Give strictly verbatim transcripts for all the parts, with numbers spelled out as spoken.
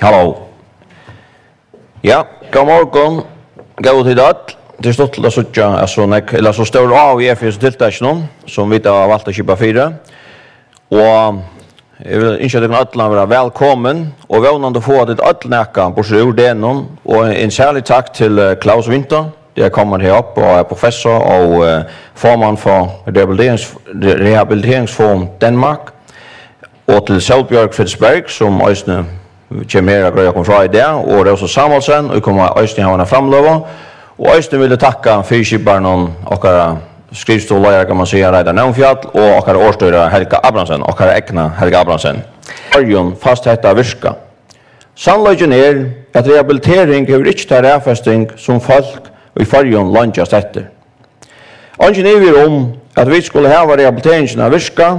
Halló. Ja, góðan morgun, góðu tit øll. Tað er stuttligt at síggja, at so nógv, ella so stór áhugi er fyri hesum tiltakinum, sum vit hava valt at skipa fyri. Og eg vil ynskja tykkum øllum at vera vælkomin, og vónandi fáa tit øll nakað burtur úr degnum, og ein særlig takk til, eh, Claus Winther, der kommer herop og er professor og, eh, formand for Rehabiliterings-, Rehabiliteringsforum Danmark, og til Sólbjørg Fitz Berg, sum eisini kemur her at greiða okkum frá í dag, og Rósa Samuelsen, ið koma eisini hava eina framløgu, og eisini vil eg takka fyriskiparunum, okkara skrivstovuleiðara, kann man siga, Reidar Nónfjall, og okkara orðstýra, Helga Abrahamsen, okkara egna Helga Abrahamsen. Føroyum fæst hetta at virka. Sannleikin er, at rehabilitering hevur ikki ta raðfesting, sum fólk í Føroyum leingjast eftir. Eingin ivi er um, at vit skulu hava rehabiliteringina at virka,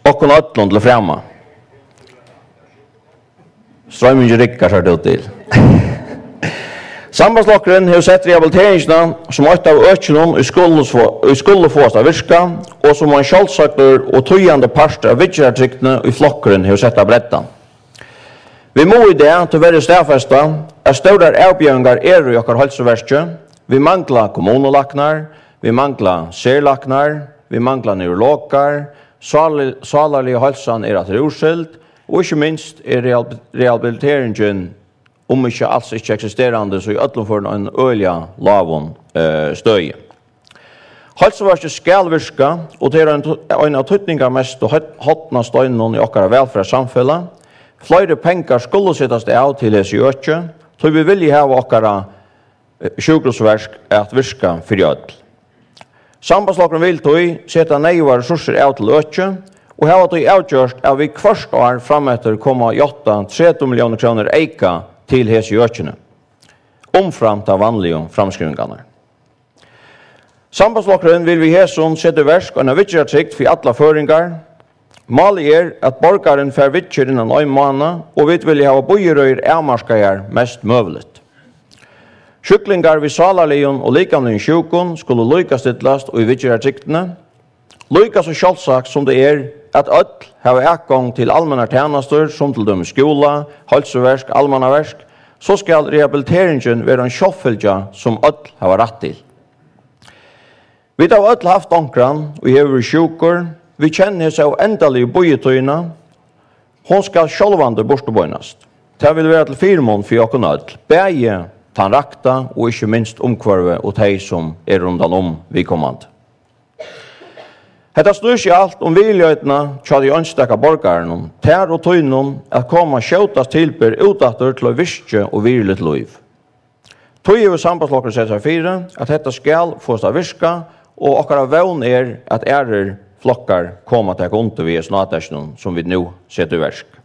okkum øllum til frama. Stroymingin riggar, sær tú til. Sambandsflokkurin hevur sett rehabiliteringina sum eitt av økinum, ið skulu fo-, ið skulu fáast at virka, og sum ein sjálvsagdur og týðandi partur av viðgerðartrygdini, ið flokkurin hevur sett á breddan. Vit mugu í dag tíverri staðfesta, at stórar avbjóðingar eru í okkara heilsuverki. Vit mangla kommunulæknar, vit mangla serlæknar, vit mangla neurologar, sáli-, sálarliga heilsan er aftur úrseld, og ikki minst er rehab-, rehabiliteringin, um ikki als ikki eksisterandi, so í øllum førum ein øgiliga lágum, eh, støði. Heilsuverkið skal virka, og tað er ein, ein av týdningarmestu hø-, hornasteinunum í okkara vælferðarsamfelag. Fleiri pengar skulu setast av til hesi øki, tí vit vilja hava okkara, eh, sjúkrahúsverk at virka fyri øll. Sambandsflokkurin vil tí seta neyðugar resursir av til øki, og hava tí avgjørt, at vit hvørt ár frameftir koma at játta tretivu milliónir krónur eyka til hesi økini, umframt tær vanligu framskrivingarnar. Sambandsflokkurin vil við hesum seta í verk eina viðgerðartrygd fyri allar føroyingar. Málið er, at borgarin fær viðgerð innan ein mánað, og vit vilja hava bíðirøðir avmarkaðar mest møguligt. Sjúklingar við sálarligum og likamligum sjúkum skulu líkastillast í viðgerðartrygdini. Líka so sjálvsagt sum tað er, at øll hava atgongd til almennar tænastur, sum til dømis skúla, heilsuverk, almannaverk, so skal rehabiliteringin vera ein sjálvfylgja, sum øll hava rætt til. Vit hava øll havt onkran, ið hevur verið sjúkur. Vit kenna hesa óendaligu bíðitíðina. Hon skal sjálvandi burturbeinast. Tað vil vera til fyrimun fyri okkum øll, bæði tann rakta og ikki minst umhvørvið og tey, sum eru rundan um viðkomandi. Hetta snýr seg alt um viljueitina hjá tí einstaka borgaranum, tær og tínum, at koma skjótast til ber út aftur til eitt virkið og virðiligt lív. Tí hevur Sambandsflokkurin sett sær fyri, at hetta skal fáast at virka, og okkara vón er, at aðrir flokkar koma at taka undir við hesum átakinum, sum vit nú seta í verk.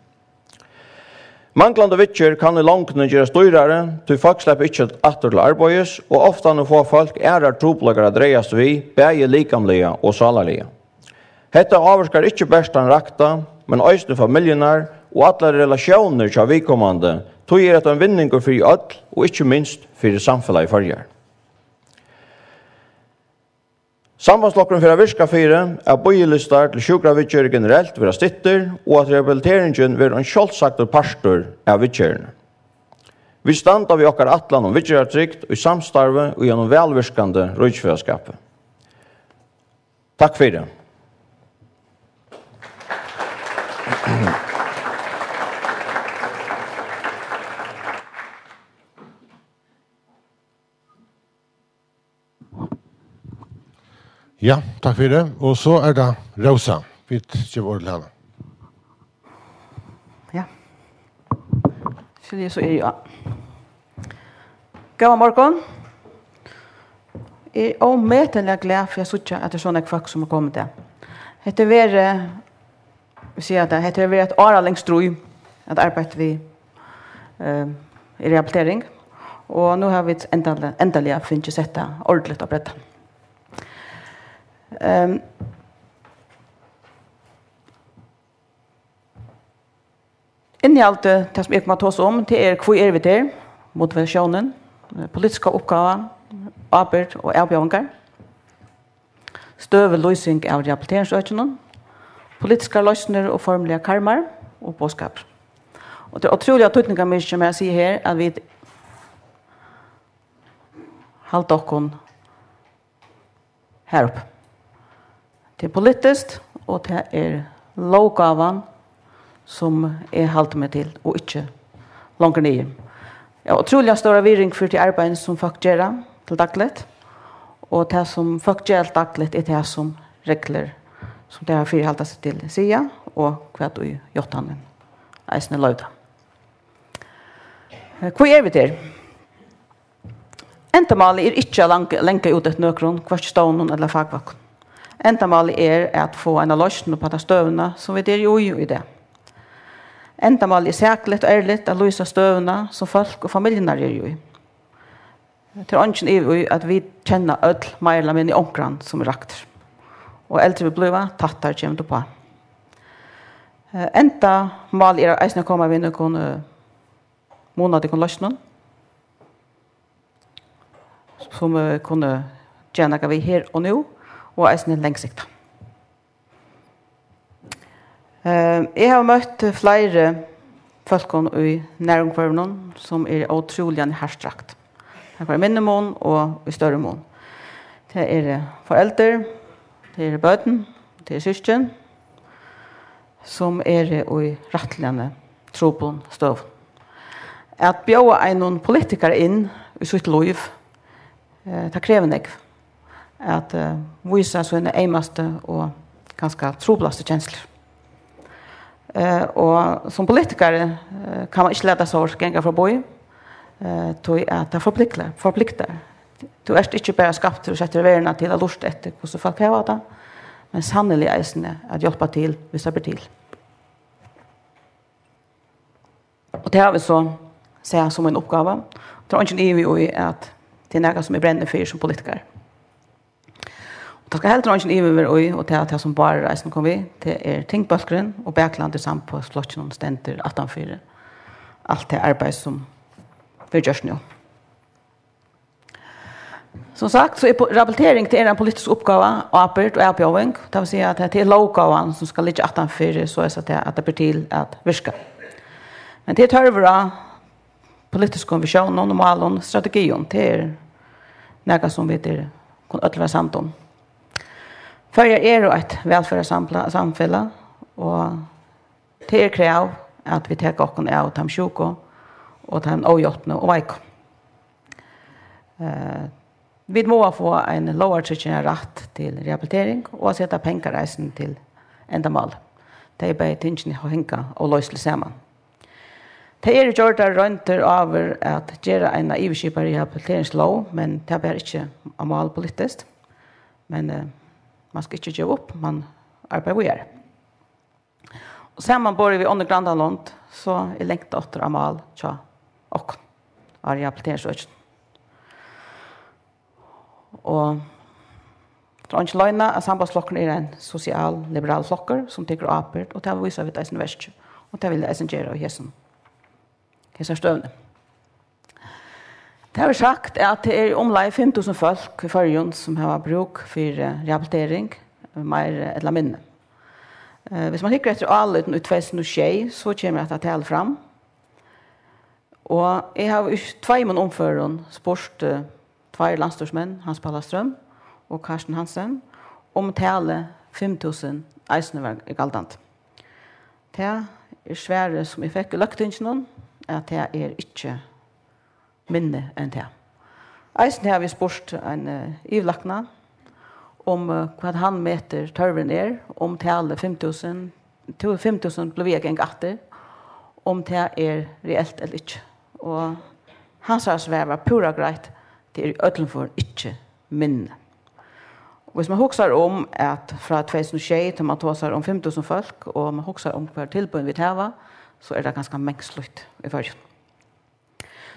Manglandi viðgerð kann í longdini gerast dýrari, tí fólk sleppa ikki aftur til arbeiðis, og oftani fáa fólk aðrar trupulleikar at dragast við, bæði likamliga og sálarliga. Hetta ávirkar ikki bert tann rakta, men eisini familjurnar og allar relatiónir hjá viðkomandi, tí er hetta ein vinningur fyri øll og ikki minst fyri samfelagið Føroyar. Sambandsflokkurin fer at virka fyri, at bíðilistar til sjúkraviðgerðir generelt verða styttir, og at rehabiliteringin verður ein sjálvsagdur partur av viðgerðini. Vit standa við okkara ætlan um viðgerðartrygd í samstarvi í einum vælvirkandi ríkisfelagsskapi. Takk fyri. Ja, takk fyri. Og so er tað Rósa. Vit geva orðið til hana. Ja. Skilji, so eri eg á. Góðan morgun. Eg eri ómetaliga glað fyri at síggja, at tað er so nógv fólk, sum er komið í dag. Hetta er verið, vil siga at hetta hevur verið eitt áralangt stríð at arbeitt við, eh, rehabilitering, og nú hava vit endaliga, endaliga fingið sett tað ordiligt á brettan. Ehm, Innihaldið, tað sum eg kom at tosa um, tað er, hví eru vit her? Motivatiónin, eh, politiska uppgáva, ábyrgd og avbjóðingar. Støðulýsing av rehabiliteringsøkinum, politiskar loysnir og formligar karmar og boðskapur. Og tað er ótrúliga týdningarmikið, sum eg sigi her, at vit halda okkum har uppi. Tað er politiskt, og tað er lóggávan, sum eg haldi meg til, og ikki longur niður. Eg havi ótrúliga stóra virðing fyri tí arbeiðinum, sum fólk gera til dagligt, og tað, sum fólk gera til dagligt, er tað, sum reglur, sum tey hava fyri at halda seg til, siga, og hvat ið játtanin eisini loyvir. Eh, hví eru vit her? Endamálið er ikki at lang-, langa út eftir nøkrum, hvørki stovnum ella fakfólkum. Endamálið er at fáa eina loysn upp á ta støðuna, sum vit eru í í dag. Endamálið er sakligt og ærligt at lýsa støðuna, sum fólk og familjurnar eru í. Tað er eingin ivi í, at vit kenna øll meira ella minni onkran, sum er raktur. Og eldri vit blíva, tættari kemur tað uppá. Eh, endamálið er eisini at koma við nøkrum, eh, munatryggum loysnum, sum, eh, kunnu gera nakað við her og nú, og eisini langsiktað. Eh, eg havi møtt fleiri fólkum í nærumhvørvinum, sum er ótrúliga hart rakt. Tað kann vera í minni mun og í størri mun. Tað eru foreldur, tað eru børn, tað eru systkin, sum eru í rættiliga trupulum støðum. At bjóða einum politikara inn í sítt lív, eh, tað krevur nógv. At, eh, vísa síni eymastu og kanska trupulastu kenslur. Eh, og sum politikari, eh, kann man ikki lata sovorðið ganga forbi, eh, tí at tað forpliktar, forpliktar. Tú ert ikki bara skaptur og settur í verðina til at lurta eftir, hvussu fólk hava tað, men sanniliga eisini at hjálpa til, hvis tað ber til. Og tað havi eg so sæð sum ein uppgáva. Tað er eingin ivi í, at tað er nakað, sum eg brenni fyri sum politikari. Og tað skal heldur eingin ivi vera í, og tað, tað sum Bárður eisini kom við, tað er tingbólkurin og baklandið í Sambandsflokkinum stendur aftanfyri alt tað arbeiði, sum verður gjørt nú. Sum sagt, so er po-, rehabilitering, tað er ein politisk uppgáva, ábyrgd og avbjóðing. Tað vil siga, at tað er lóggávan, sum skal liggja aftanfyri, so at, at tað ber til at virka. Men tað er tørvur á politiskum visjónum og málum, strategium. Tað er nakað, sum vit eru, kunnu øll vera samd um. Føroyar eru eitt vælferðarsamfela-, samfelag, og tað er krav, at vit taka okkum av teimum sjúku og teimum óhjálpnu og veiku. Eh, vit mugu fáa ein lógartryggigan rætt til rehabilitering og at seta pengar eisini til endamál. Tey bæði tingini hanga óloysiligt saman. Tað eru gjørdar royndir áður at gera eina yvirskipaða rehabiliteringslóg, men tað bar ikki á mál politiskt. Men, eh, man skal ikki geva upp, man arbeiðir víðari. Og samanborið við onnur grannalond, so er langt aftur á mál hjá okkum á rehabiliteringsøkinum. Og tað er eingin loyna, at Sambandsflokkurin er ein sosial-liberal flokkur, sum tekur ábyrgd, og tað vísa vit eisini í verki. Og tað vil eg eisini gera í hesum, hesar støðuni. Tað er sagt, at tað er umleið fimm túsund fólk í Føroyum, sum hava brúk fyri rehabilitering, meir ella minni. Eh, hvis man hyggur eftir álitinum í tvey túsund og sjey, so kemur hetta talið fram. Og eg havi í tveimum umførum spurt, eh, tveir landsstýrismenn, Hans Palla Strøm og Carsten Hansen, um talið fimm túsund eisini var, er galdandi. Tað er svarið, sum eg fekk í løgtinginum, at tað er ikki minni enn tað. Eisini havi eg spurt ein, eh, yvirlækna um, eh, hvat hann metir tørvurin er, um talið fimm túsund, tú, fimm túsund blívur við at ganga aftur, um tað er reelt ella ikki. Og hansara svar var púra greitt, tað er í øllum førum ikki minni. Og hvis man hugsar um, at frá tvey túsund og sjey, tá man tosar um fimm túsund fólk, og man hugsar um, hvar tilboðini vit hava, so er tað ganska mangslíkt í Føroyum.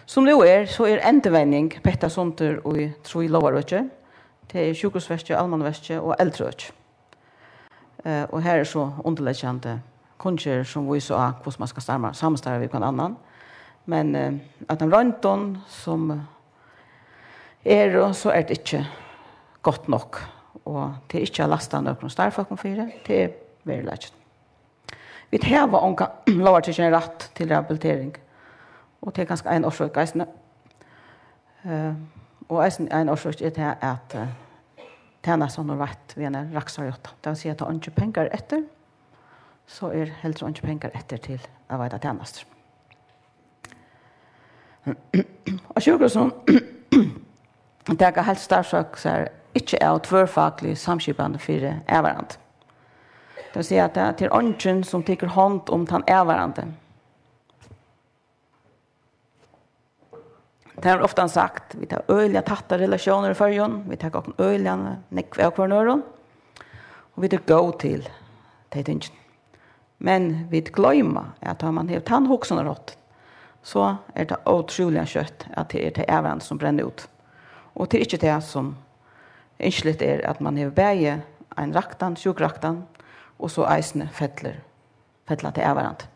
Sum nú er, so er endurvenjing pettað sundur í trý lógarøki. Tað er sjúkrahúsverkið, almannaverkið og eldraøkið. Eh, og her er so undirliggjandi kunngerðir, sum vísa á, hvussu man skal starma-, samstarva við hvønn annan. Men, eh, av teimum royndum, sum eru, so er tað ikki gott nokk. Og tað er ikki at lasta nøkrum starvsfólkum fyri, tað er veruleikin. Vit hava ongan lógartryggigan rætt til rehabilitering, og tað er kanska ein orsøk eisini. Eh, og eisini ein orsøk er tað, at, eh, tænastan er veitt við eini rakstrarjátta. Tað vil siga, at tá eingir pengar eru eftir, so er heldur eingir pengar eftir til at veita tænastur. Á sjúkrahúsum taka heilt starvsfólk sær ikki av tvørfaglig samskipan fyri avvarðandi. Tað vil siga, at tað er eingin, sum tekur hond um tann avvarðandi. Tað er ofta sagt, vit hava øgiliga tættar relatiónir í Føroyum, vit taka okkum øgiliga nógv av hvørjum øðrum, og vit eru góð til tey tingini. Men vit gloyma, at tá man hevur tann hugsanarhátt, so er tað ótrúliga skjótt, at tað er tey avvarðandi, sum brenna út. Og tað er ikki tað, sum ynskiligt er, at man hevur bæði ein raktan, sjúkuraktan, og so eisini fellur, fella tey avvarðandi.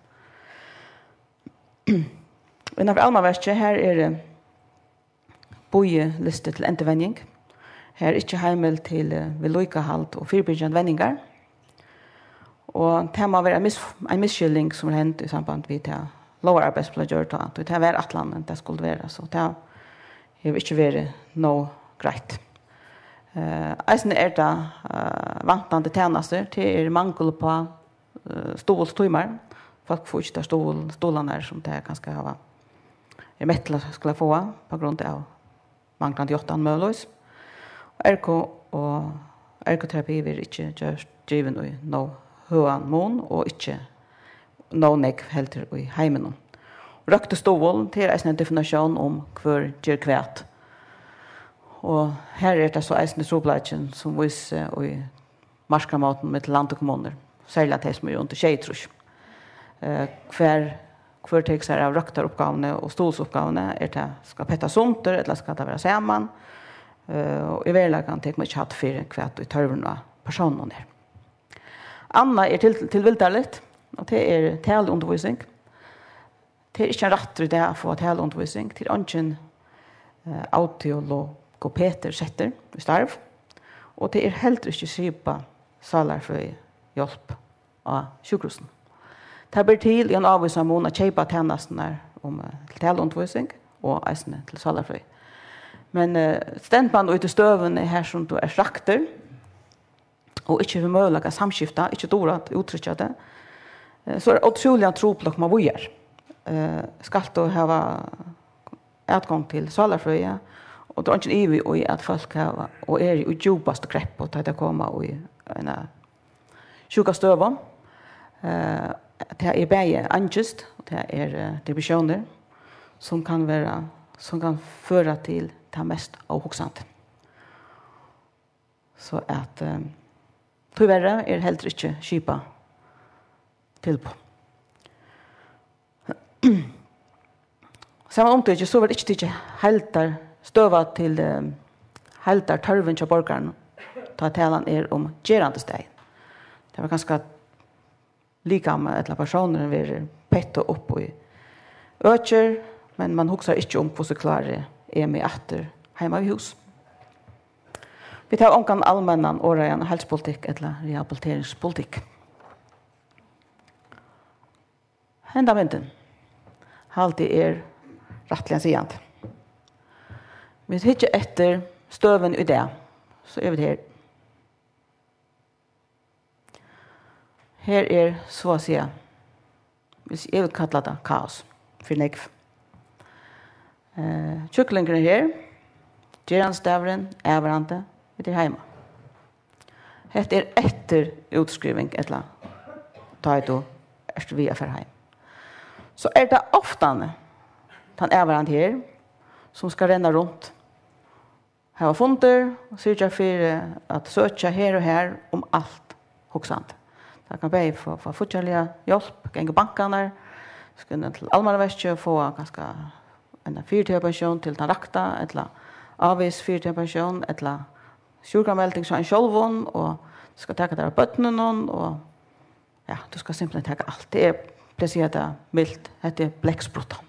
Innanfyri almannaverkið, her er, eh, bíðilisti til endurvenjing. Her er ikki heimild til, eh, viðlíkahald og fyribyrgjandi venjingar. Og tað má vera ein mis-, ein misskiljing, sum er hend í samband við tað lógararbeiði, sum bleiv gjørt tá. Tí tað var ætlanin, tað skuldi vera, so tað hevur ikki verið nóg greitt. Eh, eisini er tað, eh, vantandi tænastur, tað er mangul uppá, eh, stuðulstímar. Fólk fáa ikki tær stuðul-, stuðlarnar, sum tey kanska hava, eru mett til at skula fáa, á grund av manglandi játtan møguligvis. Ergo og ergoterapi verður ikki gjørt, givin í nóg høgan mun og ikki nóg nógv heldur í heiminum. Røktur stuðul, tað er eisini ein definitión um, hvør ger hvat. Og her er tað so eisini trupulleikin, sum vísir seg í markamótum millum land og kommunur, serliga tey, sum eru undir sjeyogtrýss. Eh, hvar, hvør tekur sær av røktaruppgávuni og stuðulsuppgávuni? Er tað, skal pettast sundur, ella skal tað vera saman? Eh, og í veruleikanum tekur man ikki hædd fyri, hvat ið tørvurin á persónum er. Annað er til-, tilvildarligt, og tað er taluundirvísing. Tað er ikki ein rættur í dag at fáa taluundirvísing. Tað er eingin, eh, audiologopedur settur í starv, og tað er heldur ikki skipað sálarfrøðihjálp á sjúkrahúsinum. Tað ber til í ein ávísan mun at keypa tænasturnar um, eh, til taluundirvísing og eisini til sálarfrøði. Men, eh, stendur man í tí støðuni her, sum tú ert raktur, og ikki hevur møguleika at samskifta, ikki dugir at úttrykkja teg, eh, so er ótrúliga trupult at koma víðari. Eh, skalt tú hava atgongd til sálarfrøði, og tað er eingin ivi í, at fólk hava og eru í djúpastu kreppu, tá tey koma í eina sjúka støðu. Eh, tað er bæði angist, og tað er, eh, depressiónir, sum kann vera, sum kann føra til tað mest óhugsandi. So at, eh, tíverri er heldur ikki skipað tilboð. Saman umtikið, so verður ikki tikið heildarstøða til, eh, heildartørvin hjá borgaranum, tá talan er um gerandisdagin. Tað var kanska likamið ella persónurin verður pettað upp í økir, men man hugsar ikki um, hvussu klári eg meg aftur heima við hús. Vit hava ongan almennan orðaðan heilsupolitikk ella rehabiliteringspolitikk. Henda myndin haldi eg er rættiliga sigandi. Vit hyggja eftir støðuni í dag, so eru vit her. Her er, so at siga, hvis eg vil kalla tað kaos fyri nógv. Eh, sjúklingurin er her, gerandisdagurin, avvarðandi, vit eru heima. Hetta er eftir útskriving, ella tá ið tú ert við at fara heim. So er tað oftani tann avvarðandi her, sum skal renna runt, hava fundir og syrgja fyri at søkja her og har um alt hugsandi. Tað kann bæði fáa, fáa fíggjarliga hjálp, ganga í bankarnar, skunda til almannaverkið og fáa kanska eina fyritíðarpensjón til tann rakta, ella ávegis fyritíðarpensjón, ella sjúkramelding hjá ein sjálvum, og tú skal taka tær av børnunum, og ja, tú skal simpelthen taka alt. Tað er, tað siga tað milt, hetta er blekkspruttan.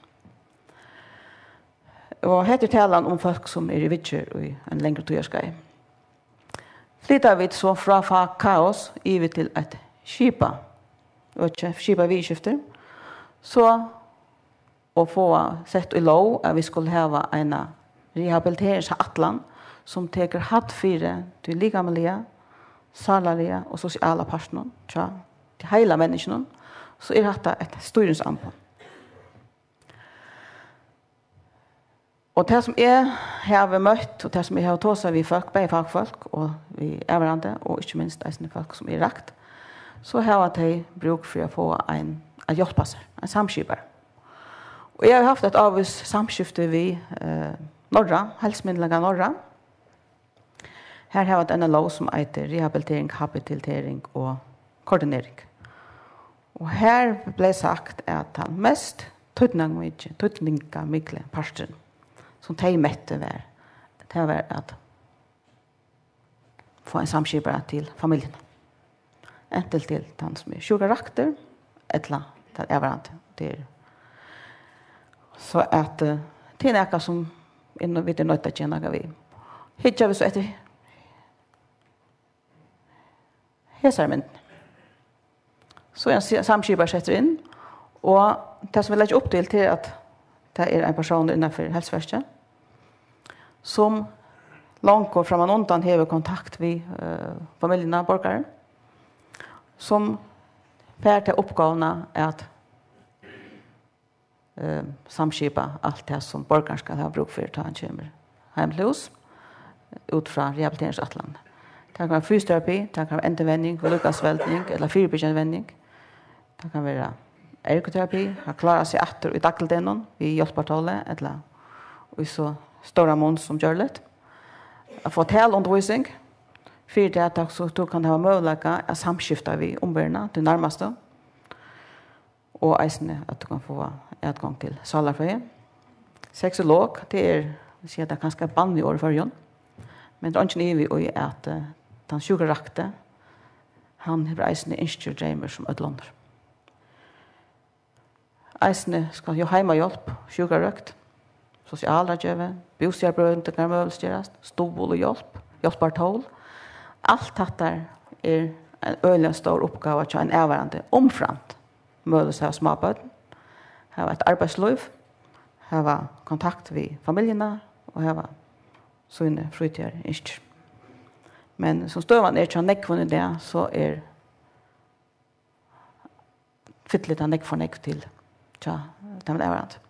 Og hetta er talan um fólk, sum eru í viðgerð í ein lengri tíðarskeið. Flyta vit so frá fa-, kaos yvir til eitt skipað, og ikki skipað viðurskifti, so og fáa sett í lóg, at vit skulu hava eina rehabiliteringsætlan, sum tekur hædd fyri tí likamliga, sálarliga og sosiala partinum hjá tí heila menniskjunum, so er hatta eitt stýrisamboð. Og tað, sum eg havi møtt, og tað, sum eg havi tosað við fólk, bæði fagfólk og við avvarðandi, og ikki minst eisini fólk, sum er rakt, so hava tey brúk fyri at fáa ein at hjálpa sær, ein samskipara. Og eg havi havt eitt ávíst samskifti við, eh, Norra, Heilsumyndugleika Norra. Har hava tey eina lóg, sum eitur rehabilitering, habilitering og koordinering. Og har bleiv sagt, at tann mest týdningarmikli-, týdningarmikli parturin, sum tey mettu, var, tað var at fáa ein samskipara til familjuna. Antin til tann, sum er sjúkraktur, ella tann avvarðandi. Tað er, so at, eh, tað er nakað, sum er no-, vit eru noydd at gera nakað við. Hyggja vit so eftir hesari myndini, so er ein si-, samskipari settur inn, og tað, sum vit leggja upp til, tað er, at tað er ein persónur innanfyri heilsuverkið, sum longu frammanundan hevur kontakt við, eh, familjuna, borgaran, sum fær ta uppgávuna at, eh, samskipa alt tað, sum borgarin skal hava brúk fyri, tá hann kemur heim til hús, út frá rehabiliteringsætlanini. Tað kann vera fysioterapi, tað kann vera endurvenjing, viðlíkahaldsvenjing ella fyribyrgjandi venjing. Tað kann vera ergoterapi, at klára seg aftur í dagligdegnum við hjálpartóli ella í so stóran mun sum gjørligt. At fáa talundirvísing, fyri tað, at tú, tú kann hava møguleika at samskifta við umverðina, tí nærmastu, og eisini at tú kann fáa atgongd til sálarfrøði. Sexolog, tað er, eg sigi, tað er kanska eitt banligt orð í Føroyum, men tað er eingin ivi í, at, eh, tann sjúkurakti, hann hevur eisini ynskir og dreymar sum øll onnur. Eisini skal jú heimahjálp, sjúkrarøkt, sosialráðgevi, bústaðarbroytingar møguliga gerast, stuðul og hjálp, hjálpartól. Alt hatta er ein øgiliga stór uppgáva hjá ein avvarðandi, umframt møguliga at hava smábørn, hava eitt arbeiðslív, hava kontakt við familjuna og hava síni frítíðarynskir. Men sum støðan er hjá nógvum í dag, so er fyllir tað nógv for nógv til hjá teimum avvarðandi.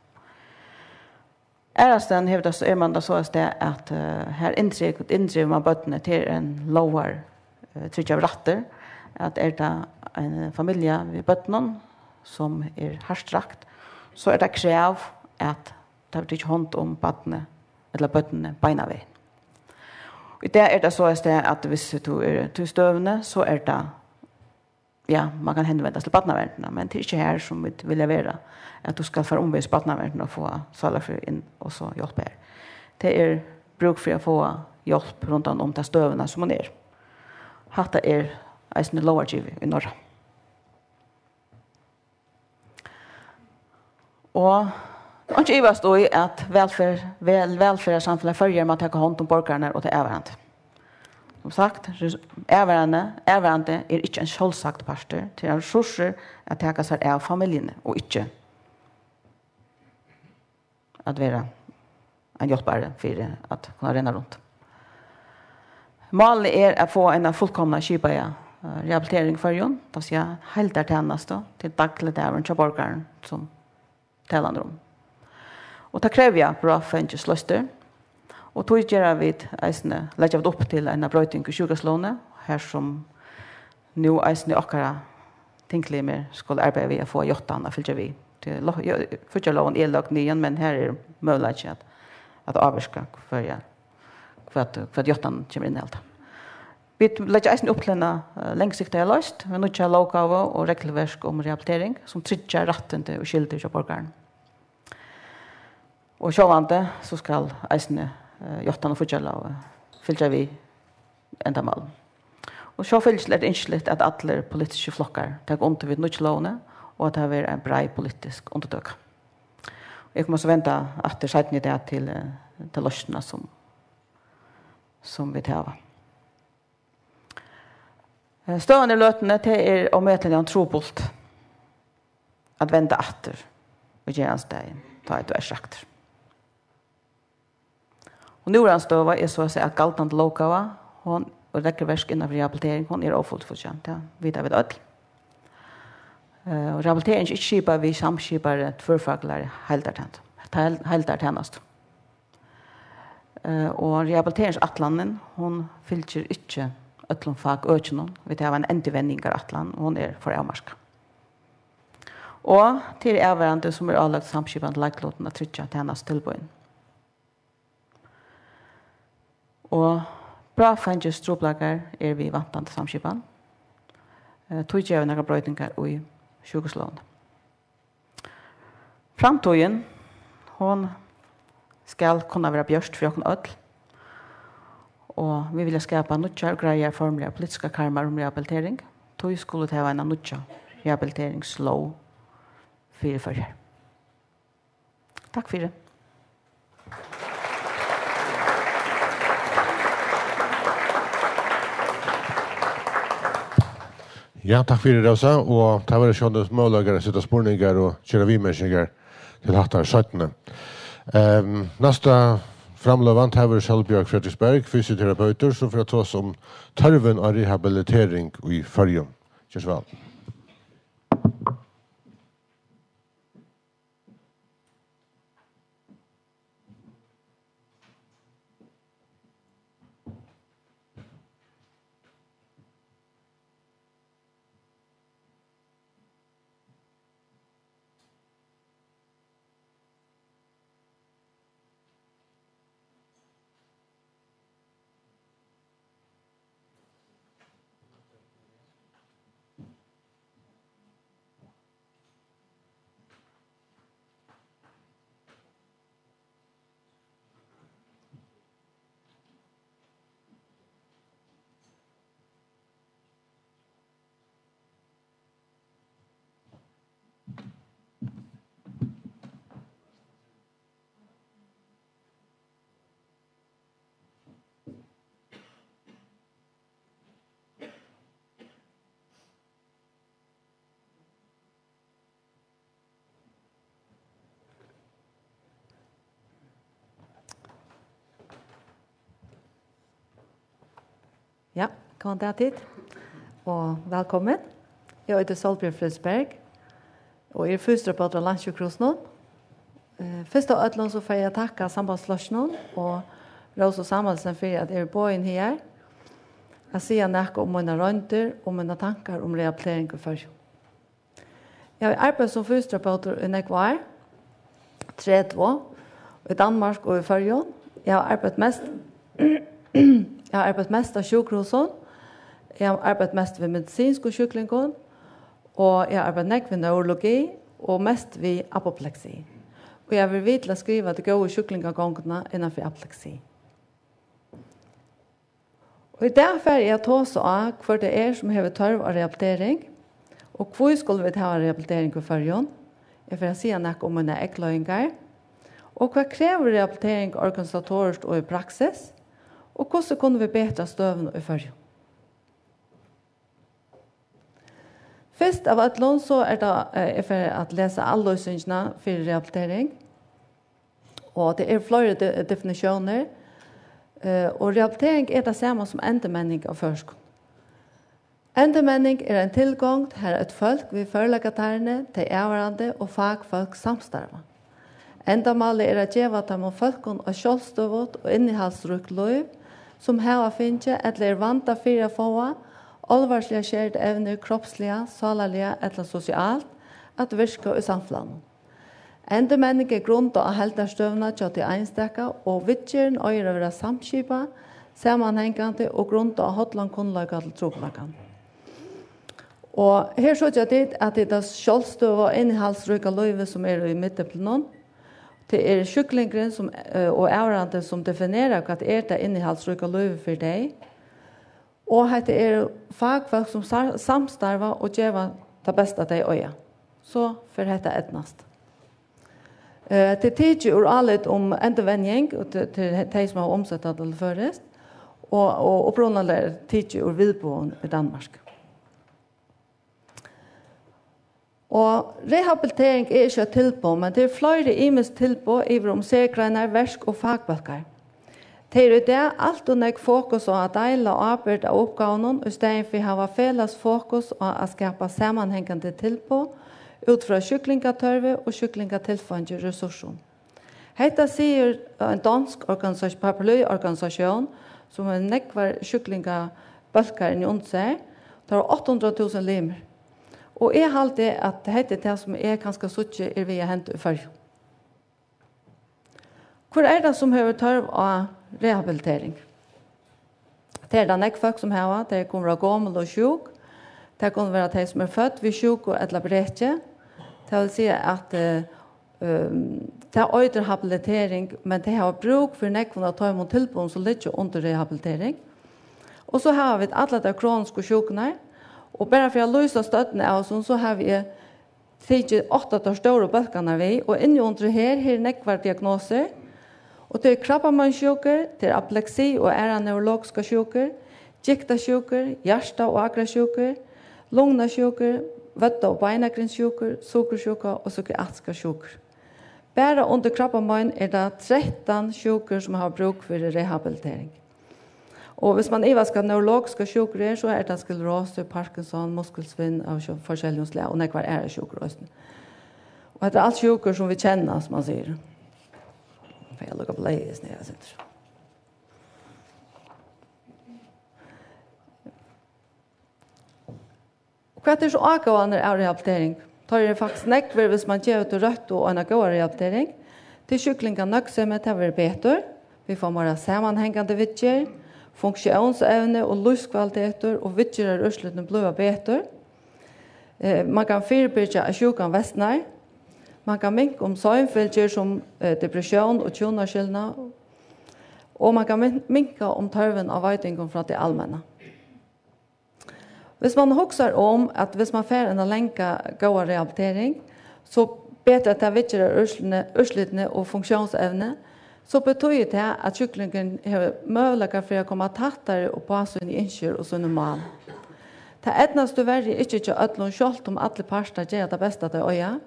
Aðrastaðni hevur tað, er man tað soleiðis tað, at, eh, her inndriv-, inndrigur man børnini til ein lógar, eh, tryggja rættur, at er tað ein familja við børnum, sum er hart rakt, so er tað krav, at tað verður tikið hond um barnið ella børnini beinanvegin. Í dag er tað soleiðis tað, at viss tú er í tí støðuni, so er tað ja, man kann henvendast til barnaverndina, men tað er ikki her, sum vit vilja vera, at tú skal fara umvegis barnaverndina og fáa sálarfrøði inn og so hjálpa her. Tað er brúk fyri at fáa hjálp rundan um ta støðuna, sum hon er. Hatta er eisini lógargivið í Norra. Og einki ivast í, at vælferð-, vel-, vælferðarsamfelag Føroyar má taka hond um borgararnar og tey avvarðandi. Sum sagt, res-, avvarðandi, avvarðandi er ikki ein sjálvsagt partur, tað er ein resurs at taka sær av familjuni og ikki at vera ein hjálpari fyri at kunna renna runt. Málið er at fáa eina fullkomna skipaða, eh, rehabilitering í Føroyum, tað vil siga heildartænastu til dagligdagurin hjá borgaranum, sum talan er um. Og tað krevja bráðfeingis loysnir, og tí gera vit eisini, leggja vit upp til eina broyting í sjúkrahúslógini, har sum nú eisini okkara tinglimir skulu arbeiða við at fáa játtan at fylgja við. Tí lo-, jo, fíggjarlógin er løgd niður, men her er møguleiki at, at ávirka hvørja, hvat, hvat játtan kemur innihalda. Vit leggja eisini upp til eina, eh, langsiktiga loysn við nýggja lóggávu og regluverk um rehabilitering, sum tryggjar rættindi og skyldur hjá borgaranum. Og sjálvandi, so skal eisini, eh, játtan og fíggjarlóg fylgja við endamálum. Og sjálvfylgiliga er tað ynskiligt, at allir politiskir flokkar taka undir við nýggju lógini, og at tað verður ein breið politisk undirtøka. Eg komi so venda aftur seinni í dag til, eh, ta loysnina, sum, sum vit hava. Eh, støðan í løtuni, tað er ómetaliga trupult at venda aftur í gerandisdagin, tá ið tú ert raktur. Og núverandi støða er so at siga, at galdandi lóggáva, hon, og regluverk innan fyri rehabilitering, hon er ófullfíggjandi, tað vita vit øll. Eh, og rehabilitering er ikki skipað við samskipaðri tvørfagligari heildartæn-, heil-, heildartænastu. Eh, og rehabiliteringsætlanin, hon fylgir ikki øllum fakøkinum. Vit hava eina endurvenjingarætlan, og hon er for avmarkað. Og tað er avvarðandi, sum er álagt samskipandi leiklutum, at tryggja tænastutilboðini. Og bráðfeingistrupulleikar eru við vantandi samskipan. Eh, tí gera vit nakrar broytingar í sjúkrahúslógini. Framtíðin, hon skal kunna vera bjørt fyri okkum øll. Og vit vilja skapa nýggjar og greiðar formligar politiskar karmar um rehabilitering. Tí skulu vit hava eina nýggja rehabiliteringslóg fyri Føroyar. Takk fyri. Ja, takk fyri, Rósa. Og tað verður sjálvandi møguleikar at seta spurningar og gera viðmerkingar til hatta seinni. Ehm, næsta framløgan, tað verður Sólbjørg Frederiksberg, fysioterapeutur, sum fer at tosa um tørvin á rehabilitering í Føroyum. Ger so væl. Ja, góðan dag tit, og vælkomin. Eg eiti Sólbjørg Friðsberg, og eg eri fysioterapeutur á Landssjúkrahúsinum. Eh, fyrst av øllum so fari eg at takka Sambandsflokkinum og Rósu Samuelsen fyri, at eg eri boðin higar at siga nakað um mínar royndir og mínar tankar um rehabilitering í Føroyum. Eg havi arbeitt sum fysioterapeutur í nógv ár, tretivu, í Danmark og í Føroyum. Eg havi arbeitt mest, eg havi arbeitt mest á sjúkrahúsum. Eg havi arbeitt mest við medisinskum sjúklingum, og eg havi arbeitt nógv við neurologi og mest við apopleksi. Og eg havi verið við til at skriva ta góðu sjúklingagongdina innan fyri apopleksi. Og í dag fari eg at tosa á, hvør tað er, sum hevur tørv á rehabilitering, og hví skulu vit hava rehabilitering í Føroyum? Eg fari at siga nakað um mínar eygleiðingar, og hvat krevur rehabilitering organisatoriskt og í praksis, og hvussu kunnu vit betra støðuna í Føroyum? Fyrst av øllum, so er tað, eh, eg fari at lesa aðlýsingina fyri rehabilitering. Og tað eru fleiri de-, definitiónir. Eh, og rehabilitering er tað sama sum endurmenning á føroyskum. Endurmenning er ein tilgongd, har eitt fólk við førleikatarni, tey avvarðandi og fakfólk samstarva. Endamálið er at geva teimum fólkum eitt sjálvstøðugt og innihaldsríkt lív, sum hava fingið ella eru vandað fyri at fáa álvarsliga skerd evnir kropsliga, sálarliga ella sosialt at virka í samfelagnum. Endurmenning er grundað á heildarstøðuna hjá tí einstaka, og viðgerðin eigur at vera samskipað, samanhangandi og grundað á hollan kunnleika til trupulleikan. Og her síggja tit, at tað er tað sjálvstøðuga og innihaldsríka lívið, sum er í miðdeplinum. Tað er sjúklingurin, sum, eh, og avvarðandi, sum definerar, hvat er tað innihaldsríka lívið fyri tey. Og hetta eru fakfólk, sum sa-, samstarva og geva tað besta, tey eiga. So fer hetta eydnast. Eh, tað er tikið úr álit um endurvenjing, og til, til tey, sum hava umsett tað til føroyskt, og, og upprunaliga er tikið úr Hvidbogen í Danmark. Og rehabilitering er ikki eitt tilboð, men tað eru fleiri ymisk tilboð yvir um sergreinar, verk og fakbólkar. Tað er í dag alt ov nógv fokus á at deila ábyrgd av uppgávunum, í staðin fyri at hava felags fokus á at skapa samanhangandi tilboð út frá sjúklingatørvi og sjúklingatilfeingi resursum. Hetta sigur ein donsk organisasj-, paraplyorganisasjón, sum hevur nógvar sjúklingabólkar inni undir sær. Tað eru átta hundrað túsund limir. Og eg haldi, at hetta er tað, sum eg kanska síggi er við at henda í Føroyum. Hvør er tað, sum hevur tørv á rehabilitering? Tað er tað nógv fólk, sum hava. Tey kunnu vera gomul og sjúk. Tað kunnu vera tey, sum eru fødd við sjúku ella breki. Tað vil siga, at, eh, ehm, tað eitur habilitering, men tey hava brúk fyri nógvum av teimum tilboðum, sum liggja undir rehabilitering. Og so hava vit allar tær kronisku sjúkurnar. Og bara fyri at lýsa støddina av hasum, so havi eg tikið átta teir stóru bólkarnar við, og inni undir her, her eru nógvar diagnosir, og tað er krabbameinssjúkur, tað er apleksi og aðrar neurologiskar sjúkur, giktasjúkur, hjarta- og akrasjúkur, lungnasjúkur, vødda- og beinagrindsjúkur, sukursjúka og psykiatriskar sjúkur. Bara undir krabbamein er tað trettan sjúkur, sum hava brúk fyri rehabilitering. Og hvis man ivast, hvat neurologiskar sjúkur er, so er tað sklerosi, Parkinson, muskelsvinn av sjó-, forskelligum slag og nógvar aðrar sjúkur eisini. Og hetta er alt sjúkur, sum vit kenna, sum man sigur. Fái eg lukka bleiðið niður, eg sindur. Og hvat er so ágóðarnir av rehabilitering? Teir eru faktiskt nógvir, hvis man gevur til røttu og eina góða rehabilitering. Til sjúklingar nøgdsemi, tað verður betur. Vit fáa meira samanhangandi viðgerð, funktiónsevni og lívskvalitetur og viðgerðarúrslitini blíva betur. Eh, man kann fyribyrgja, at sjúkan versnar. Man kann minka um seinfylgir sum, eh, depressión og hjúnaskilnað. Og man kann min-, minka um tørvin á veitingum frá tí almenna. Hvis man hugsar um, at hvis man fær eina langa, góða rehabilitering, so betrar tað viðgerðarúrslitini, úrslitini og funktiónsevni, so betýðir tað, at sjúklingurin hevur møguleika fyri at koma tættari upp á síni ynskir og síni mál. Tað eydnast tíverri ikki hjá øllum, sjálvt um allir partar gera tað besta, tey eiga.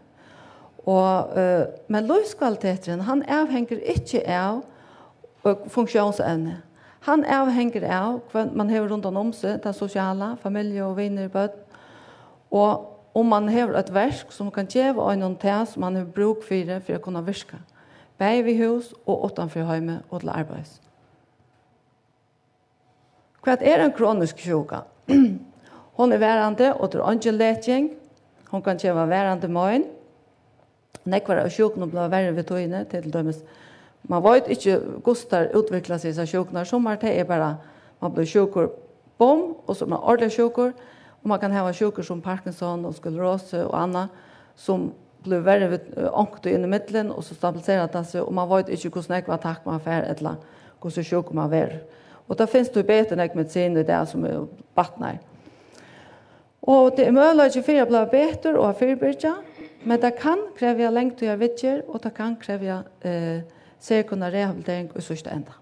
Og, eh, men lívskvaliteturin, hann avhongur ikki av, eh, funktiónsevni. Hann avhongur av, hvønn man hevur rundan um seg, tað sosiala, familju og vinir, børn, og um man hevur eitt verk, sum kann geva einum tað, sum man hevur brúk fyri, fyri at kunna virka, bæði við hús og uttan fyri heimið og til arbeiðis. Hvat er ein kronisk sjúka? Hon er varandi, og tað er eingin leking. Hon kann geva varandi mein. Nógvar av sjúkunum blíva verri við tíðini, til dømis. Man veit ikki, hvussu tær útvikla seg, hesar sjúkurnar. Summar, tað er bara, man blívur sjúkur, bum, og so er man ordiliga sjúkur. Og man kann hava sjúkur sum Parkinson og sklerosu og annað, sum blívur verri við, eh, onkuntíð inn í millum, og so stabiliserar tað seg, og man veit ikki, hvussu nógv attack man fær, ella hvussu sjúkur man verður. Og tað finst tíbetur nógv medisin í dag, sum er, batnar. Og tað er møguleiki fyri at blíva betur og at fyribyrgja, men tað kann krevja langtíðarviðgerð, og tað kann krevja, eh, serkunna rehabilitering í síðsta enda.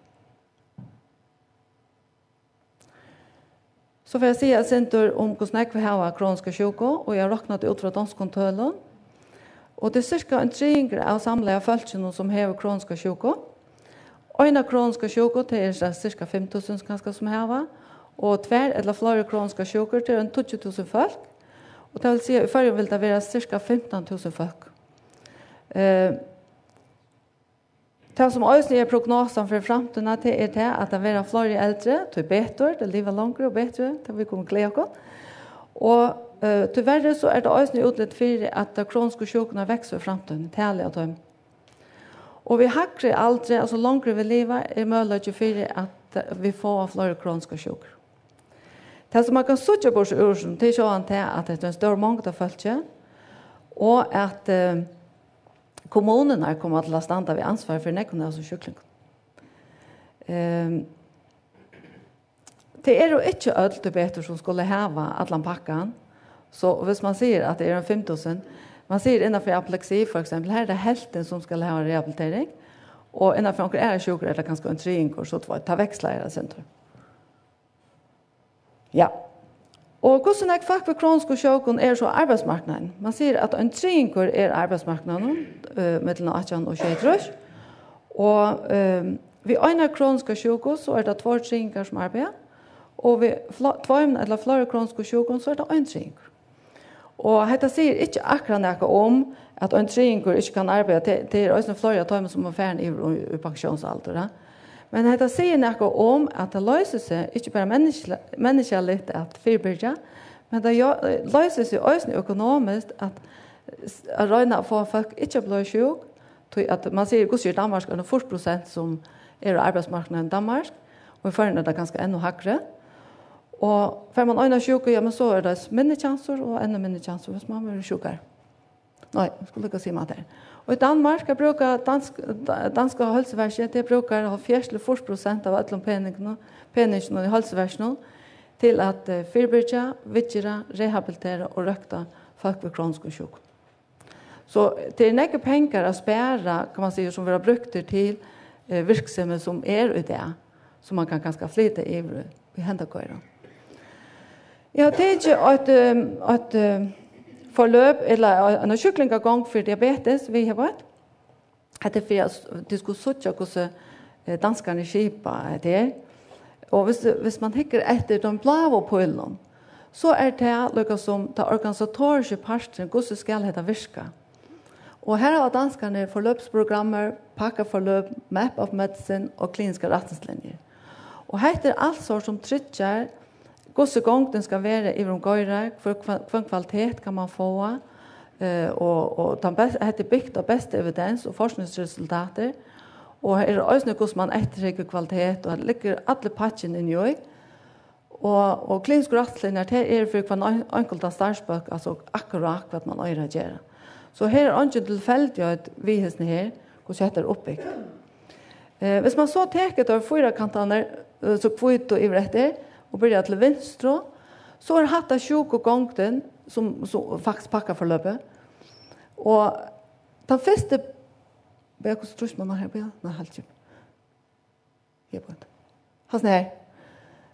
So fari eg at siga eitt sindur um, hvussu nógv vit hava kroniska sjúku, og eg havi roknað tað út frá donskum tølum. Og tað er cirka ein triðingur av samlaða fólkinum, sum hevur kroniska sjúku. Eina kroniska sjúku, tað er so cirka fimm túsund kanska, sum hava, og tvær ella fleiri kroniskar sjúkur, tað er ein tíggju túsund fólk, og tað vil siga, í Føroyum vil tað vera cirka fimtan túsund fólk. Eh, tað, sum eisini er prognosan fyri framtíðina, tað er tað, at tað verða fleiri eldri, tíbetur, tey liva longri og betri, tað vit kunnu gleða okkum. Og, eh, tíverri so er tað eisini útlit fyri, at tær kronisku sjúkurnar vaksa í framtíðini, talið á teimum. Og við hægri aldri, altso longri vit liva, er møguleiki fyri, at, eh, vit fáa fleiri kroniskar sjúkur. Tað, sum man kann síggja burtur úr hesum, tað er sjálvandi tað, at hetta er ein stór mongd av fólki, og at, eh, kommunurnar koma til at standa við ansvar fyri nógvum av hesum sjúklingum. Ehm, Tað eru ikki øll tíbetur, sum skulu hava allan pakkan. So hvis man sigur, at tað eru fimm túsund, man sigur, innan fyri apleksi, for eksempel, her er tað helvtin, sum skal hava rehabilitering, og innan fyri onkrar aðrar sjúkur er tað kanska ein triðingur, so tað, tað vekslar eitt sindur. Ja. Og hvussu nógv fólk við kroniskum sjúkum eru so á arbeiðsmarknaðinum? Man sigur, at ein triðingur er á arbeiðsmarknaðinum, eh, millum átjan og sjeyogtrýss. Og, eh, við eini kroniskari sjúku, so er tað tveir triðingar, sum arbeiða. Og við fl-, tveimum ella fleiri kroniskum sjúkum, so er tað ein triðingur. Og hetta sigur ikki akkurát nakað um, at ein triðingur ikki kann arbeiða. Tað, tað er eisini fleiri av teimum, sum eru farin yvir í, í pensjónsaldur, ja. Men hetta sigur nakað um, at tað loysir seg ikki bara menniskja-, menniskjaligt at fyribyrgja, men tað jo-, loysir seg eisini økonomiskt at, at royna at fáa fólk ikki at blíva sjúk, tí at man sigur, hvussu er Danmark, er fýrs prosent, sum eru á arbeiðsmarknaðinum í Danmark, og í Føroyum er tað kanska enn hægri. Og fær man eina sjúku, ja, men so er tað minni kjansur og enn minni kjansur, hvis man verður sjúkari. Nei, eg skuldi líka siga meg tað. Og í Danmark, har brúka dansk, da-, danska heilsuverkið, tey brúka hálvfjerðs til fýrs prosent av øllum peningunum, peningunum í heilsuverkinum til at, eh, fyribyrgja, viðgera, rehabilitera og røkta fólk við kroniskum sjúkum. So tað er nógvir pengar at spara, kann man siga, sum verða brúktir til, eh, virksemi sum er í dag, sum man kann kanska flyta yvir í henda koyra. Eg havi tikið eitt, eh, eitt, eh, forløp, ella eina sjúklingagongd fyri diabetes, við her veit. Hetta er fyri at s-, tit skulu síggja, hvussu, eh, danskarnir skipa hetta her. Og hvis, hvis man hyggur eftir teimum bláu pílunum, so er tað líka sum tann organisatorisku parturin, hvussu skal hetta virka? Og her hava danskarnir forløbsprogrammer, pakkaforløb, map of medicine og kliniskar retningslinjur. Og hetta er alt sort sum tryggjar, hvussu gongdin skal vera yvir um geirar, hvør kva-, hvønn kvalitet kann man fáa, eh, og, og tann best-, hetta er bygt á bestu evidens og forskningsresultatir, og her er eisini, hvussu man eftirtryggur kvalitet, og her liggur allur pakkin inni í. Og, og klinisku retningslinjurnar, tær eru fyri hvønn ein-, einkultan starvsbólk, altso akkurát hvat man eigur at gera. So her er eingin tilfeldigheit við hesum her, hvussu hetta er uppbygt. Eh, hvis man so tekur teir fýra kantarnar, eh, so hvítu yvir eftir, og byrjar til vinstru, so er hatta sjúkugongdin, sum, sum faktiskt pakkaforløpið. Og tann fyrsti, bíða, hvussu trýstir man her, bíða? Nei, halt kjøp. Her, bíða. Hasin her.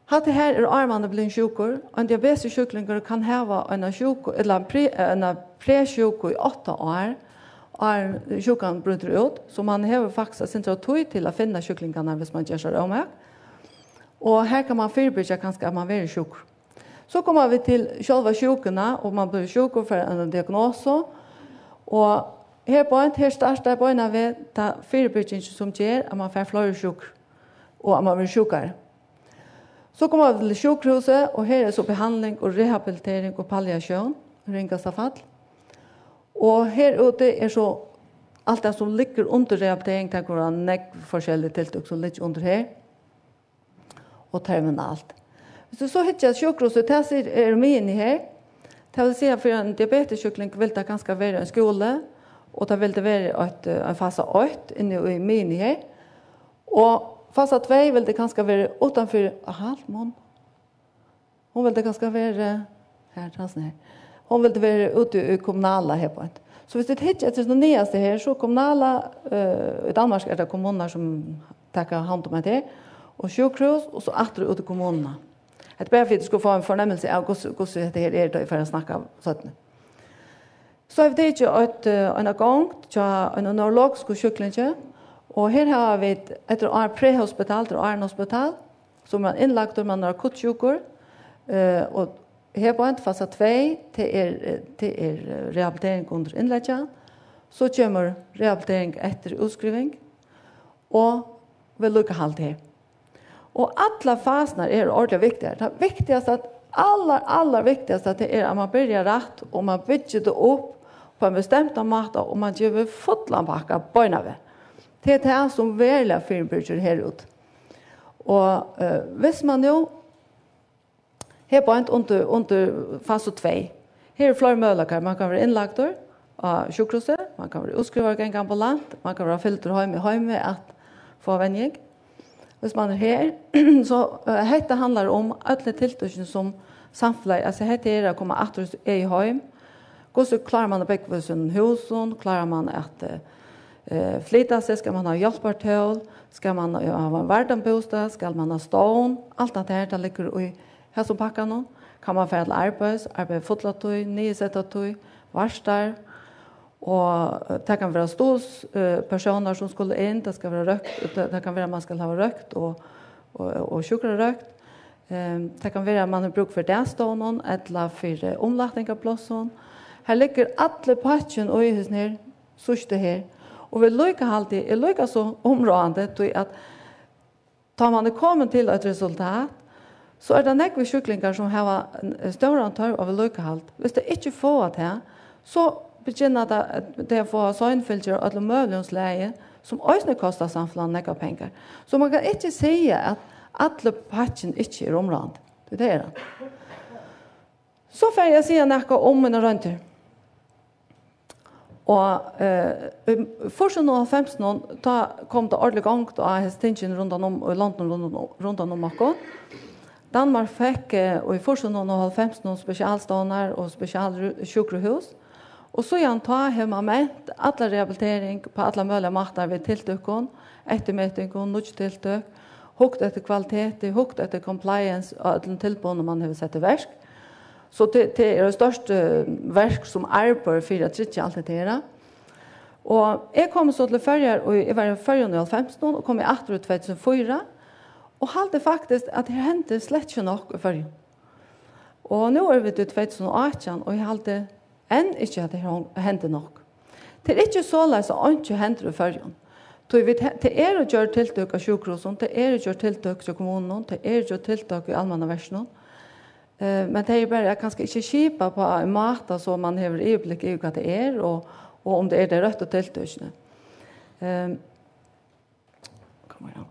Hatta her er áðrenn man er blivin sjúkur. Ein diabetessjúklingur kann hava eina sjúku, ella pre-, eina presjúku í átta ár, áðrenn sjúkan brýtur út, so man hevur faktiskt eitt sindur av tíð til at finna sjúklingarnar, hvis man ger sær ómak. Og her kann man fyribyrgja kanska, at man verður sjúkur. So koma vit til sjálva sjúkuna, og man blívur sjúkur, fær eina diagnosu. Og her beint, her startar beinanvegin ta fyribyrging, sum ger, at man fær fleiri sjúkur, og at man verður sjúkari. So koma vit til sjúkrahúsið, og her er so behandling og rehabilitering og palliatión, í ringasta fall. Og her úti er so alt tað, sum liggur undir rehabilitering, tað kunnu vera nógv forskellig tiltøk, sum liggja undir her, og terminalt. Viss tú so hyggja at sjúkrahúsið, tað sær, er miðjuni her. Tað vil siga, fyri ein diabetessjúkling vil tað kanska vera ein skúli, og tað vil tað vera eitt, eh, ein fasa eitt inni í miðjuni her. Og fasa tvey vil tað kanska vera uttanfyri, halt mun. Hon vil tað kanska vera, her, tað er her. Hon vil tað vera úti í kommunala her beint. So viss tú hyggja eftir tað niðasta her, so kommunala, eh, í Danmark er tað kommunar sum taka hand um hetta her, og sjúkrahús, og so aftur út í kommununa. Hetta er bara fyri, at tú skal fáa ein fornemmilsi av, hvussu, hvussu hetta her er, tá eg fari at snakka seinni. So hava vit tikið eitt, eh, eina gongd hjá einum neurologiskum sjúklingi, og her hava vit, hetta er á-, prehospital, tað er áðrenn hospital, so er man innlagdur, man er akuttsjúkur, eh, og her beint fasa tvey, tað er, eh, tað er, eh, rehabilitering undir innleggi, so kemur rehabilitering eftir útskriving, og viðlíkahald her. Og allar fasarnar eru ordiliga viktigar. Tað viktigasta, allar, allar viktigasta, tað er, at man byrjar rætt, og man byggir tað upp á ein bestemtan máta, og man gevur fullan pakka beinanvegin. Tað er tað, sum veruliga fyribyrgir her út. Og, eh, viss man nú Her beint undir, undir fasu tvey. Her eru fleiri møguleikar. Man kann vera innlagdur á sjúkrahúsi, man kann vera útskrivaður og ganga ambulant, man kann vera fylgdur heim í heimi at fáa venjing. Viss man er her, so, eh, hetta handlar um øll tiltøkini sum samfelagið, altso, hetta er at koma aftur í eget heim. Hvussu klárar man at búgva í sínum húsum? Klárar man at, eh, eh, flyta seg? Skal man hava hjálpartól? Skal man, eh, hava ein vardan bústað? Skal man hava stovn? Alt hatta her, tað liggur í hesum pakkanum. Kann man fara til arbeiðis, arbeiða fulla tíð, niðursetta tíð, vaktir? Og, eh, tað kann vera stuðs-, eh, persónar sum skulu inn, tað skal vera røkt, tað, tað kann vera, man skal hava røkt og, og, og sjúkrarøkt. Ehm, tað kann vera, at man hevur brúk fyri dagstovnum ella fyri umlættingarplássum. Her liggur allur pakkin í hesum her, síðsta her. Og viðlíkahaldið er líka so umráðandi, tí at tá man er komin til eitt resultat, so er tað nógvir sjúklingar, sum hava ein stóran tørv á viðlíkahald. Viss tey ikki fáa tað, so begynna tað, tey at fáa seinfylgjur av øllum møguligum slagi, sum eisini kostar samfelagnum nógvar pengar. So man kann ikki siga, at allur pakkin ikki er umráðandi. Tí tað er hann. So fari eg at siga nakað um mínar royndir. Og, eh, í fýrsunum og hálvfemsunum, tá kom tað ordiliga gongd á hesi tingini rundan um, í londunum rundan um, rundan um okkum. Danmark fekk, eh, í fýrsunum og hálvfemsunum spesialstovnar og spesialsjúkrahús. Og síðan tá hevur man ment alla rehabilitering á allar møguligar mátar við tiltøkum, eftirmetingum, nýggj tiltøk, hugt eftir kvaliteti, hugt eftir compliance á øllum tilboðum, man hevur sett í verk. So tað, tað er eitt stórt, eh, verk, sum arbeiðir fyri at tryggja alt hetta her. Og eg kom so til Føroyar, og eg var í Føroyum í hálvfemsunum, og kom eg aftur í tvey túsund og fýra, og haldi faktiskt, at her hendi slett ikki nokk í Føroyum. Og nú eru vit í tvey túsund og átjan, og eg haldi enn ikki, at her hon-, hendi nokk. Tað er ikki soleiðis, at einki hendir í Føroyum. Tí vit he-, tað eru gjørd tiltøk á sjúkrahúsum, tað eru gjørd tiltøk hjá kommununum, tað eru gjørd tiltøk í almannaverkinum. Eh, men tað er bara kanska ikki skipað á ein máta, so man hevur yvirblikk yvir, hvat tað er, og, og um tað eru tey røttu tiltøkini. Ehm, Koma her.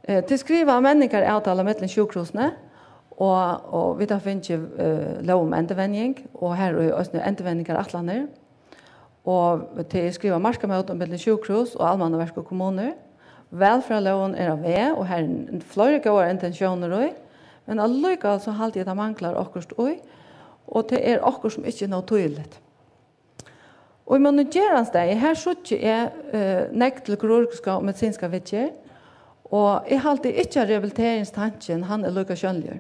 Eh, tað er skrivað menningaravtala millum sjúkrahúsini, og, og vit hava fingið, eh, lóg um endurvenjing, og har eru eisini endurvenjingarætlanir. Og tað er skrivað markamót millum sjúkrahús og almannaverk og kommunur. Vælferðarlógin er á veg, og har eru fleiri góðar intentiónir í, men allíkavæl so haldi eg, tað manglar okkurt í, og tað er okkurt, sum ikki er nóg týðiligt. Og í mínum gerandisdegi, her síggi eg, eh, nógv til kirurgiska og medisinska viðgerð, og eg haldi ikki, at rehabiliteringstankin, hann er líka sjónligur.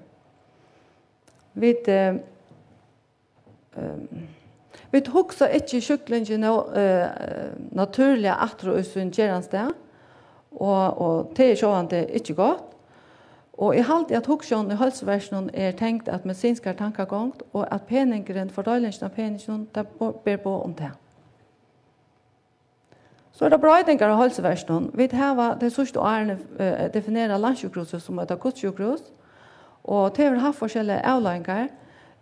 Vit, eh, ehm, vit hugsa ikki sjúklingin nóg, eh, natúrliga aftur í sín gerandisdag, og, og tað er sjálvandi ikki gott. Og eg haldi, at hugsjónin í heilsuverkinum er tengd at medisinskari tankagongd, og at peningurin, fordeilingin av peninginum, tað bo-, ber boð um tað. So er tað broytingar á heilsuverkinum. Vit hava tey síðstu árini, eh, definerað landssjúkrahúsið sum eitt akuttsjúkrahús, og tað hevur havt forskelligar avleiðingar.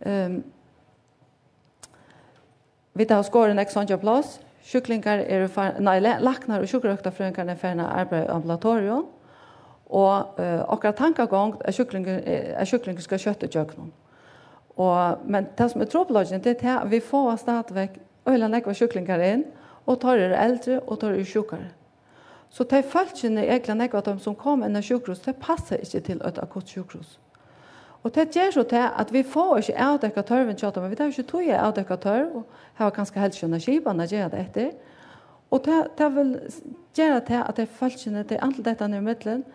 Ehm, Vit hava skorið nógv songjarpláss. Sjúklingar eru far-, nei, le-, læknar og sjúkrarøktarfrøðingar eru farin at arbeiða í ambulatorium. Og, eh, okkara tankagongd er sjúklingur, eh, at sjúklingur skal skjótt ígjøgnum. Og, men tað sum er trupulleikin, tað er tað, at vit fáa stadigvæk øgiliga nógvar sjúklingar inn, og teir eru eldri, og teir eru sjúkari. So tey fólkini, øgiliga nógv av teimum, sum koma inn á sjúkrahús, tey passa ikki til eitt akuttsjúkrahús. Og tað ger so tað, at vit fáa ikki avdekkað tørvin hjá teimum. Vit hava ikki tíð at avdekka tørv, og hava kanska helst ikki eina skipan at gera tað eftir. Og tað, tað vil s-, gera tað, at tey fólkini, tey andlitini í millum,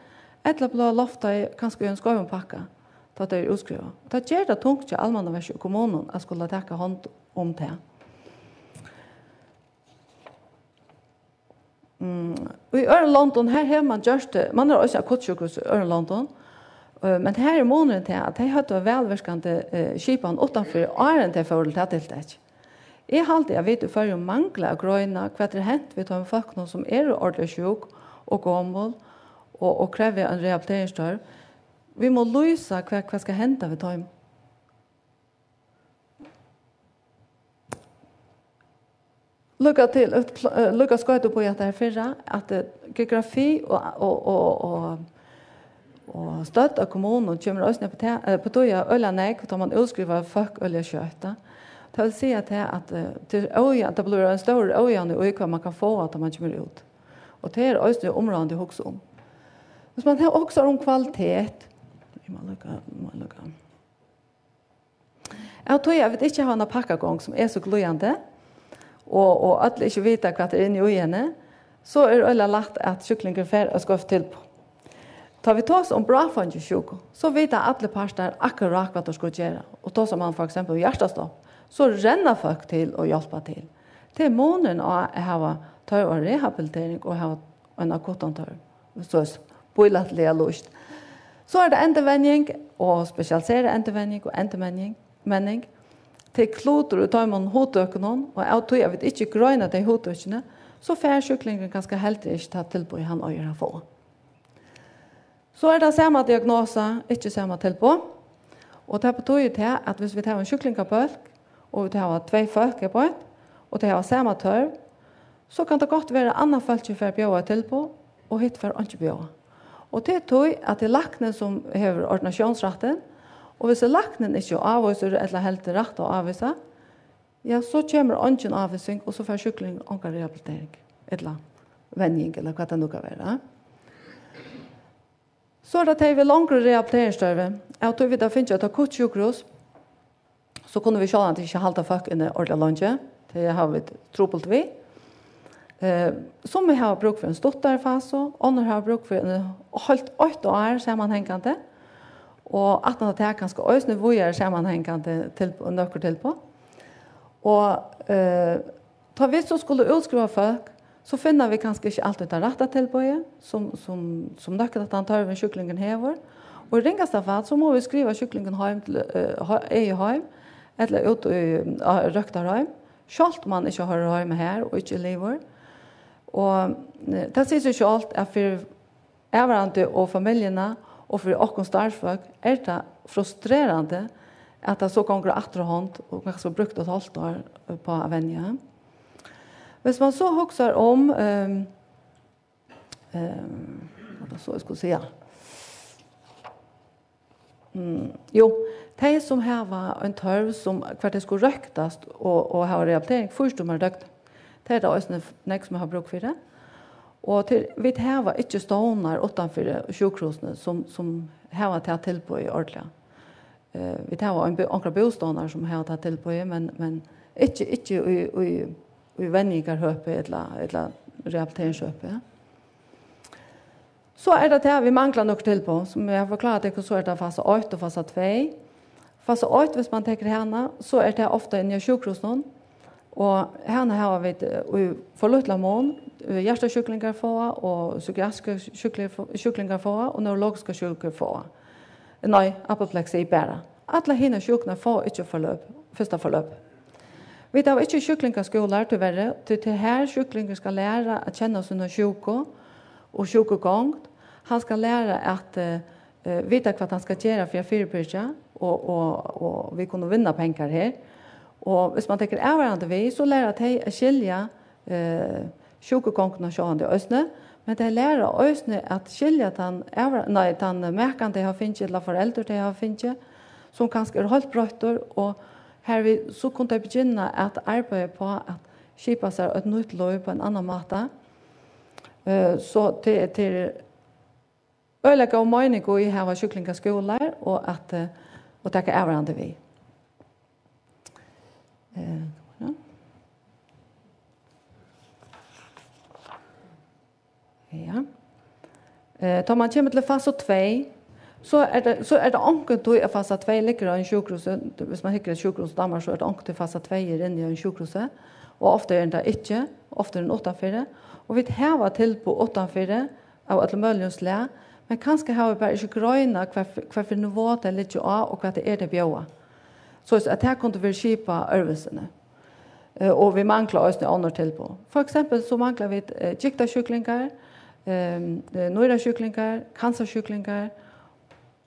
ella blíva loftaði kanska í ein skeivum pakka, tá tey eru útskrivað. Og tað ger tað tungt hjá almannaverki og kommunum at skula taka hond um tað. Mm, í øðrum londum, her hevur mann gjørt tað, mann hevur eisini akuttsjúkrahús í øðrum londum, eh, men her er munurin tað, at tey høvdu ein vælvirkandi, eh, skipan uttanfyri, áðrenn tey fóru til tað tiltakið. Eg haldi, at vit í Føroyum mangla at greina, hvat er hent við teimum fólkunum, sum eru ordiliga sjúk og gomul og, og krevja ein rehabiliteringstørv. Vit mugu lýsa, hvat, hvat skal henda við teimum. Líka til, eh, líka skjótt upp í at tað her fyrra, at, eh, geografi og, og, og, og, og stødd av kommunum kemur eisini upp á ta-, eh, upp á tí at øgiliga nógv, tá mann útskrivar fólk øgiliga skjótt, tá. Tað vil siga tað at, eh, tað er ójavnt, tað blívur ein stór ójavni í, hvat mann kann fáa, tá mann kemur út. Og tað er eisini umráðandi at hugsa um. Hvis mann her hugsar um kvalitet, eg má líka, eg má líka. Av tí at vit ikki hava eina pakkagongd, sum er so glíðandi, og, og øll ikki vita, hvat er inni í henni, so er øgiliga lætt, at sjúklingurin fær eitt skeivt tilboð. Tá vit tosa um bráðfeingi sjúku, so vita allir partar akkurát, hvat teir skulu gera. Og tosar mann for eksempel um hjartastopp, so renna fólk til og hjálpa til. Tað er munurin á at hava tørv á rehabilitering og hava ein akuttan tørv. So er s-, bílætliga lýst. So er tað endurvenjing og spesialiserað endurvenjing og endurmenning, menning. Tað er klutur í teimum hugtøkunum, og av tí at vit ikki greina tey hugtøkini, so fær sjúklingurin kanska heldur ikki tað tilboð, hann eigur at fáa. So er tað sama diagnosa, ikki sama tilboð. Og tað betýðir tað, at hvis vit hava ein sjúklingabólk, og vit hava tvey fólk her beint, og tey hava sama tørv, so kann tað gott vera, at annað fólkið fær bjóðað eitt tilboð, og hitt fær einki bjóðað. Og tað er tí, at tað er læknin, sum hevur ordinatiónsrættin, og hvis læknin ikki ávísir ella heldur rætt at ávísa, ja, so kemur eingin ávísing, og so fær sjúklingurin onga rehabilitering, ella venjing, ella hvat tað nú kann vera. So er tað tey við longri rehabiliteringsstørvi. Av tí vit hava fingið eitt akuttsjúkrahús, so kunnu vit sjálvandi ikki halda fólk inni ordiliga leingi. Tað hava vit trupult við. Eh, summi hava brúk fyri ein stuttari fasu, onnur hava brúk fyri ein heilt eitt ár samanhangandi, og aftan á tað kanska eisini víðari samanhangandi tilboð, nøkur tilboð. Og, eh, tá vit so skulu útskriva fólk, so finna vit kanska ikki altíð tað rætta tilboðið, sum, sum, sum nøkkur at tann tørvin sjúklingurin hevur. Og í ringasta fall, so mugu vit skriva sjúklingin heim til, eh, he-, egið heim, ella út í, á røktarheim, sjálvt um hann ikki hoyrir heima har og ikki er liðugur. Og, eh, tað sigur seg sjálvt, at fyri avvarðandi og familjuna og fyri okkum starvsfólk er tað frustrerandi, at tað so gongur aftur á hond og kanska brúkt eitt hálvt ár upp á at venja. Hvis man so hugsar um, ehm, ehm, hvat var so eg skuldi siga? Mm, jú, tey sum hava ein tørv, sum, hvar tey skulu røktast og, og hava rehabilitering fýrs tímar í døgnið, tað er tað eisini f-, nógv sum hava brúk fyri. Og til, vit hava ikki stovnar uttanfyri sjúkrahúsini, sum, sum hava tað tilboðið ordiliga. Eh, vit hava ein bú-, onkrar bústovnar, sum hava tað tilboðið, men, men ikki, ikki í, í, í venjingarhøpi ella, ella rehabiliteringshøpi. So er tað tað, vit mangla nøkur tilboð, sum eg havi forklárað tykkum, so er tað fasa eitt og fasa tvey. Fasa eitt, hvis man tekur hana, so er tað ofta inni á sjúkrahúsinum, og hana hava vit, eh, í for lítlan mun, eh, hjartasjúklingar fáa, og psykiatriskar sjúkli-, sjúklingar fáa, og neurologiskar sjúkur fáa. Nei, apopleksi bara. Allar hinar sjúkurnar fáa ikki forløp, fyrsta forløp. Vit hava ikki sjúklingaskúlar, tíverri, tí tað er her sjúklingurin skal læra at kenna sína sjúku og sjúkugongd. Hann skal læra at, eh, eh, vita, hvat hann skal gera fyri at fyribyrgja, og, og, og vit kunnu vinna pengar her. Og hvis man tekur avvarðandi við, so læra tey at skilja, eh, sjúkugongdina sjálvandi eisini, men tey læra eisini at skilja tann avvar-, nei, tann makan, tey hava fingið, ella foreldur, tey hava fingið, sum kanska er heilt broyttur, og hervið so kunnu tey begynna at arbeiða upp á at skipa sær eitt nýtt lív á ein annan máta. Eh, so tað, tað er øgiliga góð meining í at hava sjúklingaskúlar og at, eh, og taka avvarðandi við. Eh, ja. Ja. Eh, tá man kemur til fasa tvey, so er tað, so er tað onkuntíð at fasa tvey liggur á ein sjúkrahúsi. Hvis man hyggur at sjúkrahúsi í Danmark, so er tað onkuntíð fasa tvey er inni á ein sjúkrahúsi, og ofta er tað ikki, ofta er hon uttanfyri. Og vit hava tilboð uttanfyri av øllum møguligum slag, men kanska hava vit bara ikki greinað, hvat, hvat fyri nivå tey liggja á, og hvat tað er, tey bjóða. So at tað kundi verið skipað øðrvísi. Eh, og vit mangla eisini onnur tilboð. For eksempel so mangla vit, eh, gigtarsjúklingar, ehm, eh, nýrasjúklingar, kansarsjúklingar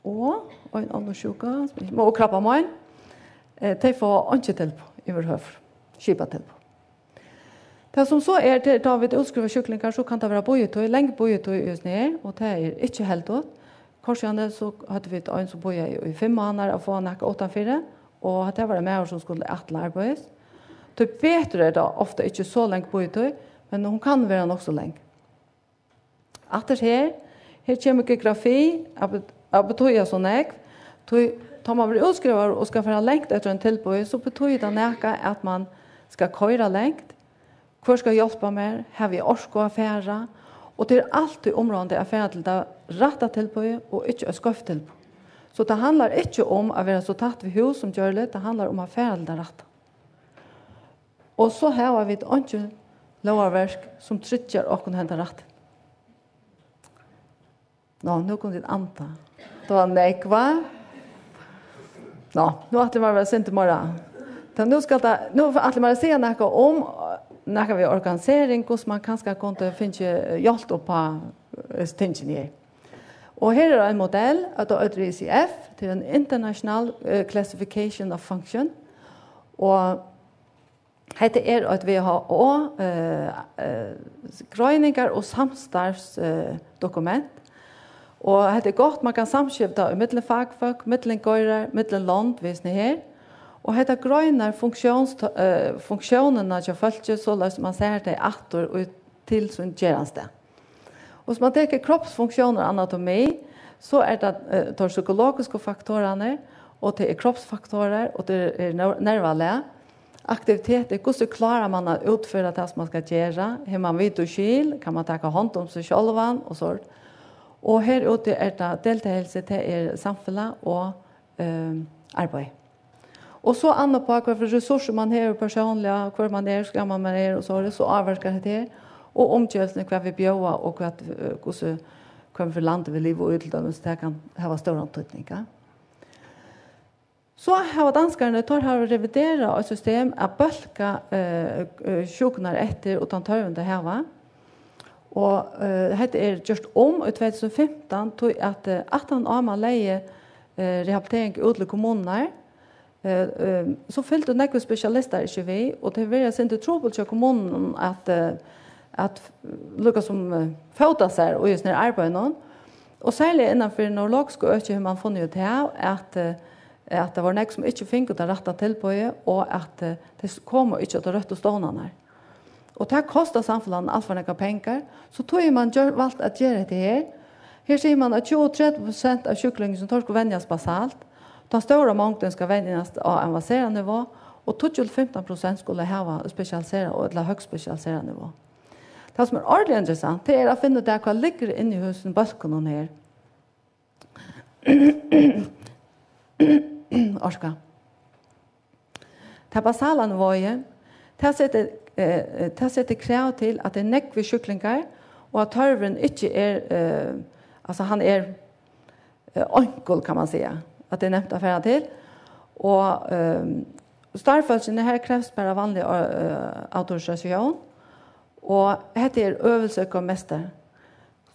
og ein onnur sjúka, sum eg ikki má, og krabbamein. Eh, tey fáa einki tilboð yvirhøvur, skipað tilboð. Tað sum so er, til, tá vit útskriva sjúklingar, so kann tað vera bíðitíð, long bíðitíð í hesum her, og tað er ikki heldigt. Hvørt síðani so høvdu vit ein, sum bíðaði í fimm mánaðir at fáa nakað uttanfyri, og tað var ein maður, sum skuldi aftur til arbeiðis. Tíbetur er tað ofta ikki so long bíðitíð, men hon kann vera nokk so long. Aftur her, her kemur geografi at bet-, at betýða so nógv, tí tá man verður útskrivaður og skal fara langt eftir einum tilboði, so betýðir tað nakað, at man skal koyra langt, hvør skal hjálpa mær, havi eg orku at fara, og tað er altíð umráðandi at fara til tað rætta tilboðið og ikki eitt skeivt tilboð. So tað handlar ikki um at vera so tætt við hús sum gjørligt, tað handlar um at fara til tað rætta. Og so hava vit einki lógarverk, sum tryggjar okkum henda rættin. Nå, nú kunnu tit anda. Tað var nógv, hva? Nå, nú ætli eg mær at vera sindur meira. Tá nú skal tað, nú ætli eg mær at siga nakað um, nakað við organisering, hvussu man kanska kundi fingið hjálp upp á, eh, tingini her. Og her er ein modell, at tað eitur I C F, tað er ein International, eh, Classification of Function. Og hetta er eitt W H O, eh, eh, greiningar- og samstarvs-, eh, dokument. Og hetta er gott, man kann samskifta í millum fakfólk, millum geirar, millum lond, við hesum her. Og hetta greinar funktións-, eh, funktiónina hjá fólki, soleiðis man sær tey aftur í, til sín gerandisdag. Og hvis man tekur kroppsfunksjónir og anatomi, so er tað, eh, teir psykologisku faktorarnir, og tað er kroppsfaktorar, og tað er ner-, nervalag. Aktivitet er, hvussu klárar man at útføra tað, sum man skal gera? Hevur man vit og skil? Kann man taka hond um seg sjálvan? Og so. Og her úti er tað deltagelse, tað er samfelag og, eh, arbeiði. Og so annað upp á, hvat fyri ressourcur man hevur persónliga, hvør man er, hvussu gamal man er, og so, so ávirkar hetta her. Og umgevnini, hvat vit bjóða, og hvat, eh, hvussu, hvønn fyri landi vit liva í, til dømis, tað kann hava stóran týdning, ja. So hava danskararnir, teir hava reviderað eitt system at bólka, eh, eh, sjúkurnar eftir, og tann tørvin tey hava. Og, eh, hetta er gjørt um í tvey túsund og fimtan, tí at, eh, aftan á man legði, eh, rehabilitering út til kommunurnar, eh, eh, so fylgdu nógvir spesialistar ikki við, og tað verður eitt sindur trupult hjá kommununum at, eh, at líka sum, eh, fóta sær í hesum her arbeiðinum. Og serliga innanfyri neurologisku øki hevur man funnið út av, at, eh, at tað vóru nógv, sum ikki fingu tað rætta tilboðið, og at, eh, tey s-, komu ikki á tær røttu stovnarnar. Og tað kostar samfelagnum alt for nógvar pengar, so tí hevur man gjør-, valt at gera hetta her. Her sigur man, at tjúgu, tretivu prosent av sjúklingum, sum teir skulu venjast basalt, tann stóra mongdin skal venjast á avanserað nivå, og tíggju til fimtan prosent skulu hava spesialiserað og ella høgt spesialiserað nivå. Tað, sum er ordiliga interessant, tað er at finna út av, hvat liggur inni í hesum bólkunum her. Orka. Tað basala nivóið, tað setir, eh, tað setir krav til, at tað eru nógvir sjúklingar, og at tørvurin ikki er, eh, altso, hann er, eh, einkult, kann man siga, at tað er nemt at fara til. Og, ehm, starvsfólkini, her krevst bara vanlig, eh, autorisatión, og hetta er øvelse og mester.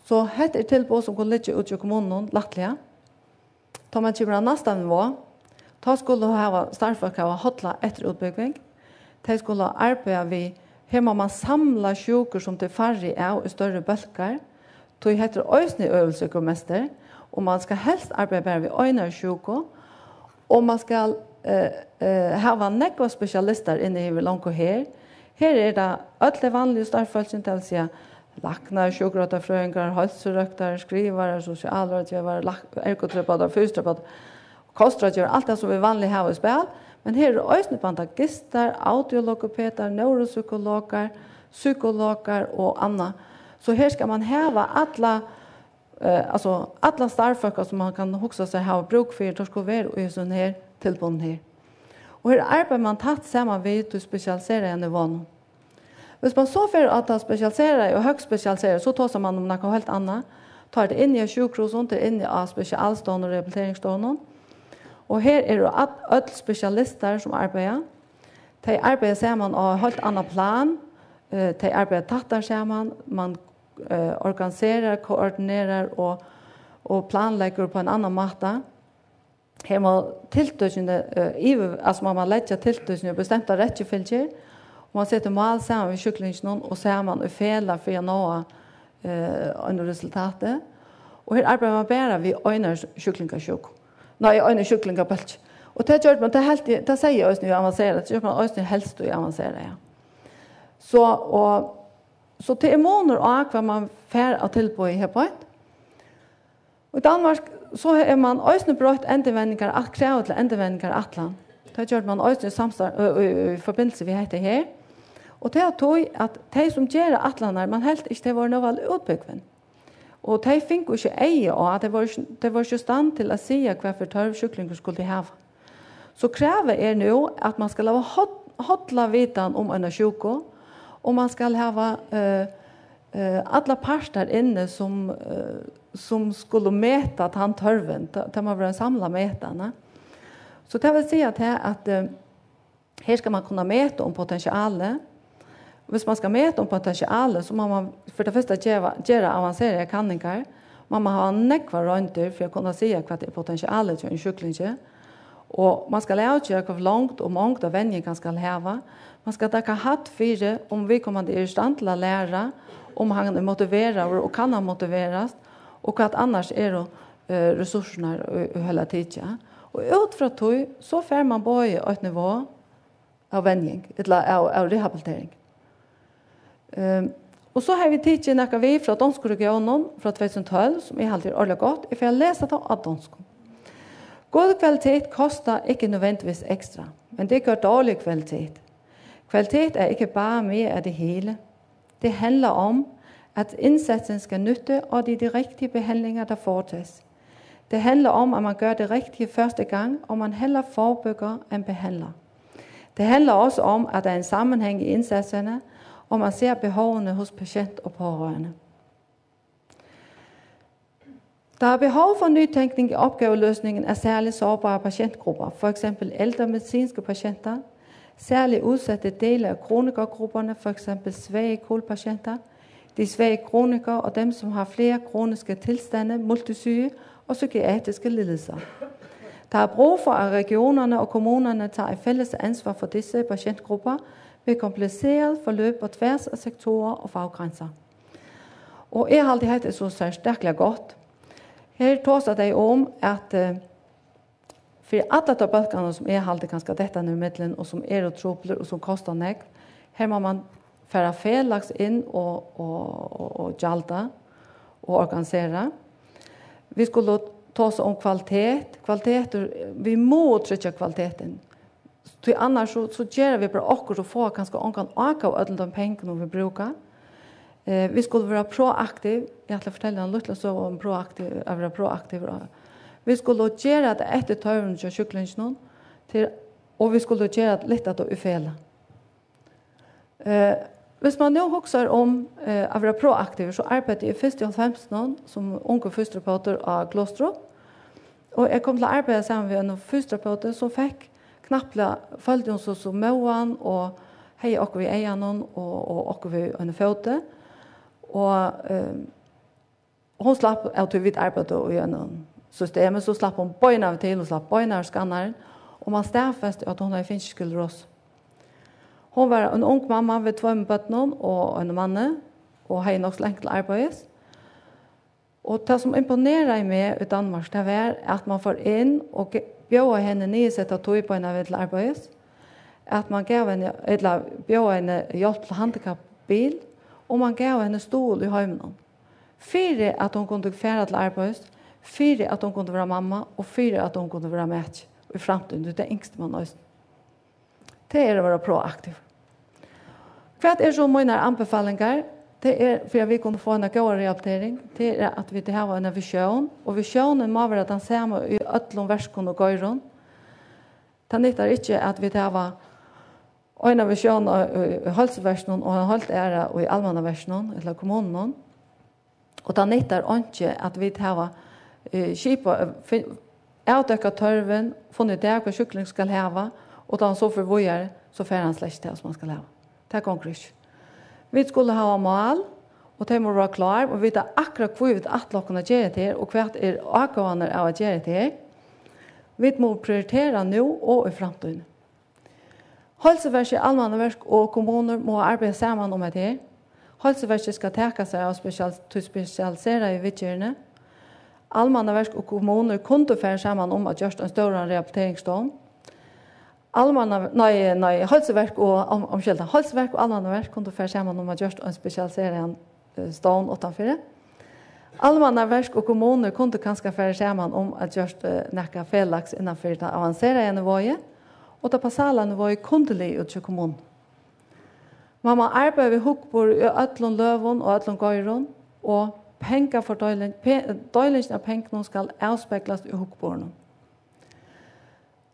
So hetta er tilboð, sum kunnu liggja úti í kommununum lættliga. Tá man kemur á næsta nivå, tá skulu hava starvsfólk hava holla eftirútbúgving. Tey skulu arbeiða við, her má man samla sjúkur, sum tað er færri av, í størri bólkar, tí hetta er eisini øvelse og mester, og man skal helst arbeiða bara við einari sjúku, og man skal, eh, eh, hava nógvar spesialistar inni yvir longu her. Her er tað øll tey vanligu starvsfólkini, tað vil siga læknar, sjúkrarøktarfrøðingar, heilsurøktarar, skrivarar, sosialráðgevarar, lak-, ergoterapeutar, fysioterapeutar, kostráðgevarar, alt tað, sum vit vanliga hava í spæl. Men her eru eisini bandagistar, audiologopedar, neuropsykologar, psykologar og annað. So her skal man hava alla, eh, altso, alla starvsfólk, sum man kann hugsa sær hava brúk fyri, teir skulu vera í hesum her tilboðum her. Og her arbeiðir man tætt saman við tí spesialiseraða nivónum. Hvis man so fer á tað spesialiseraða og høgt spesialiseraða, so tosar man um nakað heilt annað. Tá er tað inni á sjúkrahúsum, tað er inni á spesialstovnum og rehabiliteringsstovnum. Og her eru all, øll spesialistar, sum arbeiða. Tey arbeiða saman á heilt annað plan. Eh, tey arbeiða tættari saman. Man, eh, organiserar, koordinerar og, og planleggur á ein annan máta. Her má tiltøkini, eh, yvir-, altso, man má leggja tiltøkini í bestemta rækkifylgju, og man setir mál saman við sjúklinginum og saman í felag fyri at náa, eh, einum resultati. Og her arbeiðir man bara við einari sjúklingasjúku. Nei, einum sjúklingabólki. Og tað gjørdi man, tað helt eg, tað segði eg eisini í avanserað, tað gjørdi man eisini helst í avanserað, ja. So, og, so tað er munur á, hvat man fær av tilboði her beint. Og í Danmark, so hevur man eisini broytt endurvendingar, at krav til endurvendingarætlan. Tað gjørdi man eisini í samstarv, ø, ø, ø, í forbindelse við hetta her. Og tað er tí, at tey, sum gera ætlanir, man helt ikki, tey vóru nóg væl útbúgvin. Og tey fingu ikki eyga á, at tey vóru ikki, tey vóru ikki í stand til at siga, hvat fyri tørv sjúklingur skuldi hava. So kravið er nú, at man skal hava hol-, holla vitan um eina sjúku, og man skal hava, eh, eh, allar partar inni, sum, eh, sum skulu meta tann tørvin. Tað, tað má vera ein samlað metan, ne? So tað vil siga tað, at, eh, her skal man kunna meta um potentialið. Hvis man skal meta um potentialið, so má man fyri tað fyrsta geva, gera avanseraðar kanningar. Man má hava nógvar royndir fyri at kunna siga, hvat er potentialið hjá einum sjúklingi. Og man skal avgera, hvat longd og mongd av venjingar skal hava. Man skal taka hædd fyri, um viðkomandi er í stand til at læra, um hann er motiveraður og kann hann motiverast, og hvat annars eru, eh, ressourcurnar í, í heila tikið. Og út frá tí, so fær man boðið eitt nivå av venjing, ella av, av rehabilitering. Ehm, og so hava vit tikið nakað við frá donsku regionunum frá tvey túsund og tólv, sum eg haldi er ordiliga gott. Eg fari at lesa tað á donskum. God kvalitet koster ikke nødvendigvis ekstra, men det gør dårlig kvalitet. Kvalitet er ikke bare mere af det hele. Det handler om, at indsatsen skal nytte, og det er de rigtige behandlinger, der foretages. Det handler om, at man gør det rigtige første gang, og man hellere forebygger end behandler. Det handler også om, at der er en sammenhæng i indsatserne, og man ser behovene hos patient og pårørende. Der er behov for nytænkning i opgaveløsningen af særligt sårbare patientgrupper, for eksempel ældre medicinske patienter, særligt udsatte dele af kronikergrupperne, for eksempel svage kol-patienter, de svage kronikere og dem, som har flere kroniske tilstande, multisyge og psykiatriske lidelser. Der er brug for, at regionerne og kommunerne tager et fælles ansvar for disse patientgrupper ved kompliceret forløb på tværs af sektorer og faggrænser. Og eg haldi, hetta er so serstakliga gott. Her tosa tey um, at, eh, fyri allar tær bólkarnar, sum eg haldi kanska detta niður millum, og sum eru truplir, og sum kosta nógv, her má man fara felags inn og, og, og, og gjalda og organisera. Vit skulu tosa um kvalitet. Kvalitetur, vit mugu tryggja kvalitetin. Tí annars so, so gera vit bara okkurt og fáa kanska ongan ákav av øllum teimum pengunum, vit brúka. Eh, vit skulu vera proaktiv. Eg ætli at fortelja eina lítla søgu um proaktiv, at vera proaktiv. Vit skulu gera tað eftir tørvinum hjá sjúklinginum, til, og vit skulu gera tað, lyfta tað í felag. Eh, hvis man nú hugsar um, eh, at vera proaktivur, so arbeiddi eg fyrst í hálvfemsunum sum ungur fysioterapeutur á Glostrup. Og eg kom til at arbeiða saman við einum fysioterapeuti, sum fekk knappliga, føldi hon so sum móðan, og hevði okkurt við eyganum og, og okkurt við einum fóti. Og, ehm, hon slapp, av tí vit arbeiddu í einum systemi, so slapp hon beinanvegin til, hon slapp beinanvegin skannaran, og man staðfesti, at hon hevði fingið sklerosu. Hon var ein ung mamma við tveimum børnum og einum manni, og hevði nokk so langt til arbeiðis. Og tað, sum imponeraði meg í Danmark, tað var, at man fór inn og ge-, bjóðaði henni niðursetta tíð beinanvegin til arbeiðis, at man gav henni, ella bjóðaði henni hjálp til handikappbil, og man gav henni stuðul í heiminum. Fyri at hon kundi fara til arbeiðis, fyri at hon kundi vera mamma, og fyri at hon kundi vera maki í framtíðini, tí tað ynskti man eisini. Tað er at vera proaktiv. Hvat er so mínar anbefalingar? Tað er, fyri at vit kunnu fáa eina góða rehabilitering, tað er, at vit hava eina visjón, og visjónin má vera tann sama í øllum verkum og geirum. Tað nyttar ikki, at vit hava eina visjón á, í, í heilsuverkinum og eina heilt aðra í almannaverkinum ella kommununum. Og tað nyttar einki, at vit hava, eh, skipað, eh, fi-, avdøkkað tørvin, funnið út av, hvat sjúklingurin skal hava, og tá hann so fer víðari, so fær hann slett ikki tað, sum hann skal hava. Tað gongur ikki. Vit skulu hava mál, og tey mugu vera klár, og vita akkurát, hví vit ætla okkum at gera hetta her, og hvat er ágóðarnir av at gera hetta her. Vit mugu prioritera nú og í framtíðini. Heilsuverkið, almannaverk og kommunur mugu arbeiða saman um hetta her. Heilsuverkið skal taka sær av spesial-, tí spesialiseraðu viðgerðini. Almannaverk og kommunur kundu farið saman um at gjørt ein stóran rehabiliteringsstovn. Almanna-, nei, nei, heilsuverk og, um, umskylda, heilsuverk og almannaverk kundu farið saman um at gjørt ein spesialiseraðan, eh, stovn uttanfyri. Almannaverk og kommunur kundu kanska farið saman um at gjørt, eh, nakað felags innanfyri tað avanseraða niveauið, og tað basala niveauið kundi ligið út hjá kommununi. Man má arbeiða við hugburð í øllum løgum og øllum geirum, og pengafordeiling, pe-, deilingin av pengunum skal avspeglast í hugburðinum.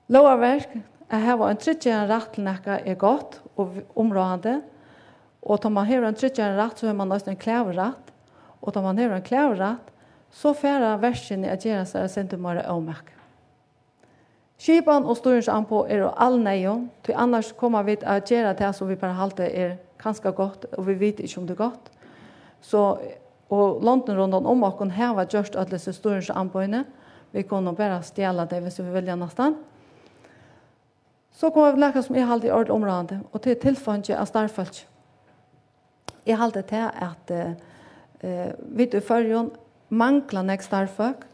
Lógarverk, at hava ein tryggjaran rætt til nakað er gott og v-, umráðandi, og tá man hevur ein tryggjaran rætt, so hevur man eisini ein klagurætt, og tá man hevur ein klagurætt, so fara verkini at gera sær eitt sindur meira ómak. Skipan og stýringsamboð eru alneyðug, tí annars koma vit at gera tað, sum vit bara halda er kanska gott, og vit vita ikki, um tað er gott. So, og londini rundan um okkum hava gjørt øll hesi stýringsamboðini. Vit kunnu bara stjala tey, viss vit vilja næstan. So koma vit til nakað, sum eg haldi er ordiliga umráðandi, og tað er tilfeingi av starvsfólki. Eg haldi tað, at, eh, eh, vit í Føroyum mangla nógv starvsfólk.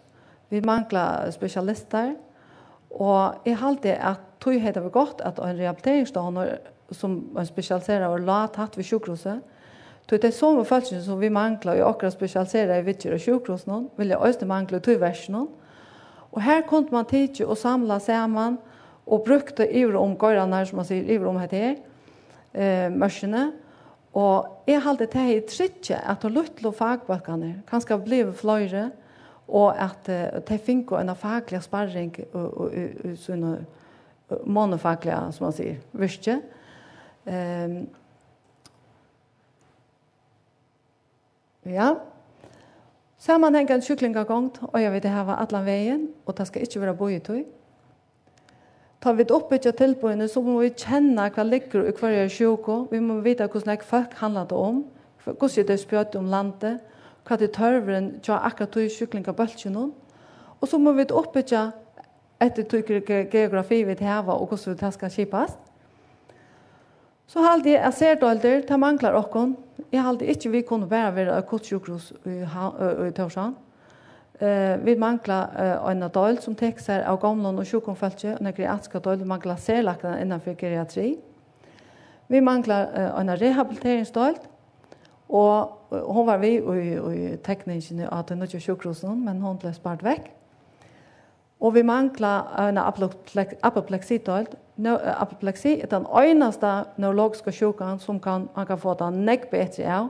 Vit mangla spesialistar. Og eg haldi, at tí hevði tað verið gott, at ein rehabiliteringsstovnur, sum ein spesialiseraður, lá tætt við sjúkrahúsið. Tí tey somu fólkini, sum vit mangla í okkara spesialiseraðu viðgerð á sjúkrahúsinum, vilja eisini mangla í tí verkinum. Og har kundi man tikið og samlað saman og brúkt tað yvir um geirarnar, sum man sigur, yvir um hetta her, eh, mørkini. Og eg haldi, tað hevði tryggjað, at teir lítlu fakbólkarnir kanska blivu fleiri, og at, eh, tey fingu eina fakliga sparring í, í, í, í síni, eh, monofakliga, sum man sigur, virki. Ehm, ja. Samanhangandi sjúklingagongd eiga vit at hava allan vegin, og tað skal ikki vera bíðitíð. Tá vit uppbyggja tilboðini, so mugu vit kenna, hvat liggur í hvørjari sjúku. Vit mugu vita, hvussu nógv fólk handlar tað um, hv-, hvussu er tey spjødd um landið, hvat er tørvurin hjá akkurát tí sjúklingabólkinum. Og so mugu vit uppbyggja eftir tí ge-, ge-, geografi, vit hava, og hvussu tað skal skipast. So haldi eg, at serdeildir, tað manglar okkum. Eg haldi ikki, vit kunnu bara vera akuttsjúkrahús í Ha-, ø, í Tórshavn. Eh, vit mangla, eh, eina deild, sum tekur sær av gomlum og sjúkum fólki, eina geriatriska deild. Vit mangla serlæknar innan fyri geriatri. Vit mangla, eh, eina rehabiliteringsdeild, og, eh, hon var við í, í tekningini á tí nýggja sjúkrahúsinum, men hon bleiv spard vekk. Og vit mangla eina apoplek-, apopleksi-deild. Neu-, eh, apopleksi er tann einasta neurologiska sjúkan, sum kann, man kann fáa tað nógv betri av,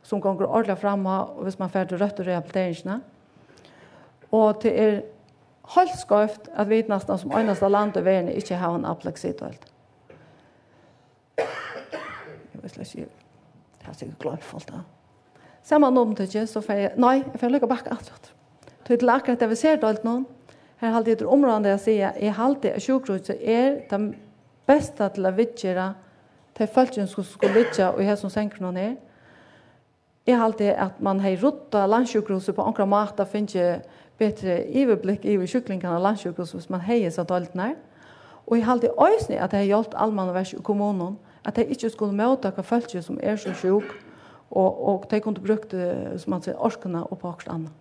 sum gongur ordiliga fram á, hvis man fer til røttu rehabiliteringina. Og tað er heilt skeivt, at vit næstan sum einasta land í verðini ikki hava eina apopleksi-deild. Eg veit slett ikki, eg havi sikkurt gloymt alt tað. Sama nú um tað ikki, so fari eg, nei, eg fari líka bakka aftur, aftur. Tí til akkurát tað við serdeildunum, Her haldi eg, tað er umráðandi at siga, eg haldi, at sjúkrahúsið er tað besta til at viðgera tey fólkini, sum skulu liggja í hesum sengunum her. Eg haldi, at man hevði ruddað landssjúkrahúsið á onkran máta, fingið betri yvirblikk yvir sjúklingarnar á landssjúkrahúsinum, hvis man hevði hesar deildirnar. Og eg haldi eisini, at tað hevði hjálpt almannaverk í kommunum, at tey ikki skuldu móttaka fólki, sum er so sjúk, og, og tey kundu brúkt, eh, sum man sigur, orkuna upp á okkurt annað.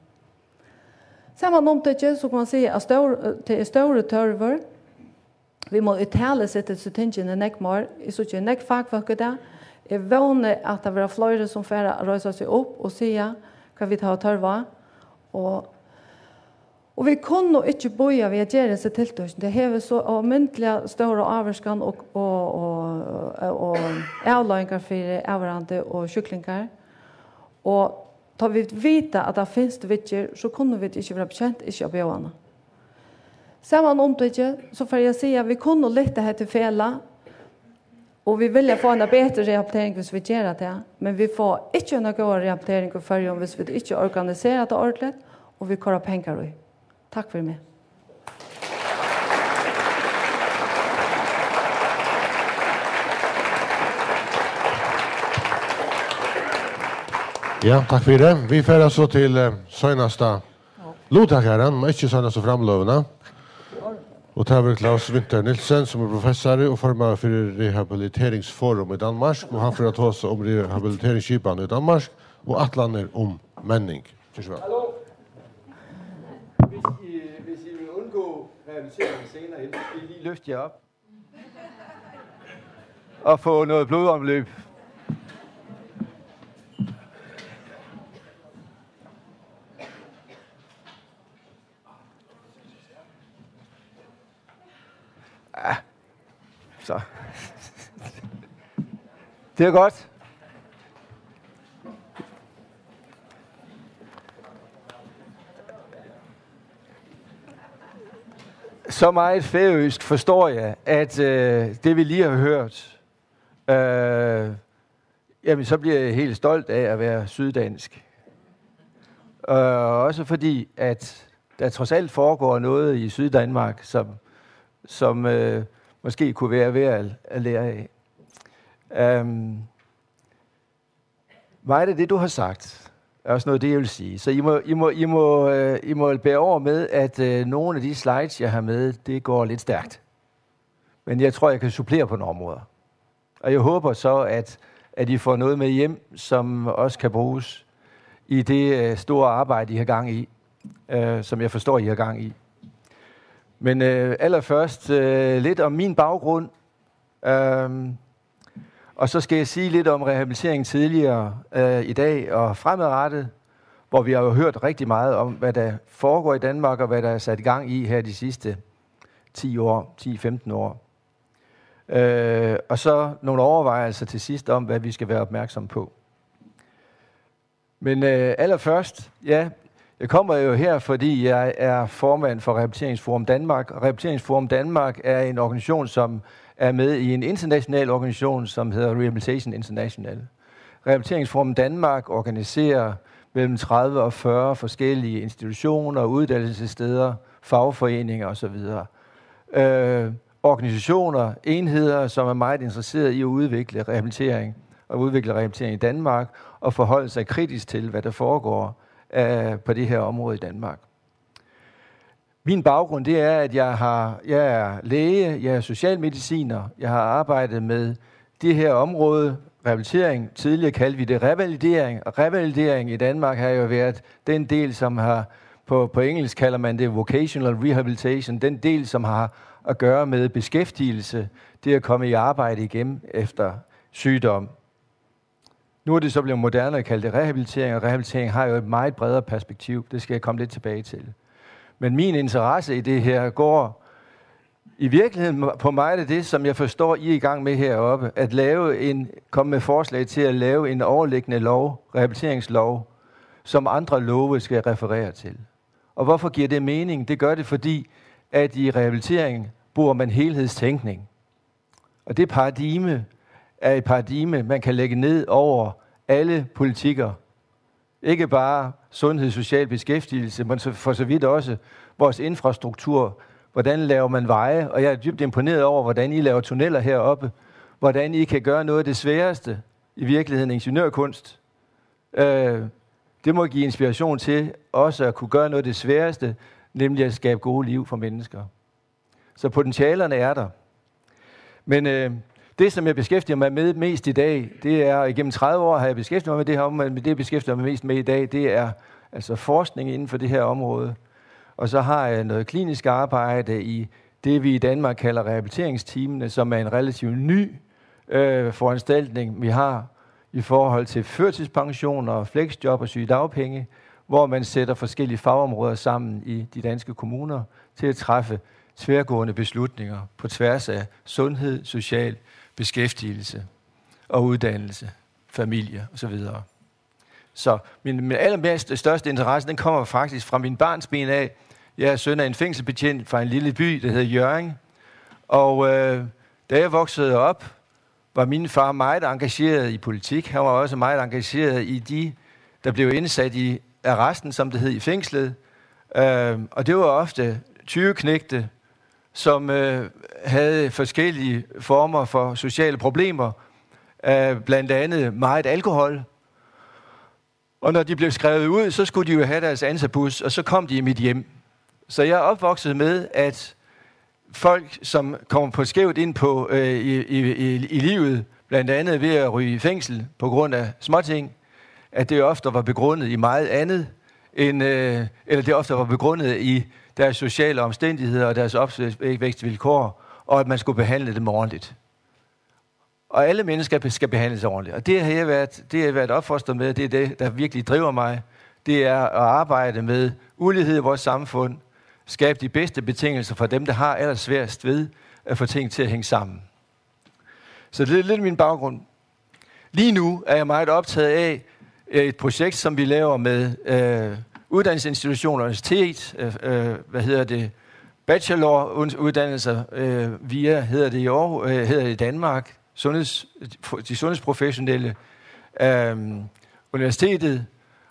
Samanumtikið, so kann man siga, at stór, tað er stórur tørvur. Vit mugu italeseta hesi tingini nógv meir. Eg síggi nógv fakfólk í dag. Eg vóni, at tað verða fleiri, sum fara at reisa seg upp og siga, hvat vit hava tørv á. Og, og vit kunnu ikki bíða við at gera hesi tiltøkini. Tað hevur so ómetaliga stóra ávirkan og, og, og, og avleiðingar fyri avvarðandi og sjúklingar. Og tá vit vita, at tað finst viðgerð, so kunnu vit ikki vera bekent ikki at bjóða hana. Samanumtikið, so fari eg at siga, at vit kunnu lyfta hetta í felag, og vit vilja fáa eina betri rehabilitering, hvis vit gera tað. Men vit fáa ikki eina góða rehabilitering í Føroyum, hvis vit ikki organisera tað ordiligt, og vit koyra pengar í. Takk fyri meg. Ja, takk fyri. Vit fara so til eh, seinasta luttakaran, men ikki seinastu framløguna. Og tað verður Claus Winther Nielsen, sum er professari og formaður fyri Rehabiliteringsforum í Danmark, og hann fer at tosa um rehabiliteringsskipan í Danmark og ætlanir um menning. Ger so væl. Hvis I, hvis I vil undgå rehabilitering senere hen, så skal I lige løfte jer op og få noget blodomløb. Ja. Så. Det er godt. Så meget færøsk forstår jeg, at øh, det vi lige har hørt, øh, jamen så bliver jeg helt stolt af at være syddansk. Og også fordi, at der trods alt foregår noget i Syddanmark, som, som øh, måske kunne være værd at, at lære af. Um, meget af det, du har sagt, er også noget af det, jeg vil sige. Så I må, I må, I må, øh, I må bære over med, at øh, nogle af de slides, jeg har med, det går lidt stærkt. Men jeg tror, jeg kan supplere på nogle områder. Og jeg håber så, at, at I får noget med hjem, som også kan bruges i det øh, store arbejde, I har gang i, øh, som jeg forstår, I har gang i. Men øh, allerførst øh, lidt om min baggrund. Øhm, og så skal jeg sige lidt om rehabilitering tidligere øh, i dag og fremadrettet, hvor vi har jo hørt rigtig meget om, hvad der foregår i Danmark og hvad der er sat i gang i her de sidste ti år, ti femten år. Øh, og så nogle overvejelser til sidst om, hvad vi skal være opmærksom på. Men øh, allerførst, ja, jeg kommer jo her, fordi jeg er formand for Rehabiliteringsforum Danmark. Og Rehabiliteringsforum Danmark er en organisation, som er med i en international organisation, som hedder Rehabilitation International. Rehabiliteringsforum Danmark organiserer mellem tredive og fyrre forskellige institutioner, uddannelsessteder, fagforeninger osv. Øh, organisationer, enheder, som er meget interesseret i at udvikle rehabilitering og udvikle rehabilitering i Danmark og forholde sig kritisk til, hvad der foregår øh, på det her område i Danmark. Min baggrund det er, at jeg, har, jeg er læge, jeg er socialmediciner, jeg har arbejdet med det her område, rehabilitering. Tidligere kaldte vi det revalidering, og revalidering i Danmark har jo været den del, som har, på, på engelsk kalder man det vocational rehabilitation, den del, som har at gøre med beskæftigelse, det at komme i arbejde igen efter sygdom. Nu er det så blevet moderne at kalde det rehabilitering, og rehabilitering har jo et meget bredere perspektiv. Det skal jeg komme lidt tilbage til. Men min interesse i det her går i virkeligheden på meget af det, som jeg forstår, I er i gang med heroppe, at lave en, komme med forslag til at lave en overliggende lov, rehabiliteringslov, som andre love skal referere til. Og hvorfor giver det mening? Det gør det, fordi at i rehabilitering bruger man helhedstænkning. Og det paradigme er et paradigme, man kan lægge ned over alle politikker. Ikke bare sundhed, social beskæftigelse, men så, for så vidt også vores infrastruktur. Hvordan laver man veje? Og jeg er dybt imponeret over, hvordan I laver tunneller heroppe. Hvordan I kan gøre noget af det sværeste, i virkeligheden ingeniørkunst. Øh, det må give inspiration til også at kunne gøre noget af det sværeste, nemlig at skabe gode liv for mennesker. Så potentialerne er der. Men øh, det, som jeg beskæftiger mig med mest i dag, det er, igennem tredive år har jeg beskæftiget mig med det her område, men det, jeg beskæftiger mig mest med i dag, det er altså forskning inden for det her område. Og så har jeg noget klinisk arbejde i det, vi i Danmark kalder rehabiliteringsteamene, som er en relativt ny øh, foranstaltning, vi har i forhold til førtidspensioner, fleksjob og sygedagpenge, hvor man sætter forskellige fagområder sammen i de danske kommuner til at træffe tværgående beslutninger på tværs af sundhed, social, beskæftigelse og uddannelse, familie og så videre. Så min, min allermest største interesse, den kommer faktisk fra min barnsben af. Jeg er søn af en fængselsbetjent fra en lille by, der hedder Hjørring. Og øh, da jeg voksede op, var min far meget engageret i politik. Han var også meget engageret i de, der blev indsat i arresten, som det hed, i fængslet. Øh, og det var ofte tyveknægte, som øh, havde forskellige former for sociale problemer, øh, blandt andet meget alkohol. Og når de blev skrevet ud, så skulle de jo have deres ansabus, og så kom de i mit hjem. Så jeg er opvokset med, at folk, som kommer på skævt ind på øh, i, i, i, i livet, blandt andet ved at ryge i fængsel på grund af småting, at det ofte var begrundet i meget andet, end, øh, eller det ofte var begrundet i deres sociale omstændigheder og deres opvækstvilkår, og at man skulle behandle dem ordentligt. Og alle mennesker skal behandles ordentligt. Og det har jeg været, det har jeg været opfostret med, det er det, der virkelig driver mig. Det er at arbejde med ulighed i vores samfund, skabe de bedste betingelser for dem, der har allersværest ved at få ting til at hænge sammen. Så det er lidt min baggrund. Lige nu er jeg meget optaget af øh, et projekt, som vi laver med øh, uddannelsesinstitutioner og universitet, øh, øh, hvad hedder det, bacheloruddannelser øh, via, hedder det i år, øh, hedder det i Danmark, sundheds, de sundhedsprofessionelle, øh, universitetet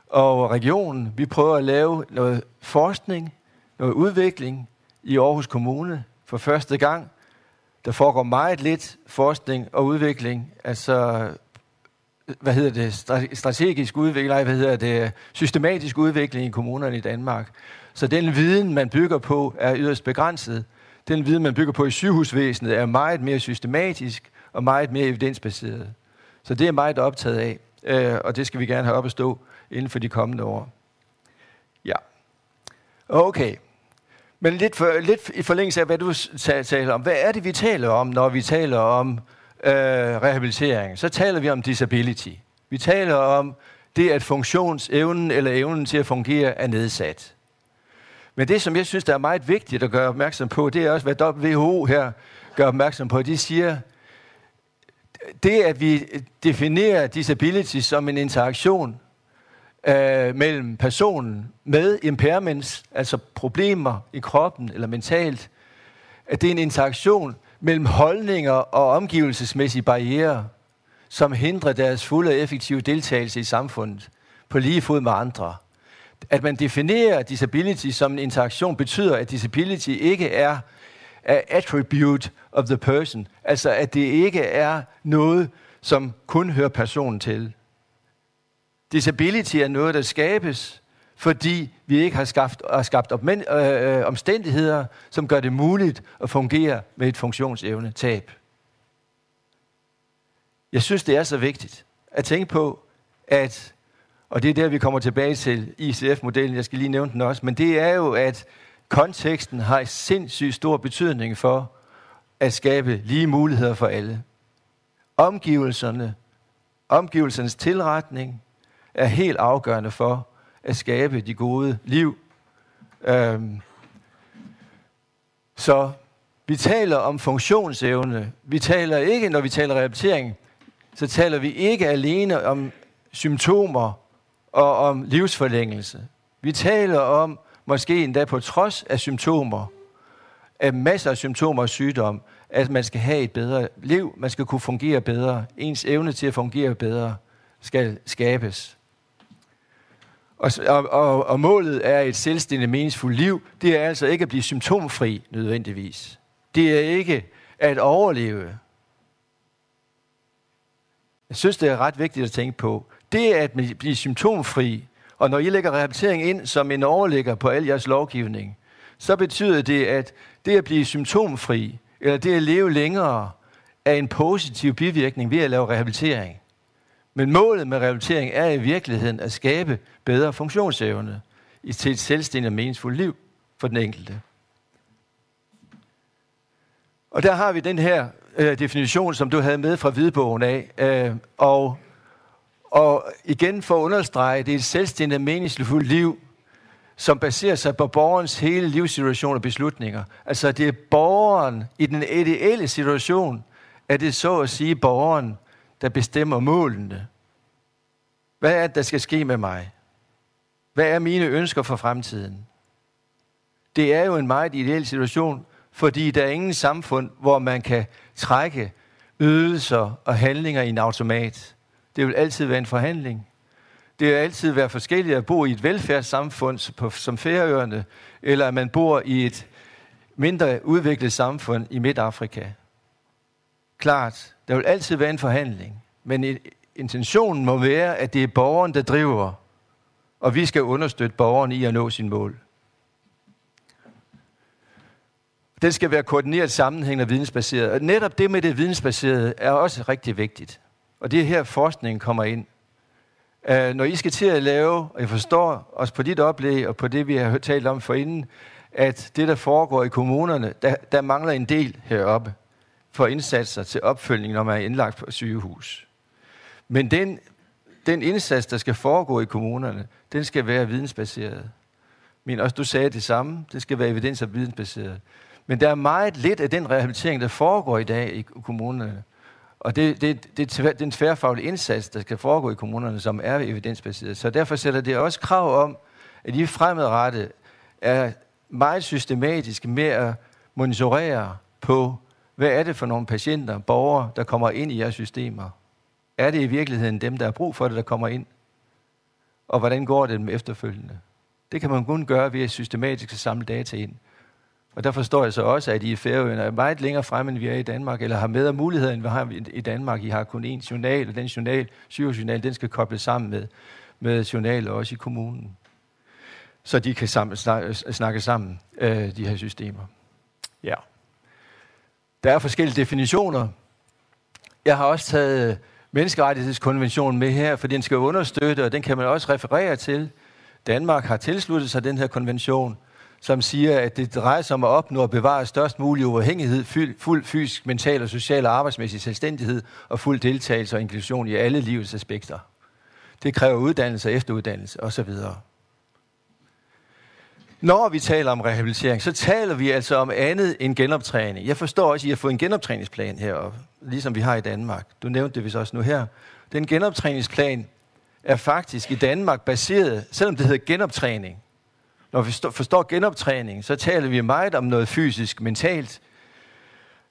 og regionen. Vi prøver at lave noget forskning, noget udvikling i Aarhus Kommune for første gang. Der foregår meget lidt forskning og udvikling, altså hvad hedder det, strategisk udvikling, nej, hvad hedder det, systematisk udvikling i kommunerne i Danmark. Så den viden, man bygger på, er yderst begrænset. Den viden, man bygger på i sygehusvæsenet, er meget mere systematisk og meget mere evidensbaseret. Så det er meget optaget af, øh, og det skal vi gerne have op at stå inden for de kommende år. Ja. Okay. Men lidt, for, lidt i forlængelse af, hvad du taler om. Hvad er det, vi taler om, når vi taler om øh, rehabilitering? Så taler vi om disability. Vi taler om det, at funktionsevnen eller evnen til at fungere er nedsat. Men det, som jeg synes, der er meget vigtigt at gøre opmærksom på, det er også, hvad W H O her gør opmærksom på. De siger, det, at vi definerer disability som en interaktion øh, mellem personen med impairments, altså problemer i kroppen eller mentalt, at det er en interaktion mellem holdninger og omgivelsesmæssige barrierer, som hindrer deres fulde og effektive deltagelse i samfundet på lige fod med andre. At man definerer disability som en interaktion, betyder, at disability ikke er an attribute of the person, altså at det ikke er noget, som kun hører personen til. Disability er noget, der skabes, fordi vi ikke har skabt, har skabt opmen, øh, omstændigheder, som gør det muligt at fungere med et funktionsevnetab. Jeg synes, det er så vigtigt at tænke på, at, og det er der, vi kommer tilbage til I C F-modellen, jeg skal lige nævne den også, men det er jo, at konteksten har sindssygt stor betydning for at skabe lige muligheder for alle. Omgivelserne, omgivelsernes tilretning er helt afgørende for at skabe de gode liv. Øhm, så vi taler om funktionsevne. Vi taler ikke, når vi taler rehabilitering, så taler vi ikke alene om symptomer og om livsforlængelse. Vi taler om, måske endda på trods af symptomer, af masser af symptomer og sygdom, at man skal have et bedre liv, man skal kunne fungere bedre, ens evne til at fungere bedre skal skabes. Og, og, og, og målet er et selvstændigt, meningsfuldt liv. Det er altså ikke at blive symptomfri nødvendigvis. Det er ikke at overleve. Jeg synes, det er ret vigtigt at tænke på. Det at blive symptomfri, og når I lægger rehabilitering ind som en overligger på al jeres lovgivning, så betyder det, at det at blive symptomfri, eller det at leve længere, er en positiv bivirkning ved at lave rehabilitering. Men målet med rehabilitering er i virkeligheden at skabe bedre funktionsevne i, til et selvstændigt og meningsfuldt liv for den enkelte. Og der har vi den her øh, definition, som du havde med fra hvidbogen af. Øh, og, og igen for at understrege, det er et selvstændigt og meningsfuldt liv, som baserer sig på borgerens hele livssituation og beslutninger. Altså det er borgeren i den ideelle situation, er det så at sige borgeren, der bestemmer målene. Hvad er det, der skal ske med mig? Hvad er mine ønsker for fremtiden? Det er jo en meget ideel situation, fordi der er ingen samfund, hvor man kan trække ydelser og handlinger i en automat. Det vil altid være en forhandling. Det vil altid være forskelligt at bo i et velfærdssamfund s- på- som Færøerne, eller at man bor i et mindre udviklet samfund i Midtafrika. Klart, der vil altid være en forhandling, men i- intentionen må være, at det er borgeren, der driver, og vi skal understøtte borgeren i at nå sine mål. Den skal være koordineret, sammenhængende og vidensbaseret. Og netop det med det vidensbaserede er også rigtig vigtigt. Og det er her, forskningen kommer ind. Øh, når I skal til at lave, og jeg forstår også på dit oplæg og på det, vi har hørt talt om forinden, at det, der foregår i kommunerne, der, der mangler en del heroppe for indsatser til opfølgning, når man er indlagt på sygehus. Men den, den indsats, der skal foregå i kommunerne, den skal være vidensbaseret. Men også du sagde det samme, det skal være evidens- og vidensbaseret. Men der er meget lidt af den rehabilitering, der foregår i dag i kommunerne. Og det, det, det er tvær- den tværfaglige indsats, der skal foregå i kommunerne, som er evidensbaseret. Så derfor sætter det også krav om, at I fremadrettet er meget systematisk med at monitorere på, hvad er det for nogle patienter, borgere, der kommer ind i jeres systemer? Er det i virkeligheden dem, der er brug for det, der kommer ind? Og hvordan går det dem efterfølgende? Det kan man kun gøre ved systematisk at samle data ind. Og der forstår jeg så også, at I i Færøerne er meget længere fremme, end vi er i Danmark, eller har bedre muligheder, end vi har i i Danmark. I har kun én journal, og den journal, sygehusjournal, den skal kobles sammen med, med journaler også i kommunen. Så de kan sammen, snakke, snakke sammen, øh, de her systemer. Ja. Der er forskellige definitioner. Jeg har også taget menneskerettighedskonventionen med her, for den skal jo understøtte, og den kan man også referere til. Danmark har tilsluttet sig den her konvention, som siger, at det drejer sig om at opnå og bevare størst mulig uafhængighed, fy- fuld fysisk, mental og social og arbejdsmæssig selvstændighed og fuld deltagelse og inklusion i alle livets aspekter. Det kræver uddannelse, efteruddannelse og så videre. Når vi taler om rehabilitering, så taler vi altså om andet end genoptræning. Jeg forstår også, at I har fået en genoptræningsplan heroppe, ligesom vi har i Danmark. Du nævnte det vist også nu her. Den genoptræningsplan er faktisk i Danmark baseret, selvom det hedder genoptræning. Når vi forstår, forstår genoptræning, så taler vi meget om noget fysisk, mentalt.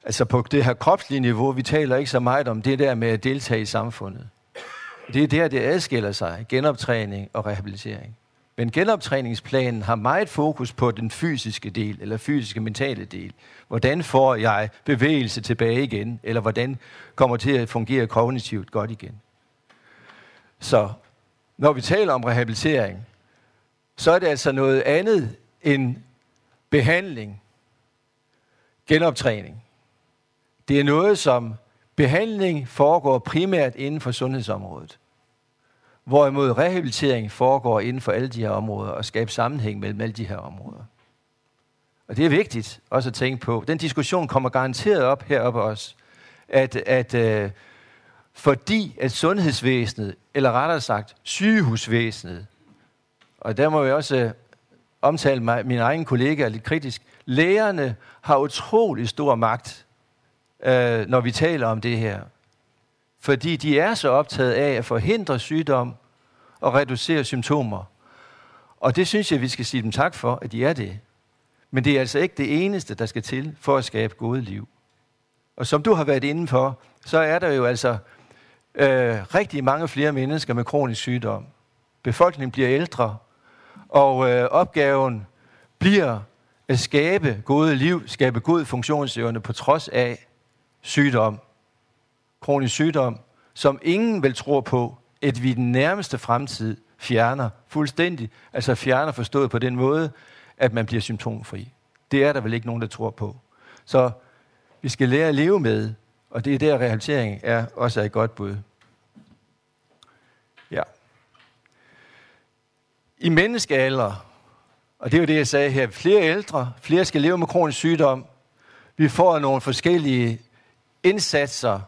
Altså på det her kropslige niveau, vi taler ikke så meget om det der med at deltage i samfundet. Det er der, det adskiller sig, genoptræning og rehabilitering. Men genoptræningsplanen har meget fokus på den fysiske del, eller fysiske mentale del. Hvordan får jeg bevægelse tilbage igen, eller hvordan kommer til at fungere kognitivt godt igen? Så når vi taler om rehabilitering, så er det altså noget andet end behandling, genoptræning. Det er noget som behandling foregår primært inden for sundhedsområdet, hvorimod rehabilitering foregår inden for alle de her områder og skaber sammenhæng mellem alle de her områder. Og det er vigtigt også at tænke på. Den diskussion kommer garanteret op heroppe også, at, at øh, fordi at sundhedsvæsenet, eller rettere sagt sygehusvæsenet, og der må jeg også øh, omtale mig, mine egne kollegaer lidt kritisk, lægerne har utrolig stor magt, øh, når vi taler om det her. Fordi de er så optaget af at forhindre sygdom og reducere symptomer. Og det synes jeg, vi skal sige dem tak for, at de er det. Men det er altså ikke det eneste, der skal til for at skabe gode liv. Og som du har været inde på, så er der jo altså øh, rigtig mange flere mennesker med kronisk sygdom. Befolkningen bliver ældre, og øh, opgaven bliver at skabe gode liv, skabe god funktionsevne på trods af sygdom, kronisk sygdom, som ingen vil tro på, at vi i den nærmeste fremtid fjerner fuldstændig, altså fjerner forstået på den måde, at man bliver symptomfri. Det er der vel ikke nogen, der tror på. Så vi skal lære at leve med, og det er der, rehabilitering er, også er et godt bud. Ja. I menneskealder, og det er jo det, jeg sagde her, flere ældre, flere skal leve med kronisk sygdom. Vi får nogle forskellige indsatser,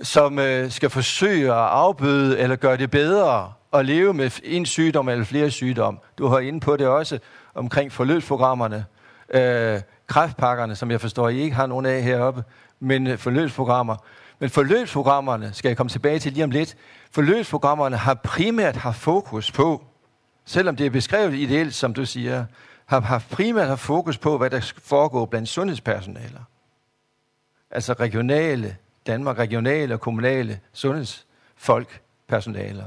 som øh, skal forsøge at afbøde eller gøre det bedre at leve med en sygdom eller flere sygdomme. Du har inde på det også omkring forløbsprogrammerne, øh, kræftpakkerne, som jeg forstår, I ikke har nogen af heroppe, men øh, forløbsprogrammer. Men forløbsprogrammerne, skal jeg komme tilbage til lige om lidt, forløbsprogrammerne har primært haft fokus på, selvom det er beskrevet ideelt, som du siger, har haft primært haft fokus på, hvad der foregår blandt sundhedspersonaler. Altså regionale, Danmark regionale og kommunale sundhedsfolk, personaler.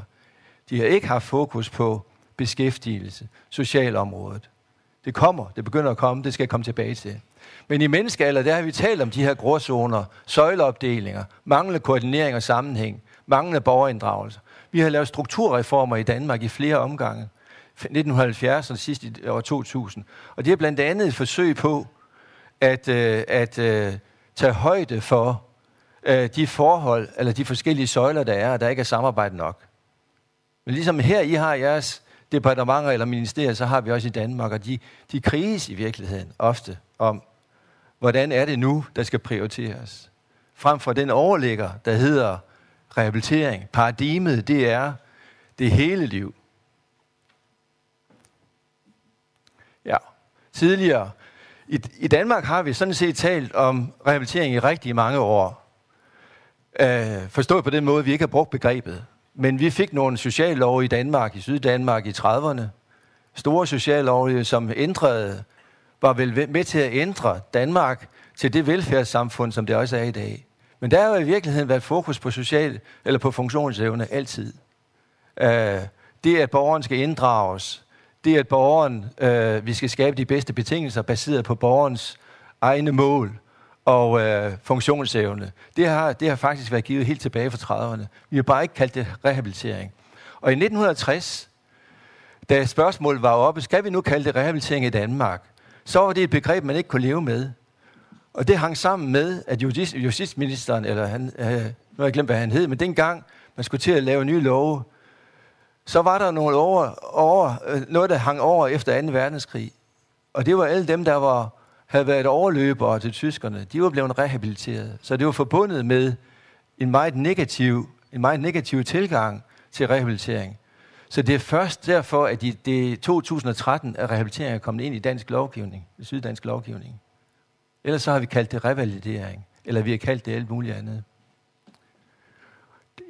De har ikke haft fokus på beskæftigelse, socialområdet. Det kommer, det begynder at komme, det skal jeg komme tilbage til. Men i menneskealder, der har vi talt om de her gråzoner, søjleopdelinger, manglende koordinering og sammenhæng, manglende borgerinddragelse. Vi har lavet strukturreformer i Danmark i flere omgange. Nitten halvfjerds og sidst i år to tusind. Og det er blandt andet et forsøg på at, øh, at øh, tage højde for øh, de forhold, eller de forskellige søjler, der er, og der ikke er samarbejde nok. Men ligesom her, I har jeres departementer eller ministerier, så har vi også i Danmark, og de, de kriges i virkeligheden ofte om, hvordan er det nu, der skal prioriteres? Frem for den overligger, der hedder rehabilitering. Paradigmet, det er det hele liv. Ja, tidligere. I, I Danmark har vi sådan set talt om rehabilitering i rigtig mange år. Øh, forstået på den måde, at vi ikke har brugt begrebet. Men vi fik nogle sociallove i Danmark, i Syddanmark i trediverne. Store sociallove, som ændrede, var vel med til at ændre Danmark til det velfærdssamfund, som det også er i dag. Men der har jo i virkeligheden været fokus på social eller på funktionsevne altid. Øh, det, at borgeren skal inddrages, det, at borgeren, øh, vi skal skabe de bedste betingelser baseret på borgerens egne mål og øh, funktionsevne, det har, det har faktisk været givet helt tilbage fra trediverne. Vi har bare ikke kaldt det rehabilitering. Og i nitten hundrede og tres, da spørgsmålet var oppe, skal vi nu kalde det rehabilitering i Danmark, så var det et begreb, man ikke kunne leve med. Og det hang sammen med, at justits, justitsministeren, eller han, øh, nu har jeg glemt, hvad han hed, men dengang man skulle til at lave nye love, så var der nogle over, over, øh, noget, der hang over efter anden verdenskrig. Og det var alle dem, der var, havde været overløbere til tyskerne. De var blevet rehabiliteret. Så det var forbundet med en meget negativ, en meget negativ tilgang til rehabilitering. Så det er først derfor, at det er to tusind og tretten, at rehabilitering er kommet ind i dansk lovgivning, i syddansk lovgivning. Ellers så har vi kaldt det revalidering, eller vi har kaldt det alt muligt andet.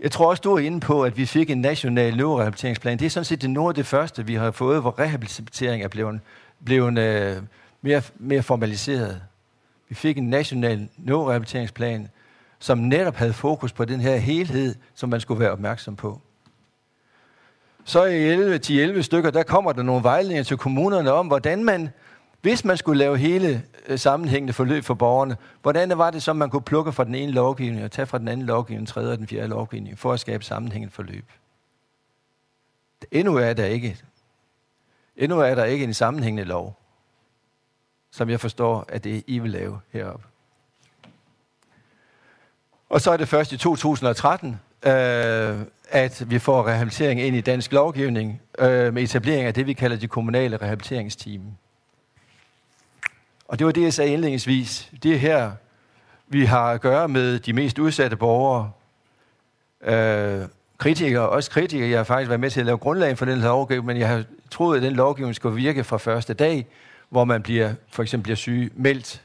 Jeg tror også, du er inde på, at vi fik en national neurorehabiliteringsplan. Det er sådan set det, noget af det første, vi har fået, hvor rehabilitering er blevet, blevet øh, mere, mere formaliseret. Vi fik en national neurorehabiliteringsplan, som netop havde fokus på den her helhed, som man skulle være opmærksom på. Så i elleve, ti elleve stykker, der kommer der nogle vejledninger til kommunerne om, hvordan man, hvis man skulle lave hele øh, sammenhængende forløb for borgerne, hvordan var det så, man kunne plukke fra den ene lovgivning og tage fra den anden lovgivning, tredje og den fjerde lovgivning, for at skabe sammenhængende forløb? Endnu er der ikke. Endnu er der ikke en sammenhængende lov, som jeg forstår, at det I vil lave heroppe. Og så er det først i to tusind og tretten, øh, at vi får rehabilitering ind i dansk lovgivning øh, med etablering af det, vi kalder de kommunale rehabiliteringsteam. Og det var det, jeg sagde indledningsvis. Det er her, vi har at gøre med de mest udsatte borgere. Øh, kritikere, også kritikere, jeg har faktisk været med til at lave grundlag for den lovgivning, men jeg har troet, at den lovgivning skulle virke fra første dag, hvor man bliver, for eksempel bliver sygemeldt.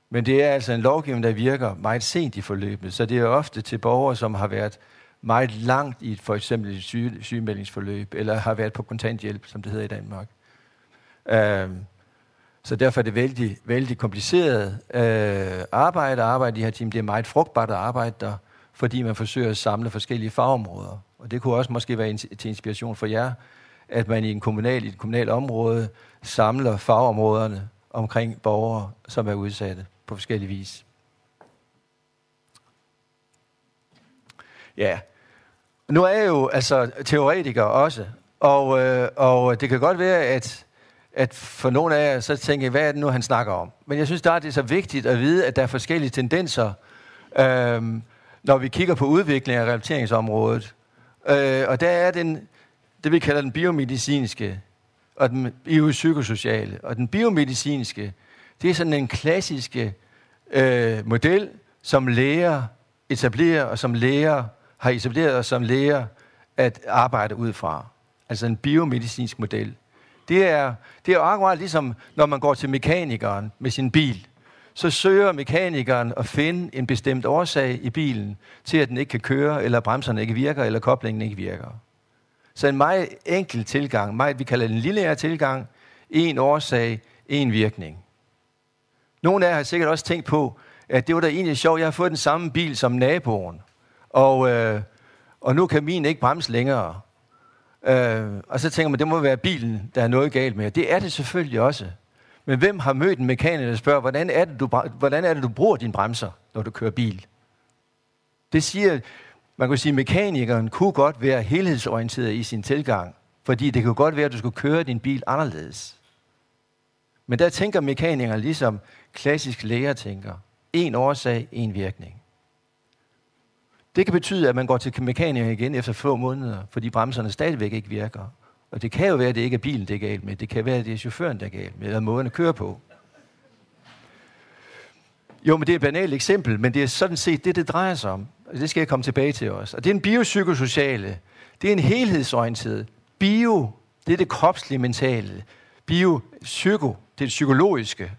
Men det er altså en lovgivning, der virker meget sent i forløbet, så det er ofte til borgere, som har været meget langt i et, for eksempel et syge, sygemeldingsforløb, eller har været på kontanthjælp, som det hedder i Danmark. Øhm, så derfor er det vældig, vældig kompliceret øh, arbejde at arbejde i de her team. Det er meget frugtbart at arbejde der, fordi man forsøger at samle forskellige fagområder. Og det kunne også måske være ins- til inspiration for jer, at man i en kommunal, i et kommunalt område samler fagområderne omkring borgere, som er udsatte på forskellig vis. Ja, nu er jeg jo altså teoretiker også, og, øh, og det kan godt være, at, at for nogle af jer så tænker, hvad er det nu, han snakker om? Men jeg synes, der er det så vigtigt at vide, at der er forskellige tendenser, øhm, når vi kigger på udviklingen af rehabiliteringsområdet. Øh, og der er den, det, vi kalder den biomedicinske, og den biopsykosociale. Og den biomedicinske, det er sådan en klassiske øh, model, som læger etablerer, og som læger har etableret, og som læger at arbejde ud fra. Altså en biomedicinsk model. Det er, det er akkurat ligesom, når man går til mekanikeren med sin bil. Så søger mekanikeren at finde en bestemt årsag i bilen til, at den ikke kan køre, eller bremserne ikke virker, eller koblingen ikke virker. Så en meget enkel tilgang, meget, vi kalder den lineær tilgang, en årsag, en virkning. Nogle af jer har sikkert også tænkt på, at det var da egentlig sjovt, jeg har fået den samme bil som naboen, og, øh, og nu kan min ikke bremse længere. Øh, og så tænker man, det må være bilen, der er noget galt med. Det er det selvfølgelig også. Men hvem har mødt en mekaniker, der spørger, hvordan er det, du, bra- hvordan er det, du bruger dine bremser, når du kører bil? Det siger, man kunne sige, at mekanikeren kunne godt være helhedsorienteret i sin tilgang, fordi det kunne godt være, at du skulle køre din bil anderledes. Men der tænker mekanikeren ligesom klassisk læger tænker. En årsag, en virkning. Det kan betyde, at man går til mekaniker igen efter få måneder, fordi bremserne stadigvæk ikke virker. Og det kan jo være, at det ikke er bilen, det er galt med. Det kan være, at det er chaufføren, der er galt med, eller måden at køre på. Jo, men det er et banalt eksempel, men det er sådan set det, det drejer sig om. Og det skal jeg komme tilbage til også. Og det er en biopsykosociale. Det er en helhedsorienteret. Bio, det er det kropslige, mentale. Bio, psyko, det er det psykologiske.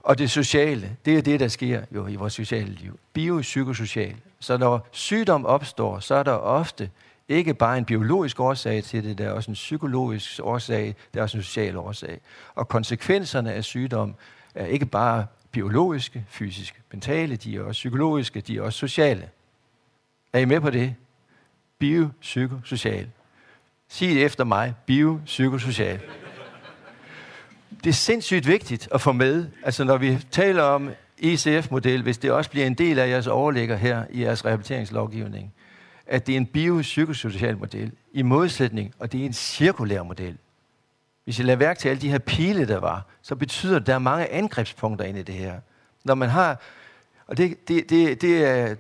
Og det sociale, det er det, der sker jo i vores sociale liv. Biopsykosocial. Så når sygdom opstår, så er der ofte ikke bare en biologisk årsag til det, der er også en psykologisk årsag, der er også en social årsag. Og konsekvenserne af sygdom er ikke bare biologiske, fysiske, mentale, de er også psykologiske, de er også sociale. Er I med på det? Biopsykosocial. Sig det efter mig. Biopsykosocial. Det er sindssygt vigtigt at få med, altså når vi taler om E C F-model, hvis det også bliver en del af jeres overligger her i jeres rehabiliteringslovgivning, at det er en biopsykosocial model, i modsætning, og det er en cirkulær model. Hvis I lader mærke til alle de her pile, der var, så betyder det, at der er mange angrebspunkter inde i det her. Når man har, og det, det, det, det, er,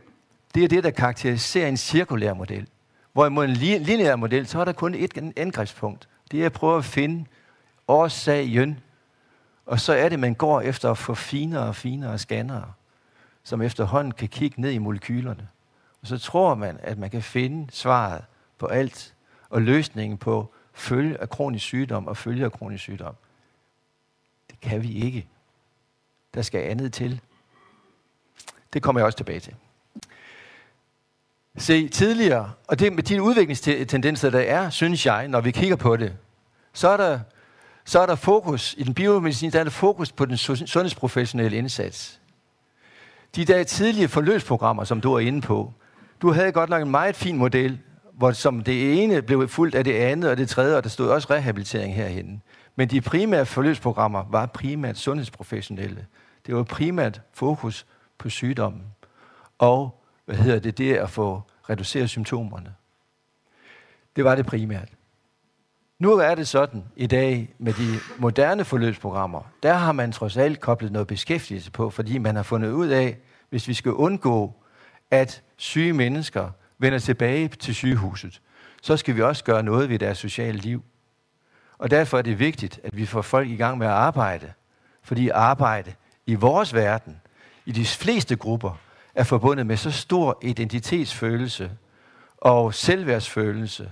det er det, der karakteriserer en cirkulær model. Hvorimod en li- lineær model, så er der kun et an- angrebspunkt. Det er at prøve at finde årsagen. Og så er det, man går efter at få finere og finere scannere, som efterhånden kan kigge ned i molekylerne. Og så tror man, at man kan finde svaret på alt, og løsningen på følge af kronisk sygdom og følge af kronisk sygdom. Det kan vi ikke. Der skal andet til. Det kommer jeg også tilbage til. Se, tidligere, og det med de udviklingstendenser, der er, synes jeg, når vi kigger på det, så er der, så er der fokus, i den biomedicin, der er der fokus på den su- sundhedsprofessionelle indsats. De der tidlige forløbsprogrammer, som du er inde på, du havde godt nok en meget fin model, hvor som det ene blev fulgt af det andet og det tredje, og der stod også rehabilitering herhenne. Men de primære forløbsprogrammer var primært sundhedsprofessionelle. Det var primært fokus på sygdommen. Og, hvad hedder det, det at få reduceret symptomerne. Det var det primært. Nu er det sådan i dag med de moderne forløbsprogrammer, der har man trods alt koblet noget beskæftigelse på, fordi man har fundet ud af, hvis vi skal undgå, at syge mennesker vender tilbage til sygehuset, så skal vi også gøre noget ved deres sociale liv. Og derfor er det vigtigt, at vi får folk i gang med at arbejde, fordi arbejde i vores verden, i de fleste grupper, er forbundet med så stor identitetsfølelse og selvværdsfølelse,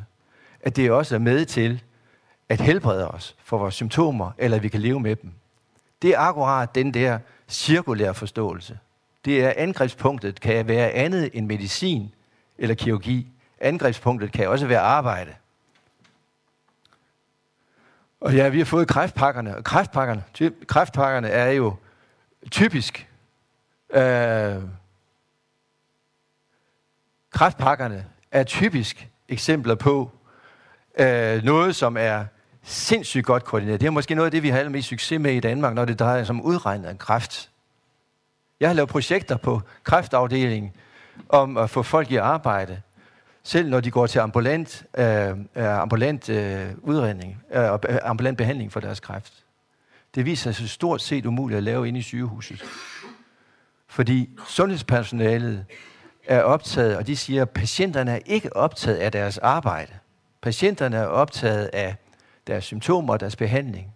at det også er med til at helbrede os for vores symptomer, eller vi kan leve med dem. Det er akkurat den der cirkulære forståelse. Det er, angrebspunktet kan være andet end medicin eller kirurgi. Angrebspunktet kan også være arbejde. Og ja, vi har fået kræftpakkerne, og kræftpakkerne, ty- kræftpakkerne er jo typisk øh, Kræftpakkerne er typisk eksempler på øh, noget, som er sindssygt godt koordineret. Det er måske noget af det, vi har allermest succes med i Danmark, når det drejer sig om udregning af kræft. Jeg har lavet projekter på kræftafdelingen om at få folk i arbejde, selv når de går til ambulant, øh, øh, ambulant øh, udredning, øh, og be- ambulant behandling for deres kræft. Det viser sig stort set umuligt at lave inde i sygehuset. Fordi sundhedspersonalet er optaget, og de siger, at patienterne er ikke optaget af deres arbejde. Patienterne er optaget af deres symptomer og deres behandling.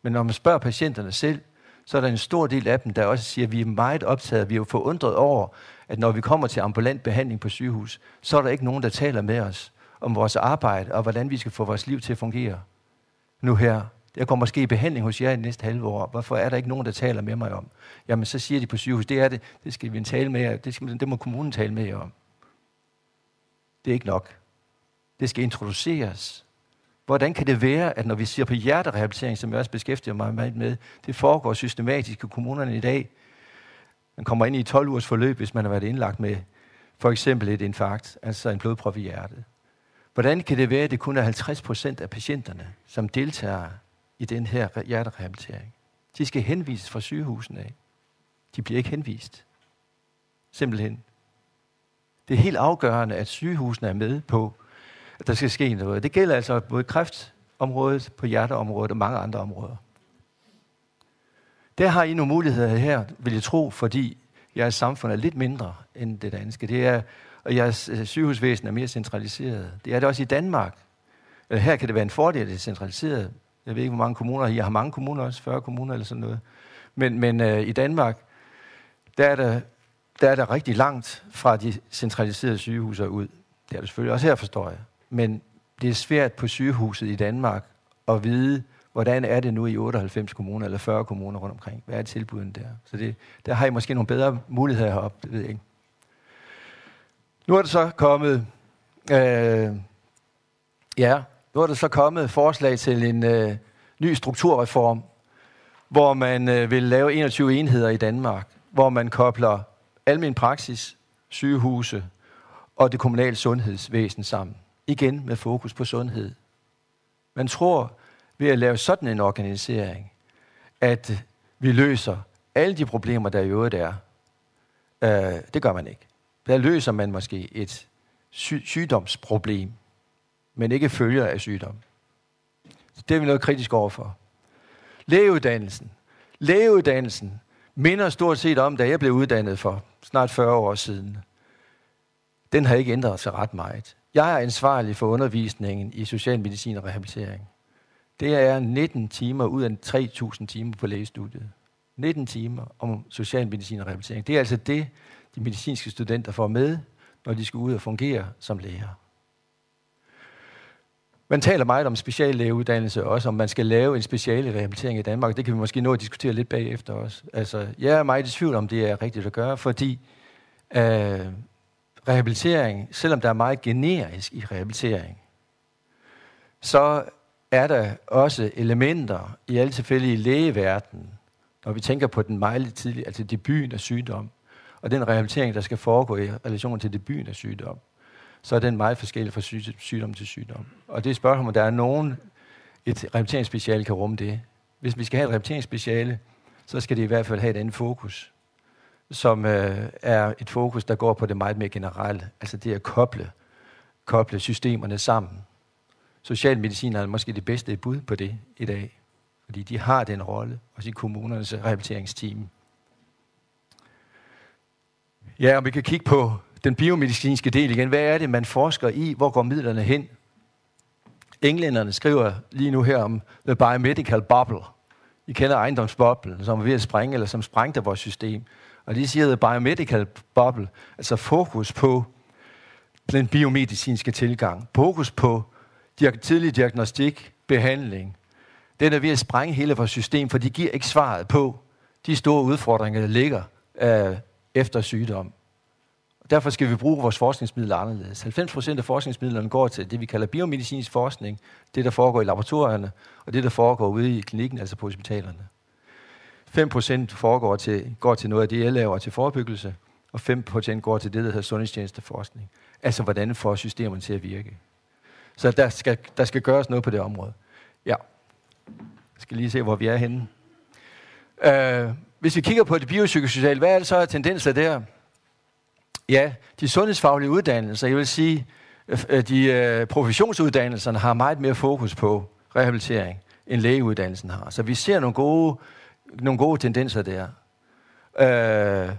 Men når man spørger patienterne selv, så er der en stor del af dem, der også siger, at vi er meget optaget, vi er jo forundret over, at når vi kommer til ambulant behandling på sygehus, så er der ikke nogen, der taler med os om vores arbejde og hvordan vi skal få vores liv til at fungere nu her. Jeg går måske i behandling hos jer i det næste halve år. Hvorfor er der ikke nogen, der taler med mig om? Jamen, så siger de på sygehus, det er det, det skal vi tale med jer, det, skal, det må kommunen tale med jer om. Det er ikke nok. Det skal introduceres. Hvordan kan det være, at når vi ser på hjerterehabilitering, som jeg også beskæftiger mig meget med, det foregår systematisk i kommunerne i dag. Man kommer ind i et tolv ugers forløb, hvis man har været indlagt med for eksempel et infarkt, altså en blodprop i hjertet. Hvordan kan det være, at det kun er halvtreds procent af patienterne, som deltager i den her re- hjerterehabilitering? De skal henvises fra sygehusene af. De bliver ikke henvist. Simpelthen. Det er helt afgørende, at sygehusene er med på, at der skal ske noget. Det gælder altså både kræftområdet, på hjerteområdet og mange andre områder. Der har I nogle muligheder her, vil jeg tro, fordi jeres samfund er lidt mindre end det danske. Det er, og jeres øh, sygehusvæsen er mere centraliseret. Det er det også i Danmark. Øh, Her kan det være en fordel, at det er centraliseret. Jeg ved ikke, hvor mange kommuner I har. Mange kommuner også, fyrre kommuner eller sådan noget. Men, men øh, i Danmark, der er, der, der er der rigtig langt fra de centraliserede sygehuse ud. Det er det selvfølgelig også her, forstår jeg. Men det er svært på sygehuset i Danmark at vide, hvordan er det nu i otteoghalvfems kommuner eller fyrre kommuner rundt omkring. Hvad er tilbudene der? Så det, der har I måske nogle bedre muligheder heroppe, det ved jeg ikke. Nu er der så kommet, øh, ja, nu er der så kommet forslag til en øh, ny strukturreform, hvor man øh, vil lave enogtyve enheder i Danmark, hvor man kobler almen praksis, sygehuse og det kommunale sundhedsvæsen sammen. Igen med fokus på sundhed. Man tror, ved at lave sådan en organisering, at vi løser alle de problemer, der i øvrigt er. Øh, det gør man ikke. Der løser man måske et sy- sygdomsproblem, men ikke følger af sygdom. Så det er vi noget kritisk overfor. Lægeuddannelsen. Lægeuddannelsen minder stort set om, da jeg blev uddannet for snart fyrre år siden. Den har ikke ændret sig ret meget. Jeg er ansvarlig for undervisningen i socialmedicin og rehabilitering. Det er nitten timer ud af tre tusind timer på lægestudiet. Nitten timer om socialmedicin og rehabilitering. Det er altså det, de medicinske studenter får med, når de skal ud og fungere som læger. Man taler meget om speciallægeuddannelse også, om man skal lave en speciale rehabilitering i Danmark. Det kan vi måske nå at diskutere lidt bagefter også. Altså, jeg er meget i tvivl om, det er rigtigt at gøre, fordi øh, rehabilitering, selvom der er meget generisk i rehabilitering, så er der også elementer i alle tilfælde i lægeverdenen, når vi tænker på den meget tidlige, altså debuten af sygdom, og den rehabilitering, der skal foregå i relation til debuten af sygdom, så er den meget forskellig fra syg- sygdom til sygdom. Og det er et spørgsmål, om der er nogen, et rehabiliteringsspeciale kan rumme det. Hvis vi skal have et rehabiliteringsspeciale, så skal det i hvert fald have et andet fokus, som øh, er et fokus, der går på det meget mere generelle, altså det at koble, koble systemerne sammen. Socialmedicinerne er måske det bedste bud på det i dag, fordi de har den rolle, også i kommunernes rehabiliteringsteam. Ja, og vi kan kigge på den biomedicinske del igen. Hvad er det, man forsker i? Hvor går midlerne hen? Englænderne skriver lige nu her om the biomedical bubble. I kender ejendomsboblen, som er ved at sprænge, eller som sprængte vores system. Og de siger the biomedical bubble, altså fokus på den biomedicinske tilgang, fokus på diag- tidlig diagnostik, behandling, den er ved at sprænge hele vores system, for de giver ikke svaret på de store udfordringer, der ligger øh, efter sygdom. Derfor skal vi bruge vores forskningsmidler anderledes. Halvfems procent af forskningsmidlerne går til det, vi kalder biomedicinsk forskning, det, der foregår i laboratorierne, og det, der foregår ude i klinikken, altså på hospitalerne. Fem procent foregår til, går til noget af det, jeg laver til forebyggelse, Og fem procent går til det, der hedder sundhedstjenesteforskning. Altså, hvordan får systemerne til at virke? Så der skal, der skal gøres noget på det område. Ja. Jeg skal lige se, hvor vi er henne. Øh, hvis vi kigger på det biopsykosociale, hvad er det så af tendenser der? Ja, de sundhedsfaglige uddannelser, jeg vil sige, øh, de øh, professionsuddannelserne har meget mere fokus på rehabilitering, end lægeuddannelsen har. Så vi ser nogle gode, nogle gode tendenser der. Øh,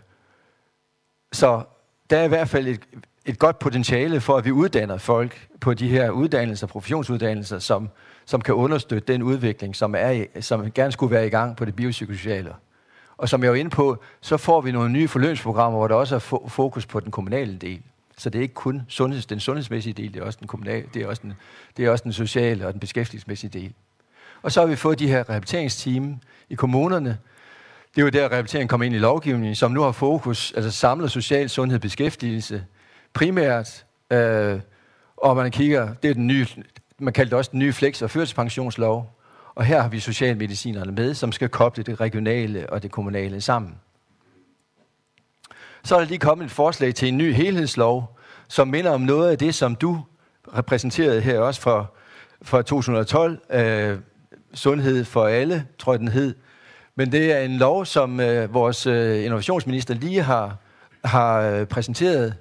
så der er i hvert fald et, et godt potentiale for, at vi uddanner folk på de her uddannelser, professionsuddannelser, som, som kan understøtte den udvikling, som, er, i- som gerne skulle være i gang på det biopsykosociale. Og som jeg var inde på, så får vi nogle nye forløbsprogrammer, hvor der også er fo- fokus på den kommunale del. Så det er ikke kun sundheds, den sundhedsmæssige del, det er også den kommunale, det er også den, det er også den sociale og den beskæftigelsesmæssige del. Og så har vi fået de her rehabiliteringsteam i kommunerne. Det er jo der, rehabilitering kommer ind i lovgivningen, som nu har fokus, altså samler social sundhed og beskæftigelse primært. Øh, og man kigger, det er den nye, man kalder det også den nye flex- og førtidspensionslov. Og her har vi socialmedicinerne med, som skal koble det regionale og det kommunale sammen. Så er der lige kommet et forslag til en ny helhedslov, som minder om noget af det, som du repræsenterede her også for, for to tusind og tolv, øh, Sundhed for alle, tror jeg, den hed. Men det er en lov, som øh, vores øh, innovationsminister lige har, har øh, præsenteret,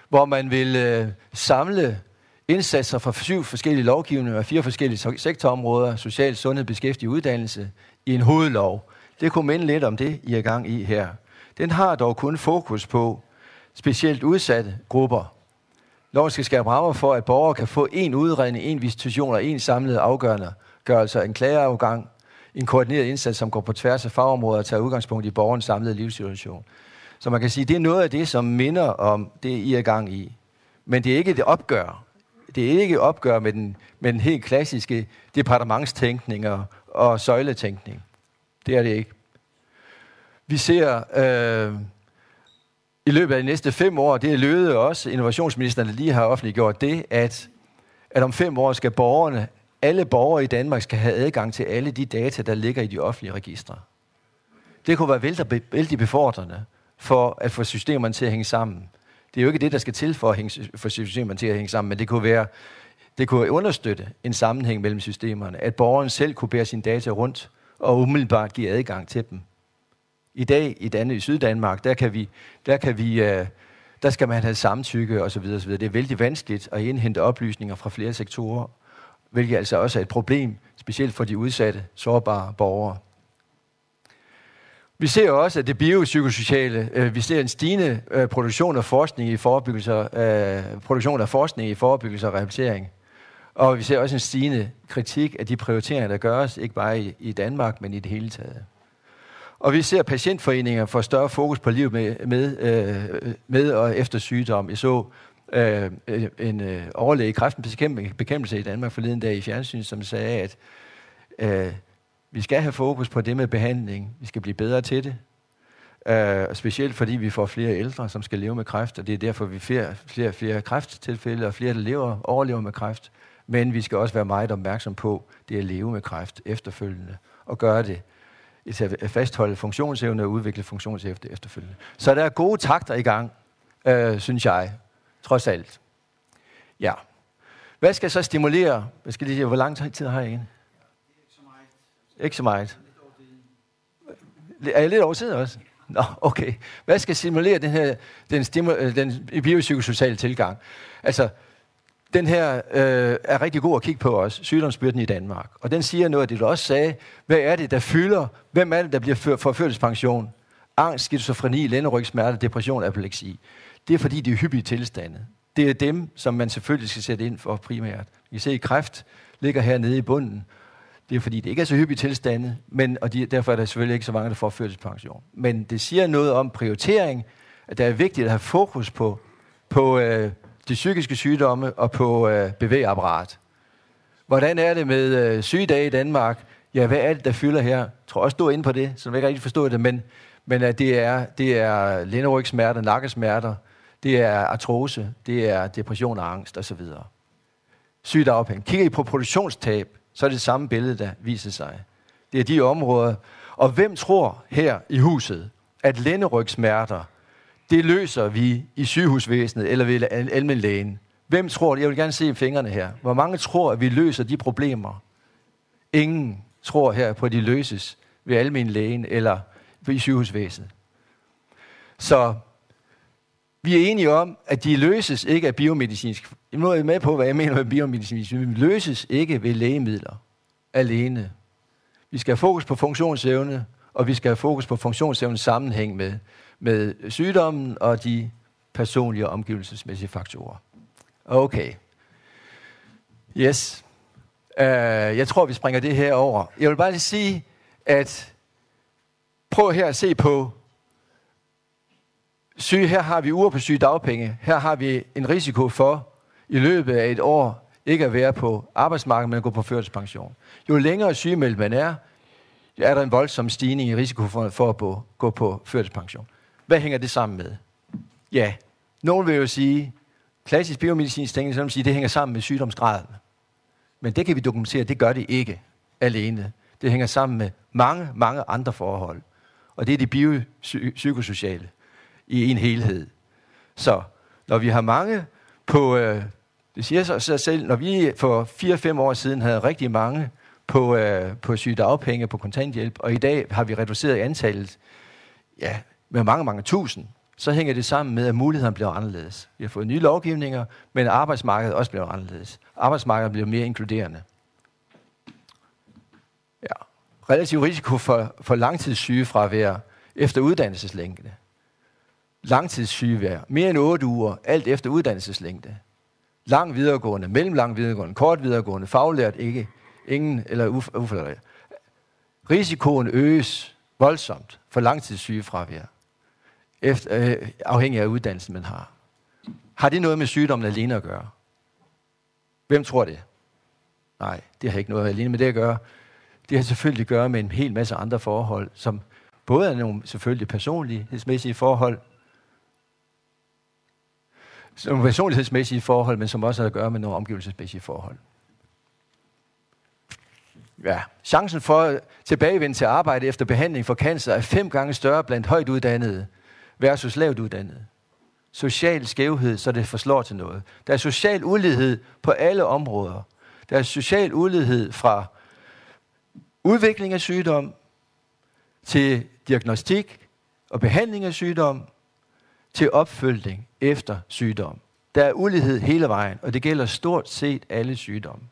hvor man vil øh, samle indsatser fra syv forskellige lovgivninger og fire forskellige sektorområder, social, sundhed, beskæftigelse, uddannelse, i en hovedlov. Det kunne minde lidt om det, I er gang i her. Den har dog kun fokus på specielt udsatte grupper. Loven skal skabe rammer for, at borgere kan få en udredning, en visitation og en samlet afgørelse, en klageafgang, en koordineret indsats, som går på tværs af fagområder og tager udgangspunkt i borgerens samlede livssituation. Så man kan sige, det er noget af det, som minder om det, I er gang i. Men det er ikke det opgør. Det er ikke et opgør med den, med den helt klassiske departementstænkning og, og søjletænkning. Det er det ikke. Vi ser øh, i løbet af de næste fem år, det er Løhde også, innovationsministeren, der lige har offentliggjort det, at, at om fem år skal borgerne, alle borgere i Danmark skal have adgang til alle de data, der ligger i de offentlige registre. Det kunne være vældig, vældig befordrende for at få systemerne til at hænge sammen. Det er jo ikke det, der skal til for at hænge, for systemerne til at hænge sammen, men det kunne være, det kunne understøtte en sammenhæng mellem systemerne, at borgeren selv kunne bære sine data rundt og umiddelbart give adgang til dem. I dag, i et andet, i Syddanmark, der kan vi, der kan vi, øh, der skal man have samtykke og så videre, og så videre. Det er vældig vanskeligt at indhente oplysninger fra flere sektorer, hvilket altså også er et problem, specielt for de udsatte, sårbare borgere. Vi ser jo også, at det biopsykosociale, øh, vi ser en stigende øh, produktion af forskning i forebyggelse, øh, produktion af forskning i forebyggelse og rehabilitering. Og vi ser også en stigende kritik af de prioriteringer, der gøres, ikke bare i, i Danmark, men i det hele taget. Og vi ser patientforeninger få større fokus på livet med, med, øh, med og efter sygdom. Jeg så øh, en øh, overlæge i kræftbekæmpelse i Danmark forleden dag i fjernsynet, som sagde, at øh, vi skal have fokus på det med behandling. Vi skal blive bedre til det. Øh, og specielt fordi vi får flere ældre, som skal leve med kræft, og det er derfor, vi får flere og flere kræfttilfælde, og flere, der lever, overlever med kræft. Men vi skal også være meget opmærksom på det at leve med kræft efterfølgende, og gøre det, at fastholde funktionsevne og udvikle funktionsevne efterfølgende. Så der er gode takter i gang, øh, synes jeg, trods alt. Ja. Hvad skal så stimulere? Jeg skal lige sige, hvor lang tid har jeg igen? Ikke så meget. Er jeg lidt over tid også? Nå, okay. Hvad skal stimulere den her, den, stimu- øh, den biopsykosociale tilgang? Altså, den her øh, er rigtig god at kigge på også, sygdomsbyrden i Danmark. Og den siger noget af det, du også sagde. Hvad er det, der fylder? Hvem er det, der bliver før- får førtidspension? Angst, skizofreni, lænderygsmerter, depression, epilepsi. Det er fordi, det er hyppige tilstande. Det er dem, som man selvfølgelig skal sætte ind for primært. Vi kan se, at kræft ligger hernede i bunden. Det er fordi, det ikke er så hyppige tilstande, men, og de, derfor er der selvfølgelig ikke så mange, der får førtidspension. Men det siger noget om prioritering, at det er vigtigt at have fokus på, på øh, de psykiske sygdomme og på øh, bevægeapparat. Hvordan er det med øh, sygedage i Danmark? Ja, hvad er det, der fylder her? Jeg tror også, du er inde på det, så jeg ikke rigtig forstå det, men, men at det er, det er lænderygsmerter, nakkesmerter, det er artrose, det er depression og angst osv. Sygedagpenge. Kigger I på produktionstab, så er det samme billede, der viser sig. Det er de områder. Og hvem tror her i huset, at lænderygsmerter, det løser vi i sygehusvæsenet eller ved al- almenlægen. Hvem tror, jeg vil gerne se fingrene her, hvor mange tror, at vi løser de problemer? Ingen tror her på, at de løses ved almenlægen eller i sygehusvæsenet. Så vi er enige om, at de løses ikke af biomedicinsk. Nu er I med på, hvad jeg mener med biomedicinsk. De løses ikke ved lægemidler alene. Vi skal have fokus på funktionsevne, og vi skal have fokus på funktionsevnens sammenhæng med, med sygdommen og de personlige og omgivelsesmæssige faktorer. Okay. Yes. Uh, jeg tror, vi springer det her over. Jeg vil bare lige sige, at prøv her at se på syge. Her har vi uger på sygedagpenge. Her har vi en risiko for i løbet af et år ikke at være på arbejdsmarkedet, men at gå på førtidspension. Jo længere sygemeldt man er, jo er der en voldsom stigning i risiko for, for at gå, gå på førtidspension. Hvad hænger det sammen med? Ja, nogen vil jo sige, klassisk biomedicinsk tænkning, så vil man sige, det hænger sammen med sygdomsgraden. Men det kan vi dokumentere, det gør det ikke alene. Det hænger sammen med mange, mange andre forhold. Og det er det biopsykosociale i en helhed. Så når vi har mange på, øh, det siger sig, sig selv, når vi for fire-fem år siden havde rigtig mange på, øh, på sygedagpenge, på kontanthjælp, og i dag har vi reduceret antallet, ja, med mange, mange tusind, så hænger det sammen med, at mulighederne bliver anderledes. Vi har fået nye lovgivninger, men arbejdsmarkedet også bliver anderledes. Arbejdsmarkedet bliver mere inkluderende. Ja. Relativ risiko for, for langtidssygefravær efter uddannelseslængde. Langtidssygevær, mere end otte uger, alt efter uddannelseslængde. Lang videregående, mellemlang videregående, kort videregående, faglært ikke, ingen eller uf- ufaglært. Risikoen øges voldsomt for langtidssygefravær, efter, øh, afhængig af uddannelsen, man har. Har det noget med sygdommen alene at gøre? Hvem tror det? Nej, det har ikke noget alene med det at gøre. Det har selvfølgelig at gøre med en hel masse andre forhold, som både er nogle selvfølgelig personlighedsmæssige forhold, nogle personlighedsmæssige forhold, men som også har at gøre med nogle omgivelsesmæssige forhold. Ja. Chancen for at tilbagevende til arbejde efter behandling for cancer er fem gange større blandt højt uddannede versus lavt uddannede. Social skævhed, så det forslår til noget. Der er social ulighed på alle områder. Der er social ulighed fra udvikling af sygdom, til diagnostik og behandling af sygdom, til opfølgning efter sygdom. Der er ulighed hele vejen, og det gælder stort set alle sygdomme.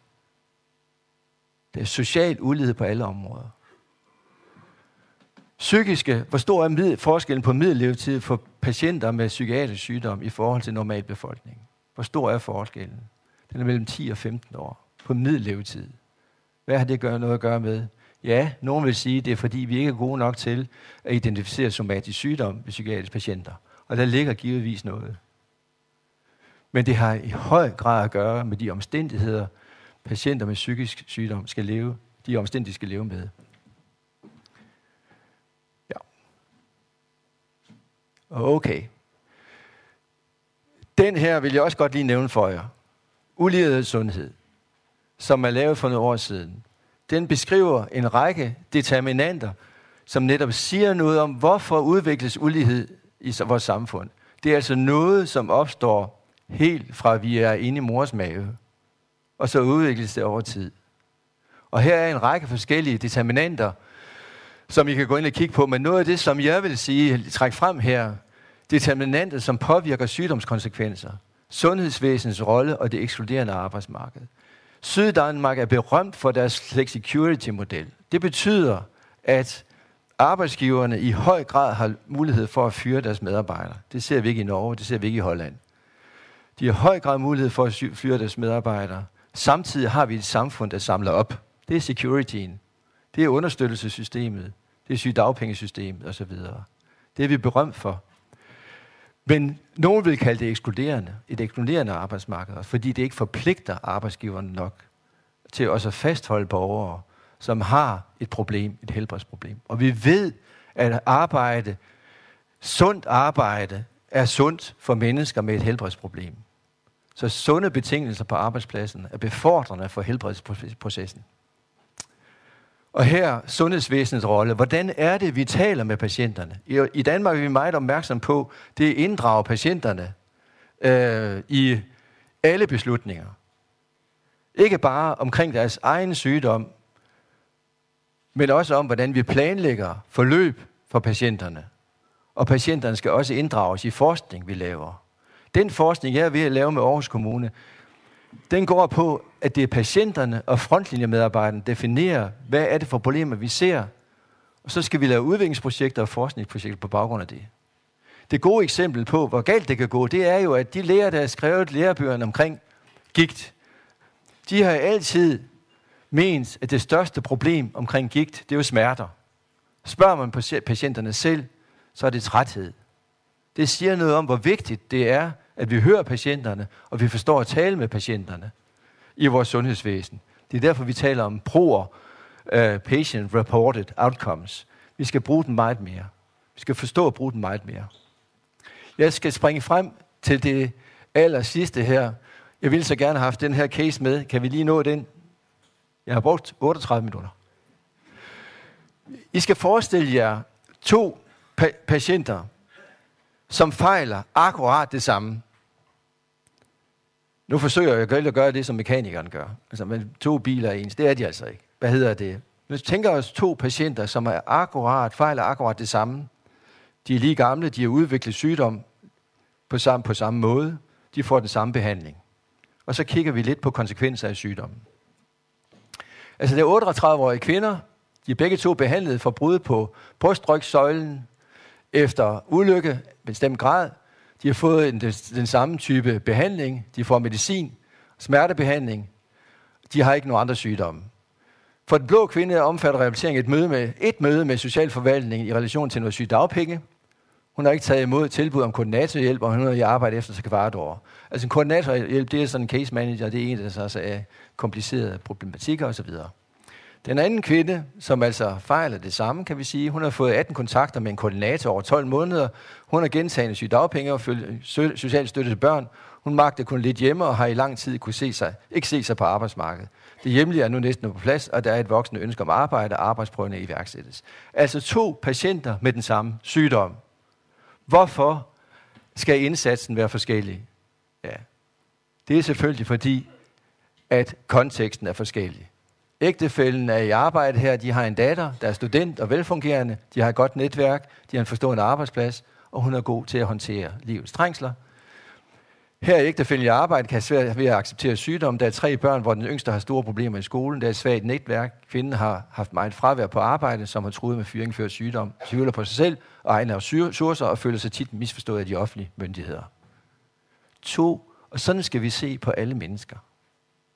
Der er social ulighed på alle områder. Psykiske, hvor stor er mid- forskellen på middellevetid for patienter med psykiatrisk sygdom i forhold til normalbefolkningen? Hvor stor er forskellen? Den er mellem ti og femten år på middellevetid. Hvad har det at gøre, noget at gøre med? Ja, nogen vil sige, det er fordi, vi ikke er gode nok til at identificere somatisk sygdom ved psykiatriske patienter. Og der ligger givetvis noget. Men det har i høj grad at gøre med de omstændigheder, patienter med psykisk sygdom skal leve, de omstændigheder, de skal leve med. Ja. Okay. Den her vil jeg også godt lige nævne for jer. Ulighed i sundhed, som er lavet for nogle år siden. Den beskriver en række determinanter, som netop siger noget om, hvorfor udvikles ulighed i s- vores samfund. Det er altså noget, som opstår helt fra vi er inde i mors mave, og så udvikles det over tid. Og her er en række forskellige determinanter, som I kan gå ind og kigge på, men noget af det, som jeg vil sige, trække frem her, determinanter, som påvirker sygdomskonsekvenser, sundhedsvæsenets rolle og det ekskluderende arbejdsmarked. Syddanmark er berømt for deres flexicurity-model. Det betyder, at arbejdsgiverne i høj grad har mulighed for at fyre deres medarbejdere. Det ser vi ikke i Norge, det ser vi ikke i Holland. De har i høj grad mulighed for at sy- fyre deres medarbejdere. Samtidig har vi et samfund, der samler op. Det er securityen. Det er understøttelsessystemet. Det er sygedagpengesystemet og så videre. Det er vi berømt for. Men nogen vil kalde det ekskluderende, et ekskluderende arbejdsmarked, fordi det ikke forpligter arbejdsgiverne nok til også at fastholde borgere, som har et problem, et helbredsproblem. Og vi ved, at arbejde, sundt arbejde, er sundt for mennesker med et helbredsproblem. Så sunde betingelser på arbejdspladsen er befordrende for helbredsprocessen. Og her sundhedsvæsenets rolle. Hvordan er det, vi taler med patienterne? I, i Danmark er vi meget opmærksom på, det er at inddrage patienterne øh, i alle beslutninger. Ikke bare omkring deres egen sygdom, men også om, hvordan vi planlægger forløb for patienterne. Og patienterne skal også inddrages i forskning, vi laver. Den forskning, jeg er ved at lave med Aarhus Kommune, den går på, at det er patienterne og frontlinjemedarbejderne, der definerer, hvad er det for problemer, vi ser. Og så skal vi lave udviklingsprojekter og forskningsprojekter på baggrund af det. Det gode eksempel på, hvor galt det kan gå, det er jo, at de læger, der har skrevet lærebøgerne omkring gigt, de har altid ment, at det største problem omkring gigt, det er jo smerter. Spørger man patienterne selv, så er det træthed. Det siger noget om, hvor vigtigt det er, at vi hører patienterne, og vi forstår at tale med patienterne i vores sundhedsvæsen. Det er derfor, vi taler om PRO'er, uh, Patient Reported Outcomes. Vi skal bruge den meget mere. Vi skal forstå at bruge den meget mere. Jeg skal springe frem til det aller sidste her. Jeg ville så gerne have haft den her case med. Kan vi lige nå den? Jeg har brugt otteogtredive minutter. I skal forestille jer to pa- patienter, som fejler akkurat det samme. Nu forsøger jeg at gøre det, som mekanikeren gør. Altså, men to biler er ens. Det er de altså ikke. Hvad hedder det? Nu tænker os to patienter, som er akkurat, fejler akkurat det samme. De er lige gamle, de har udviklet sygdom på samme, på samme måde. De får den samme behandling. Og så kigger vi lidt på konsekvenser af sygdommen. Altså, det er otteogtredive-årige kvinder. De er begge to behandlet for brud på brystrygssøjlen efter ulykke med bestemt grad. De har fået en, den, den samme type behandling. De får medicin, smertebehandling. De har ikke nogen andre sygdomme. For den blå kvinde omfatter rehabilitering et møde med, et møde med socialforvaltningen i relation til noget sygedagpenge. Hun har ikke taget imod tilbud om koordinatorhjælp, og hun er i arbejde efter trekvart år. Altså en koordinatorhjælp, det er sådan en case manager, det er en, der tager sig af komplicerede problematikker osv. Den anden kvinde, som altså fejler det samme, kan vi sige, hun har fået atten kontakter med en koordinator over tolv måneder. Hun har gentagne sygedagpenge og føl- sø- social støtte til børn. Hun magter kun lidt hjemme og har i lang tid kunne se sig, ikke se sig på arbejdsmarkedet. Det hjemlige er nu næsten på plads, og der er et voksende ønske om arbejde, og arbejdsprøvning iværksættes. Altså to patienter med den samme sygdom. Hvorfor skal indsatsen være forskellig? Ja. Det er selvfølgelig fordi, at konteksten er forskellig. Ægtefælden er i arbejde her, de har en datter, der er student og velfungerende, de har et godt netværk, de har en forstående arbejdsplads, og hun er god til at håndtere livets trængsler. Her er ægtefælden i arbejde, kan have svært ved at acceptere sygdom. Der er tre børn, hvor den yngste har store problemer i skolen. Der er et svagt netværk. Kvinden har haft meget fravær på arbejde, som har truet med fyring før sygdom. Tvivler på sig selv og egne ressourcer og føler sig tit misforstået af de offentlige myndigheder. To, og sådan skal vi se på alle mennesker,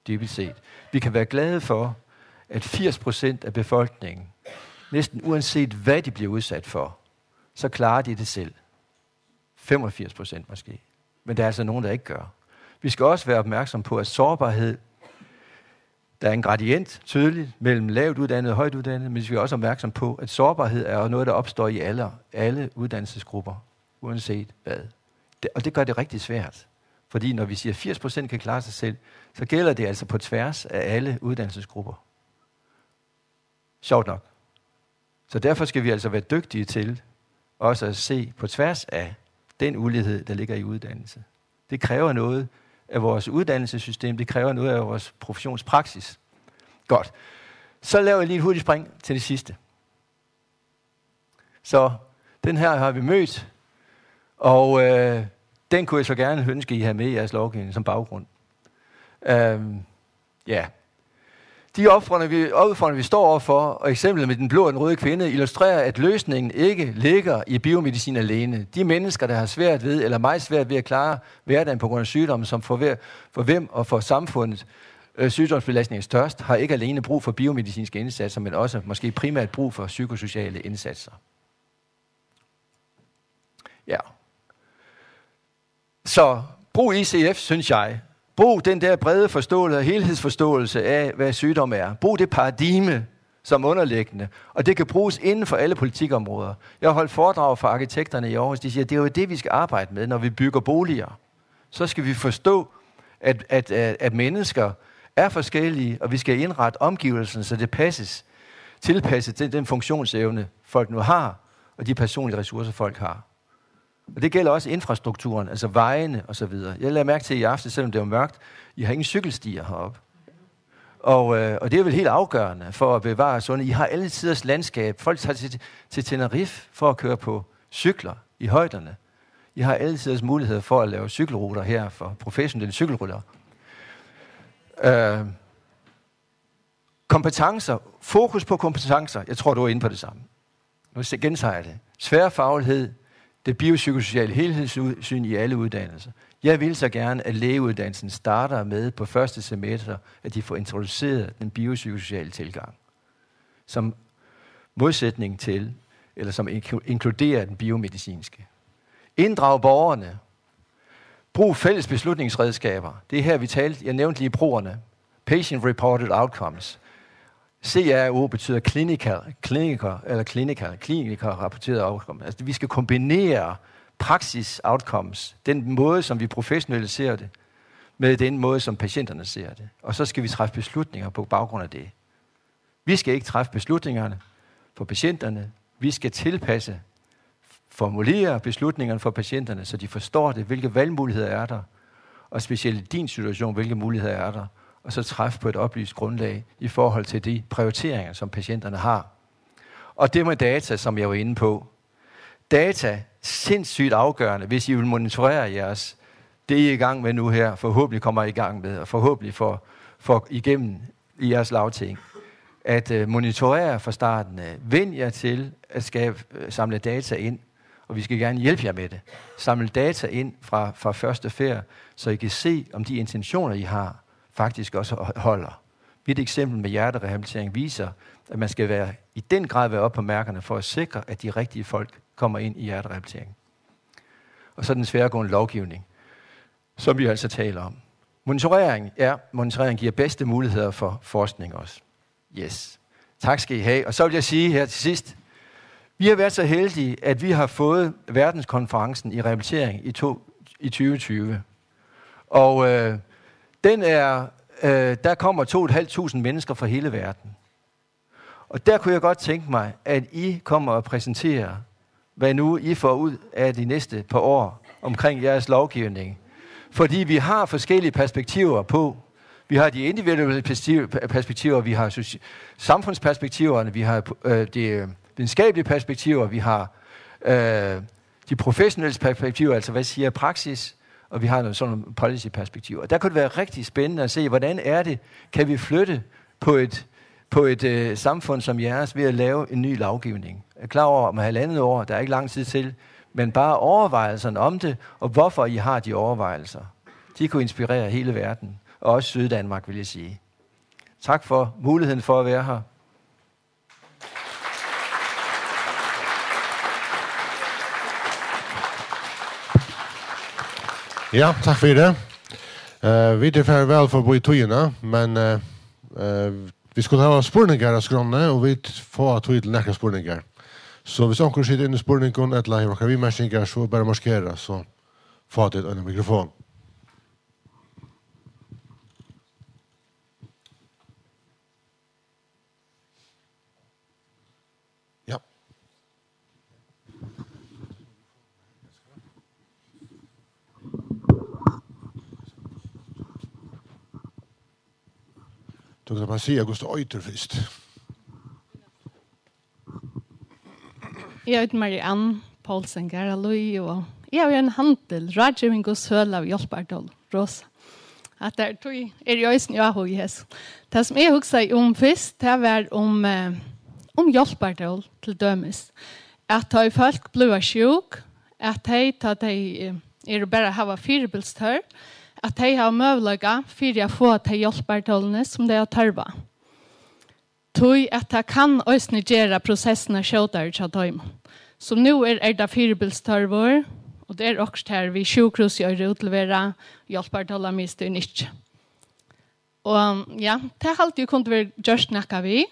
dybest set. Vi kan være glade for, at firs procent af befolkningen, næsten uanset hvad de bliver udsat for, så klarer de det selv. Femogfirs procent måske. Men der er altså nogen, der ikke gør. Vi skal også være opmærksom på, at sårbarhed, der er en gradient tydeligt mellem lavt uddannet og højt uddannet, men vi skal også være opmærksom på, at sårbarhed er jo noget, der opstår i alle, alle uddannelsesgrupper, uanset hvad. Det, og det gør det rigtig svært. Fordi når vi siger, at firs procent kan klare sig selv, så gælder det altså på tværs af alle uddannelsesgrupper. Sjovt nok. Så derfor skal vi altså være dygtige til også at se på tværs af den ulighed, der ligger i uddannelse. Det kræver noget af vores uddannelsessystem, det kræver noget af vores professionspraksis. Godt. Så laver jeg lige et hurtigt spring til det sidste. Så den her har vi mødt, og øh, den kunne jeg så gerne ønske, I havde med i jeres lovgivning som baggrund. Øhm, ja. De opfordringer, vi, opfordringer, vi står overfor, og eksemplet med den blå og den røde kvinde, illustrerer, at løsningen ikke ligger i biomedicin alene. De mennesker, der har svært ved, eller meget svært ved at klare hverdagen på grund af sygdomme, som for, hver, for hvem og for samfundet øh, sygdomsbelastning er størst, har ikke alene brug for biomedicinske indsatser, men også måske primært brug for psykosociale indsatser. Ja. Så brug I C F, synes jeg. Brug den der brede forståelse og helhedsforståelse af, hvad sygdom er. Brug det paradigme som underliggende, og det kan bruges inden for alle politikområder. Jeg har holdt foredrag for arkitekterne i Aarhus. De siger, det er jo det, vi skal arbejde med, når vi bygger boliger. Så skal vi forstå, at, at, at, at mennesker er forskellige, og vi skal indrette omgivelsen, så det passes tilpasset til den funktionsevne, folk nu har, og de personlige ressourcer, folk har. Og det gælder også infrastrukturen, altså vejene og så videre. Jeg lagde mærke til i aftes, selvom det var mørkt, I har ingen cykelstier heroppe. Og, øh, og det er vel helt afgørende for at bevare sundhed. I har alle tiders landskab. Folk tager til, til Tenerife for at køre på cykler i højderne. I har alle tiders muligheder for at lave cykelruter her for professionelle cykelryttere. Øh, kompetencer. Fokus på kompetencer. Jeg tror, du er inde på det samme. Nu se- gentager jeg det. Tværfaglighed, det biopsykosociale helhedssyn i alle uddannelser. Jeg vil så gerne, at lægeuddannelsen starter med på første semester, at de får introduceret den biopsykosociale tilgang, som modsætning til, eller som inklu- inkluderer den biomedicinske. Inddrag borgerne. Brug fælles beslutningsredskaber. Det er her, vi talte, jeg nævnte lige proerne. Patient Reported Outcomes. C R O betyder clinical, clinical, eller clinical, clinical rapporteret outcome. Altså, vi skal kombinere praksis outcomes, den måde, som vi professionelle ser det, med den måde, som patienterne ser det. Og så skal vi træffe beslutninger på baggrund af det. Vi skal ikke træffe beslutningerne for patienterne. Vi skal tilpasse, formulere beslutningerne for patienterne, så de forstår det, hvilke valgmuligheder er der, og specielt i din situation, hvilke muligheder er der, og så træffe på et oplyst grundlag i forhold til de prioriteringer, som patienterne har. Og det med data, som jeg var inde på. Data, sindssygt afgørende, hvis I vil monitorere jeres, det I er i gang med nu her, forhåbentlig kommer I i gang med, og forhåbentlig får, får igennem i jeres lagting, at øh, monitorere fra starten af. Vend jer til at skabe, øh, samle data ind, og vi skal gerne hjælpe jer med det. Samle data ind fra, fra første færd, så I kan se, om de intentioner, I har, faktisk også holder. Mit eksempel med hjerterehabilitering viser, at man skal være, i den grad være oppe på mærkerne for at sikre, at de rigtige folk kommer ind i hjerterehabilitering. Og så den tværgående lovgivning, som vi altså taler om. Monitorering, ja, monitorering giver bedste muligheder for forskning også. Yes. Tak skal I have. Og så vil jeg sige her til sidst, vi har været så heldige, at vi har fået verdenskonferencen i rehabilitering i, to, i tyve tyve. Og øh, den er, øh, der kommer to et halvt tusind mennesker fra hele verden. Og der kunne jeg godt tænke mig, at I kommer og præsenterer, hvad nu I får ud af de næste par år omkring jeres lovgivning. Fordi vi har forskellige perspektiver på. Vi har de individuelle perspektiv- perspektiver, vi har soci- samfundsperspektiverne, vi har øh, de øh, videnskabelige perspektiver, vi har øh, de professionelle perspektiver, altså hvad siger praksis, og vi har nogle sådan policy-perspektiver. Og der kunne det være rigtig spændende at se, hvordan er det, kan vi flytte på et, på et øh, samfund som jeres ved at lave en ny lovgivning. Jeg er klar over, om halvandet år, der er ikke lang tid til, men bare overvejelserne om det, og hvorfor I har de overvejelser. De kunne inspirere hele verden, og også Syddanmark, vil jeg sige. Tak for muligheden for at være her. Ja, takk fyri. Uh, vit eru farin væl forbi tíðina, men uh, uh, vit skulu hava spurningar á skránni, og vit fáa tíð til nakrar spurningar. So viss onkur situr inni í spurningum ella hevur onkrar viðmerkingar, so bara markera, so fáa tit ein mikrofon. Ja. Tú kanst bara siga, hvussu tú eitur fyrst. Eg eiti Mariann Poulsen Garðalíð og eg havi ein handil, ráðgeving og sølu av hjálpartól. Rosa. At tað er tí, eri eg eisini áhugað í hesum. Tað, sum eg hugsaði um fyrst, tað var um, eh, um hjálpartól, til dømis. At tá ið fólk blíva sjúk, at tey, tá tey, eh, eru bara hava fyribils tørv, at tey hava møguleika fyri at fáa tey hjálpartólini, sum tey hava tørv á. Tí at tað kann eisini gera prosessina skjótari hjá teimum. Sum nú er, er tað fyribils tørvur, og tað er okkurt har við sjúkrahúsið í Oyri útleverað, hjálpartólamiðstøðin ikki. Og ja, tað haldi eg kundi verið gjørt nakað við.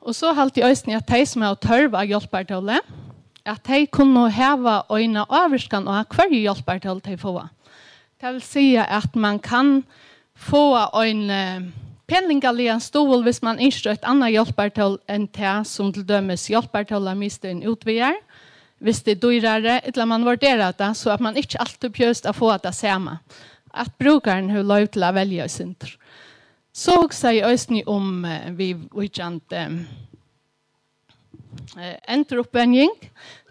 Og so haldi eg eisini, at tey, sum hava tørv á hjálpartóli, at tey kunnu hava eina ávirkan á, hvørji hjálpartól tey fáa. Tað vil siga, at mann kann fáa ein, eh, peningaligan stuðul, hvis man ynskir eitt annað hjálpartól enn tað, sum til dømis Hjálpartólamiðstøðin útvegar, hvis tað er dýrari, ella man vurderar tað, so at man ikki altíð behøvist at fáa tað sama, at brúkarin hevur loyvi til at velja eitt sindur. So hugsaði eg eisini um, eh, viðvíkjandi, eh, enduruppvenjing.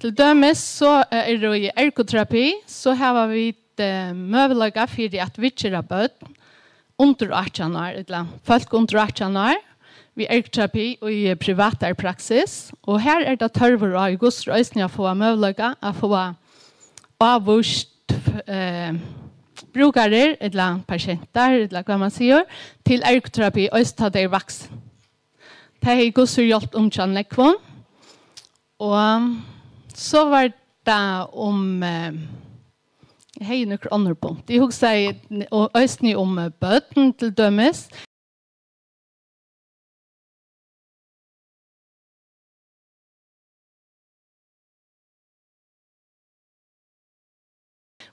Til dømis so, eh, eru í ergoterapi, so hava vit, eh, møguleika fyri at viðgera børn undir átjan ár, ella fólk undir átjan ár, við ergoterapi í privatari praksis. Og her er tað tørvur á, í hvussu eisini at fáa møguleika at fáa ávíst, eh, brúkarar, ella pasientar, ella hvat man sigur, til ergoterapi, eisini tá tey eru vaksin. Tað hevði Gussur hjálpt um hjá nógvum. Og so var tað um, eh, eg hevði nøkur onnur punkt. Eg hugsaði, og eisini um, eh, børn til dømis.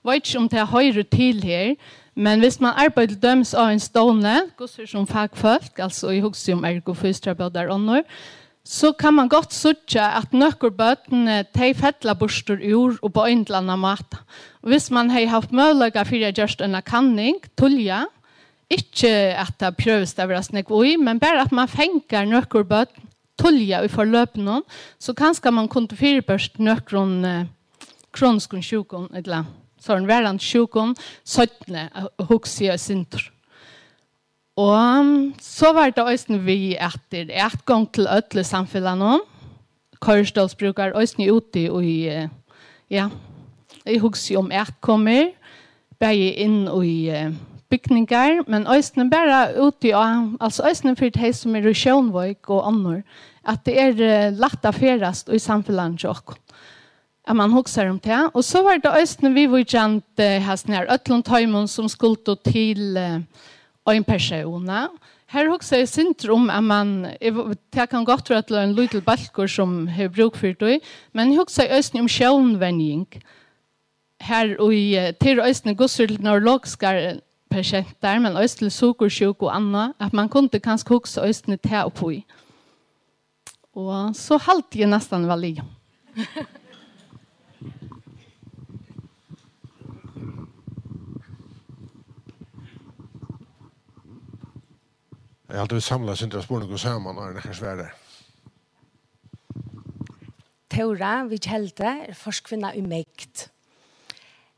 Veit ikki, um tað hoyrir til her, men hvis man arbeiðir til dømis á ein stovni, hvussu er sum fakfólk, altso, eg hugsi um ergofysioterapeutar og onnur, so kann man gott síggja, at nøkur børn, eh, tey fella burtur úr og á ein ella annan máta. Og hvis man hevði havt møguleika fyri at gjørt eina kanning, tíðliga, ikki at tað prøvist at vera snøgt í, men bara at man fangar nøkur børn tíðliga í forløpinum, so kanska man kundi fyribert nøkrum, eh, kroniskum sjúkum, ella sovorðnum varandi sjúkum, seinni, eh, hugsi eg eitt sindur. Og, um, so var tað eisini við, at tað er atgongd til øll í samfelagnum. Koyristólsbrúkarar eisini úti í, eh, ja, eg hugsi um atkomur, bæði inn í, eh, bygningar, men eisini bara úti á, altso eisini fyri tey, sum eru sjónveik og onnur, at tað er, eh, lætt at ferðast í samfelagnum hjá okkum, at man hugsar um tað. Og so var tað eisini viðvíkjandi, eh, hasum her øllum teimum, sum skuldu til, eh, ein persóna. Her hugsaði eg sindur um, at man, eg v-, tað kann gott vera til ein lítil bólkur, sum hevur brúk fyri tí, men eg hugsaði eisini um sjónvenjing. Her í, eh, til eisini hvussu til neurologiskar, eh, pasientar, men eisini til sukursjúku og annað, at man kundi kanska hugsa eisini tað upp í. Og so haldi eg næstan var liðug. Eg haldi, vit samla eitt sindur av spurningum saman, áðrenn nakar svarar. Tóra við Keldu er forkvinna í MEGD.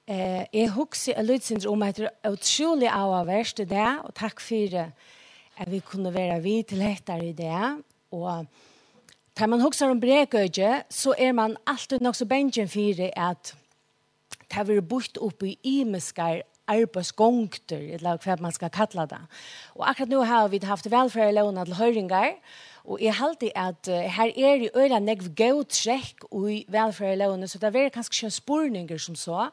Eh, eg hugsi eitt lítið sindur um, at tað er ótrúliga áhugavert í dag, og takk fyri, at vit kunnu vera við til hetta í dag. Og tá man hugsar um brekøki, so er man altíð nokk so bangin fyri, at tað verður býtt upp í ymiskar arbeiðsgongdir, ella hvat man skal kalla tað. Og akkurát nú hava vit havt vælferðarlógina til hoyringar, og eg haldi, at, eh, her eru øgiliga nógv góð trekk í vælferðarlógini, so tað verður kanska ikki ein spurningur sum so.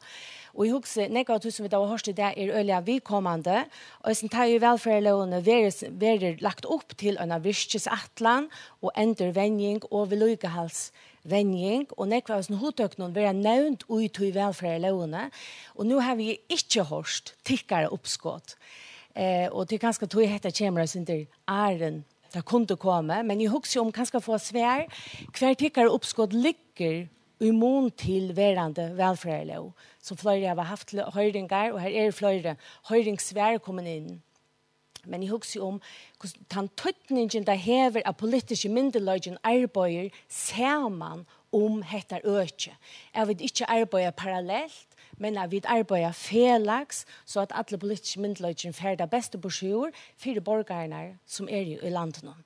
Og eg hugsi, nógv av tí, sum vit hava hoyrt í dag, er øgiliga viðkomandi. Eisini tá í vælferðarlógini verður, verður lagt upp til eina virkisætlan og endurvenjing og viðlíkahalds venjing, og nógv av hesum hugtøkunum verða nevnd í tí vælferðarlógini, og nú havi eg ikki hoyrt tykkara uppskot. Eh, og tað er kanska tí hetta kemur eitt sindur áðrenn tað kundi komið, men eg hugsi um kanska at fáa svar, hvar tykkara uppskot liggur í mun til verandi vælferðarlóg, sum fleiri hava havt til hoyringar, og her eru fleiri hoyringssvar komin inn. Men eg hugsi um, hvussu, tann týdningin, tað hevur, at politiski myndugleikin arbeiðir saman um hetta økið. At vit ikki arbeiða parallelt, men at vit arbeiða felags, so at allur politiski myndugleikin fær tað besta burturúr fyri borgararnar, sum eru í landinum.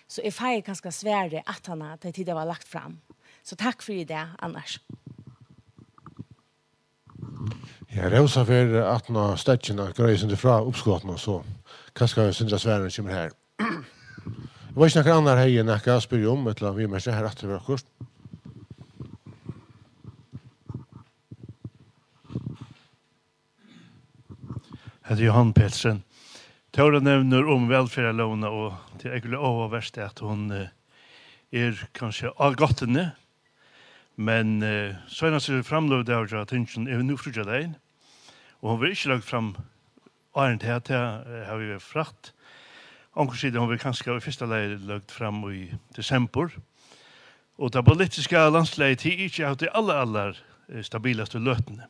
So eg fái kanska svarið aftaná, tá tit hava lagt fram. So takk fyri í dag, annars. Ja, Rósa fer aftan á steðgin at greiða eitt sindur frá uppskotinum, so kanska eitt sindur av svarinum kemur her. Eg veit ikki, nakar annar hevði nakað at spyrja um, ella viðmerkja her aftur við okkurt. Hetta er Johan Petersen. Tóra nevnir um vælferðarlógina, og tað er ógvuliga áhugavert, at hon, eh, er kanska á gáttini, men, eh, seinasti framløgudagur hjá tinginum er nú fríggjadagin, og hon verður ikki løgd fram áðrenn tað, tað, eh, havi eg frætt. Onkur sigur, hon verður kanska í fyrsta lagi løgd fram í desembur. Og tað politiska landslagið, tað er ikki av tí allar, allar, eh, stabilastu løtuni.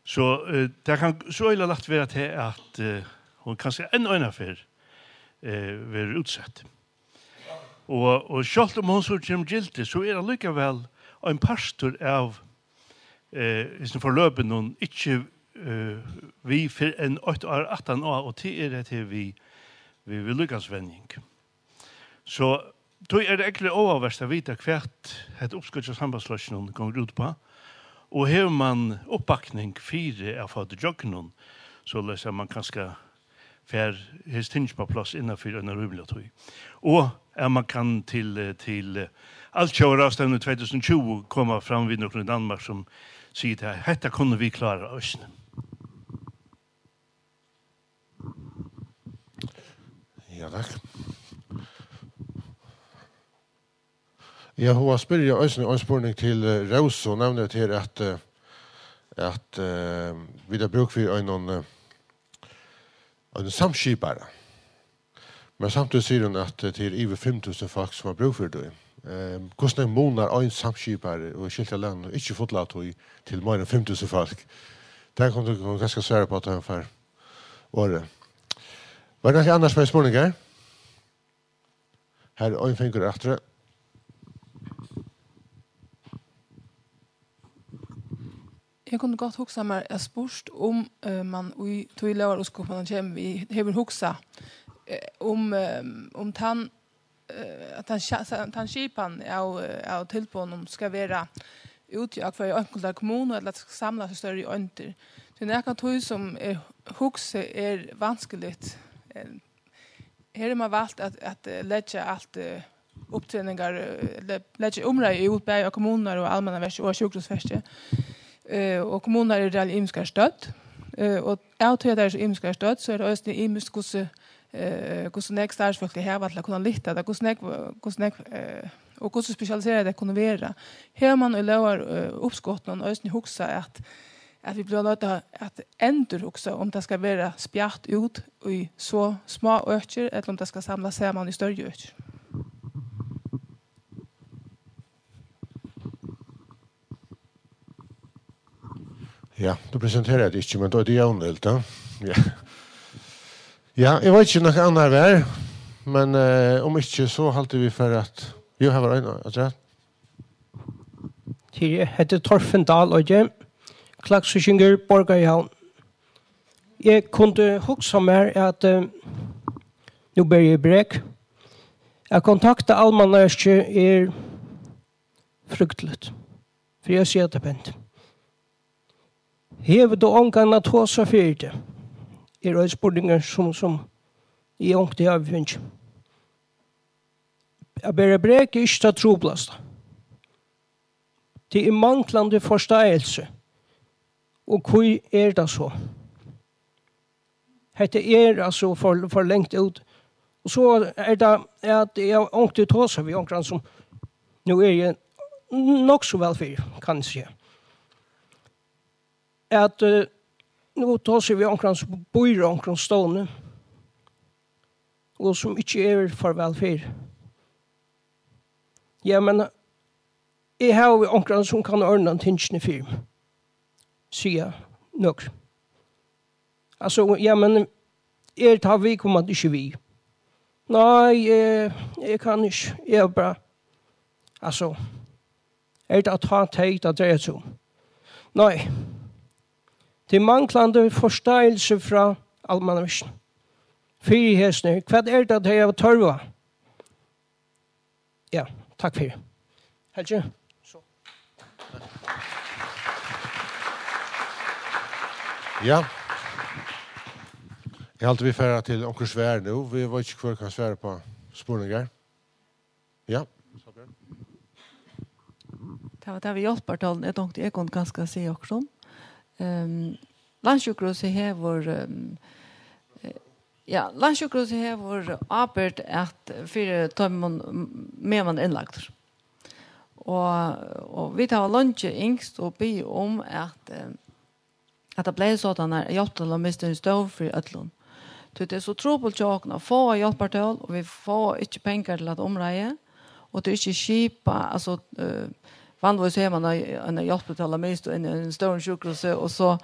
So, eh, tað kann so øgiliga lætt vera til, at, eh, hon kanska enn eina ferð, eh, verður útsett. Og, og sjálvt um hon so kemur í gildi, so er allíkavæl ein partur av, eh, hesum forløpinum ikki, eh, við fyrr enn eitt ár aftan á, og tað er hetta her við, við, við viðlíkahaldsvenjing. So, tí er tað ógvuliga áhugavert at vita, hvat hetta uppskot hjá Sambandsflokkinum gongur út uppá, og hevur mann uppbakning fyri at fáa tað ígjøgnum, soleiðis at mann kanska fær hesi tingini upp á pláss innan fyri eina rímiliga tíð. Og at mann kann til, eh, til, eh, altjóða ráðstevnu tvey túsund og tjúgu koma fram við nøkrum í Danmark, sum sigur, at hetta kunnu vit klára eisini. Ja, takk. Eg havi hug at spyrja eisini ein spurning til, eh, Rósu, nevnir hetta her at, eh, at, eh, vit hava brúk fyri einum, eh, einum samskipara. Men samtidig sigur hon at, eh, tað er yvir fimm túsund fólk sum hava brúk fyri tí. Eh, hvussu nógv munar ein samskipari og skilti eg tað rætt, ikki fulla tíð til meira enn fimm túsund fólk? Tað kann tú kanska svara uppá, tá hon fær orðið. Var tað nakar annar sum hevði spurningar? Her er ein fingur aftur. Eg kundi gott hugsað mær at spurt um, eh, mann í tí lógaruppskotinum, mann kemur við, hevur hugsað, eh, um, eh, um tann, eh, at tann sja-, sa-, tann skipan av, eh, av tilboðum skal vera úti á hvørja einkulta kommunu, ella at tað skal samlast í størri eindir. Tí nakað av tí sum er hugsað er vanskeligt, eh, her hevur mann valt at, at, eh, leggja alt, eh, upptreningar, eh, le-, leggja umráðið út bæði á kommunurnar og almannaverkið og á sjúkrahúsverkið. Eh, og kommunurnar eru reelt ymiskar stødd. Eh, og av tí at tær eru so ymiskar stødd, so er tað eisini ymiskt, hvussu, eh, hvussu nógv starvsfólk tey hava til at kunna lyfta tað, hvussu nógv, hvussu nógv, eh, og hvussu spesialiserað tey kunnu vera. Hevur mann í lógar, eh, uppskotinum eisini hugsað at at vit blíva noydd at endurhugsa, um tað skal vera spjatt út í so smá økir, ella um tað skal samlast saman í størri økir. Ja, tú presenterar teg ikki, men tú ert Jón Hilda. Ja. Ja, eg veit ikki, um nakar annar var, men, eh, um ikki, so haldi eg vit fara at, jú, her var ein afturat. Tað er, hetta er Torfinn Dahl, og eg, klaksvíkingur, borgarar í Havn. Eg kundi hugsað mær at, eh, nú beri eg brek, at kontakta Almannaverkið er frykteligt, fyri at siga tað pent. Hevur tú ongan at tosa fyri teg? Er ein spurningur, sum, sum eg onkuntíð havi fingið. At bera brek er ikki tað truplasta. Tað er manglandi forståelse. Og hví er tað so? Hetta er altso for, for langt út. Og so er tað at eg onkuntíð tosi við onkran sum, nú eri eg nokk so væl fyri, kann eg siga. At, eh, nú tosi eg við onkran sum býr á onkrum stovni, og sum ikki er for væl fyri. Ja, men eg havi onkran sum kann ordna tingini fyri meg, siga nøkur. Altso, ja, men er tá viðkomandi ikki við? Nei, eh, eg kann ikki, eg er bara, altso, er tað tá tey, tað dreiar seg um? Nei, tað er manglandi forståelse frá Almannaverkinum. Fyri hesum her, hvat er tað, tey hava tørv á? Ja, takk fyri. Helgi? So. Ja. Eg haldi, vit fara til onkur svar nú. Vit vita ikki, hvør kann svara upp á spurningar. Ja. Tað var tað við hjálpartólini, eg tonkti, eg kundi kanska siga okkurt um. Ehm, Landssjúkrahúsið hevur, ehm, eh, ja, Landssjúkrahúsið hevur ábyrgd at fyri teimum, m-, meðan mann er innlagdur. Og, og vit hava leingi ynskt og biðið um at, eh, at tað bleiv sodan, at hjálpartólini mistu ein stól fyri øllum. Tí tað er so trupult hjá okkum at fáa hjálpartól, og vit fáa ikki pengar til at umráða, og tað er ikki skipað, altso, eh, vanligvis hevur mann ein, ein hjálpartól á miðstøðini í einum stórum sjúkrahúsi, og so,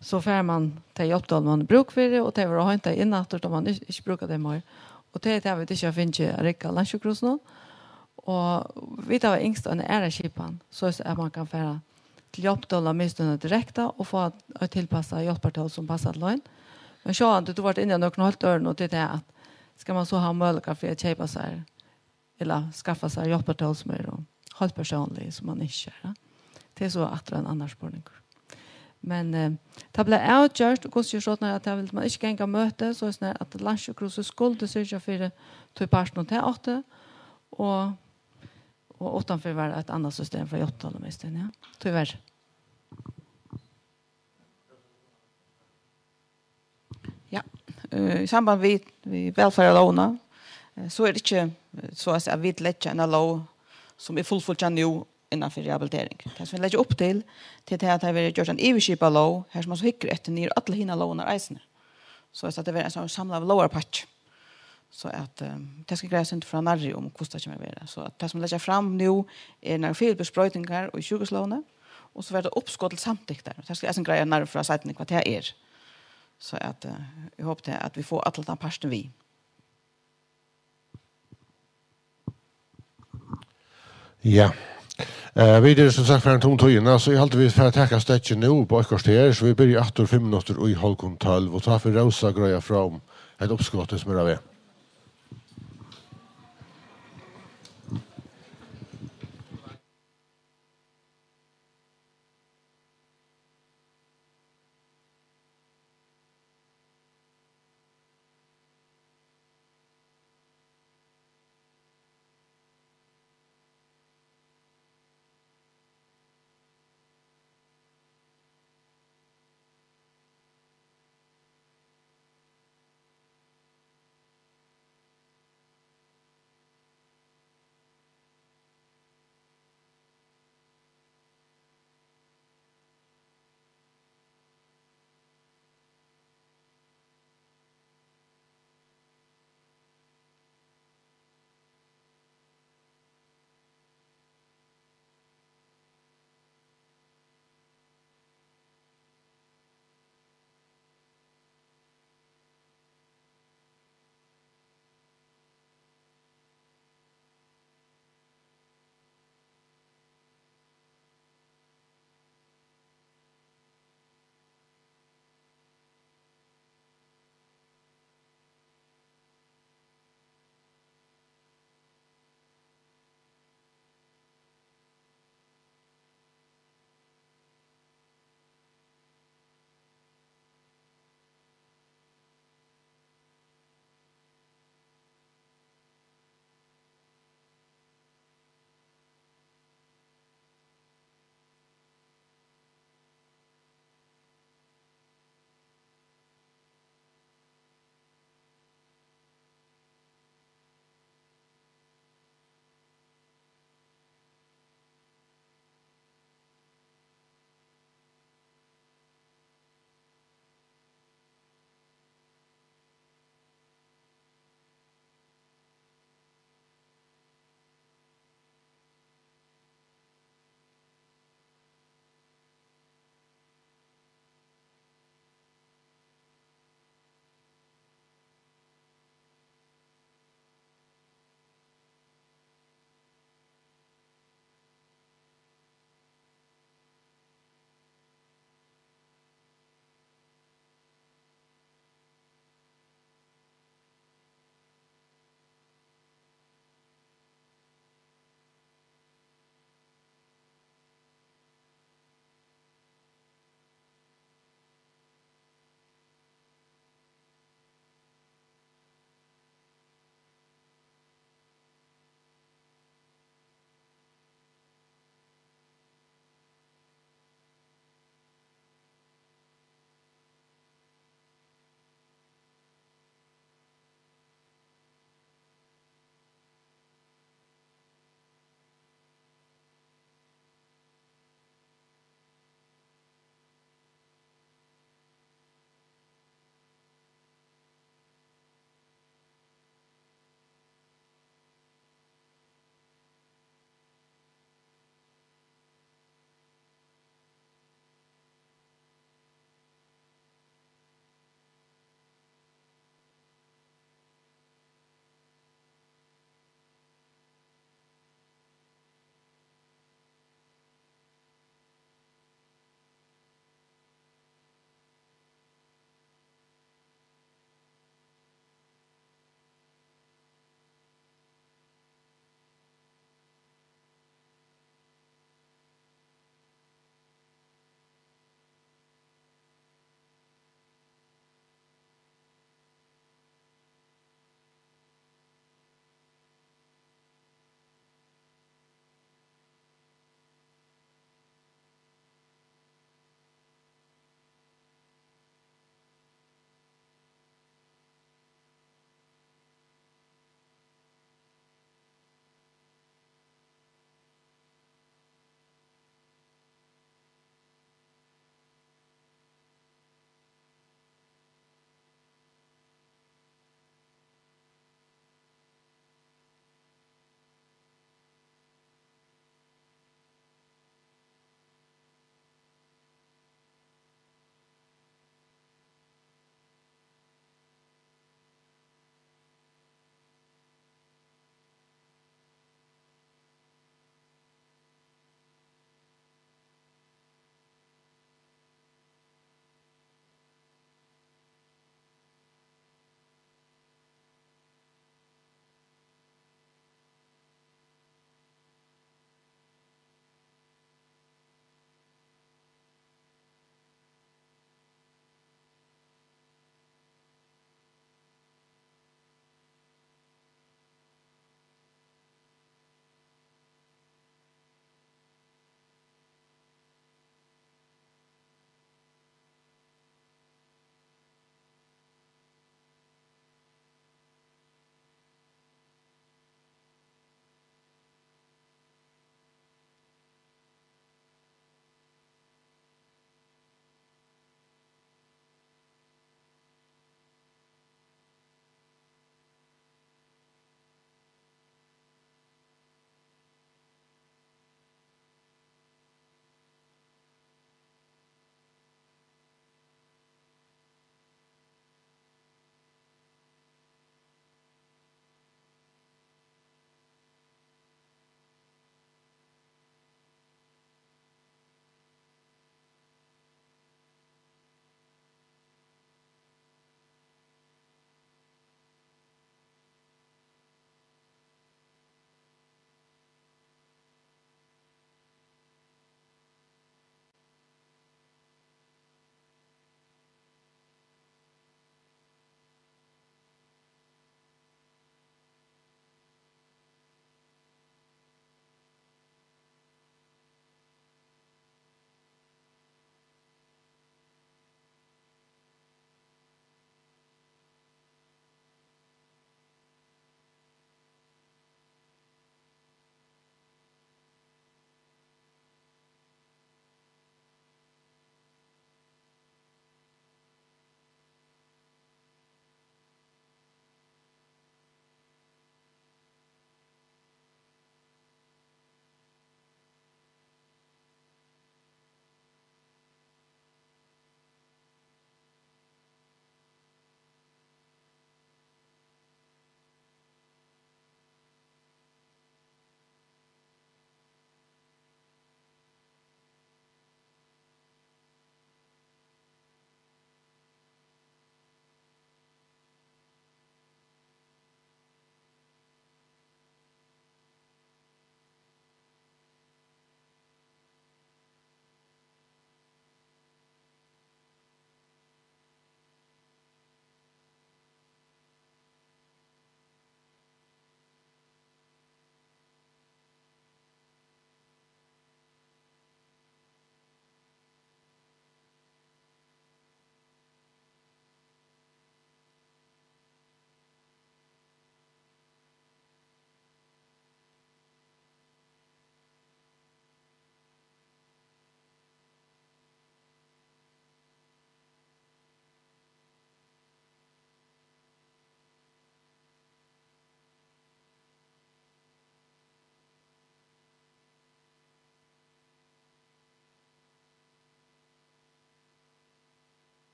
so fær mann tey hjálpartól, mann hevur brúk fyri, og tey verða heintað inn aftur, tá mann ikki, ikki brúkar tey meir. Og tað er tað, vit ikki hava fingið at rigga á landssjúkrahúsinum. Og vit hava ynskt eina aðra skipan, soleiðis at mann kann fara til hjálpartól á miðstøðina direkta og fáa eitt tilpassað hjálpartól sum passar til ein. Men sjálvandi, tú vart inni á nøkrum heilt øðrum, og tað er tað at skal mann so hava møguleika fyri at keypa sær, ella skaffa sær hjálpartól sum eru heilt persónlig, sum mann ynskir, ja. Tað er so aftur ein annar spurningur. Men, eh, tað bleiv avgjørt, og hvussu er soleiðis at tað vil mann ikki ganga á møti, soleiðis at Landssjúkrahúsið skuldi syrgja fyri tí partinum tað átti, og, og uttanfyri var eitt annað system frá hjálpartólum, ja. Tíverri. Ja, eh, í samband við, við vælferðarlógina, eh, so er tað ikki, eh, so at siga, at vit leggja eina lóg, sum er fullfíggjað nú innan fyri rehabilitering. Tað, sum vit leggja upp til, til tað, at tað verður gjørt ein yvirskipað lóg, har sum man so hyggur eftir niður allar hinar lógirnar eisini. So at tað verður ein sånn samlaður lógarpakki. So at, eh, tað skal greiðast út frá nærri um, hvussu tað kemur at vera. So at tað, sum leggja fram nú, er nakrar fyribils broytingar í sjúkrahúslógini, og so verður tað uppskot til samtyktar. Tað skal eg eisini greiða nærri frá seinni, hvat tað er. So at, eh, eg hopi tað, at vit fáa allan tann partin við. Ja. Eh, vit eru sum sagt farin um tíðina, so eg haldi, vit fara at taka steðgið nú upp á eitt korter, so vit byrja aftur fimm minuttir í hálvgum tólv, og tá fer Rósa at greiða frá um hetta uppskotið sum er á veg.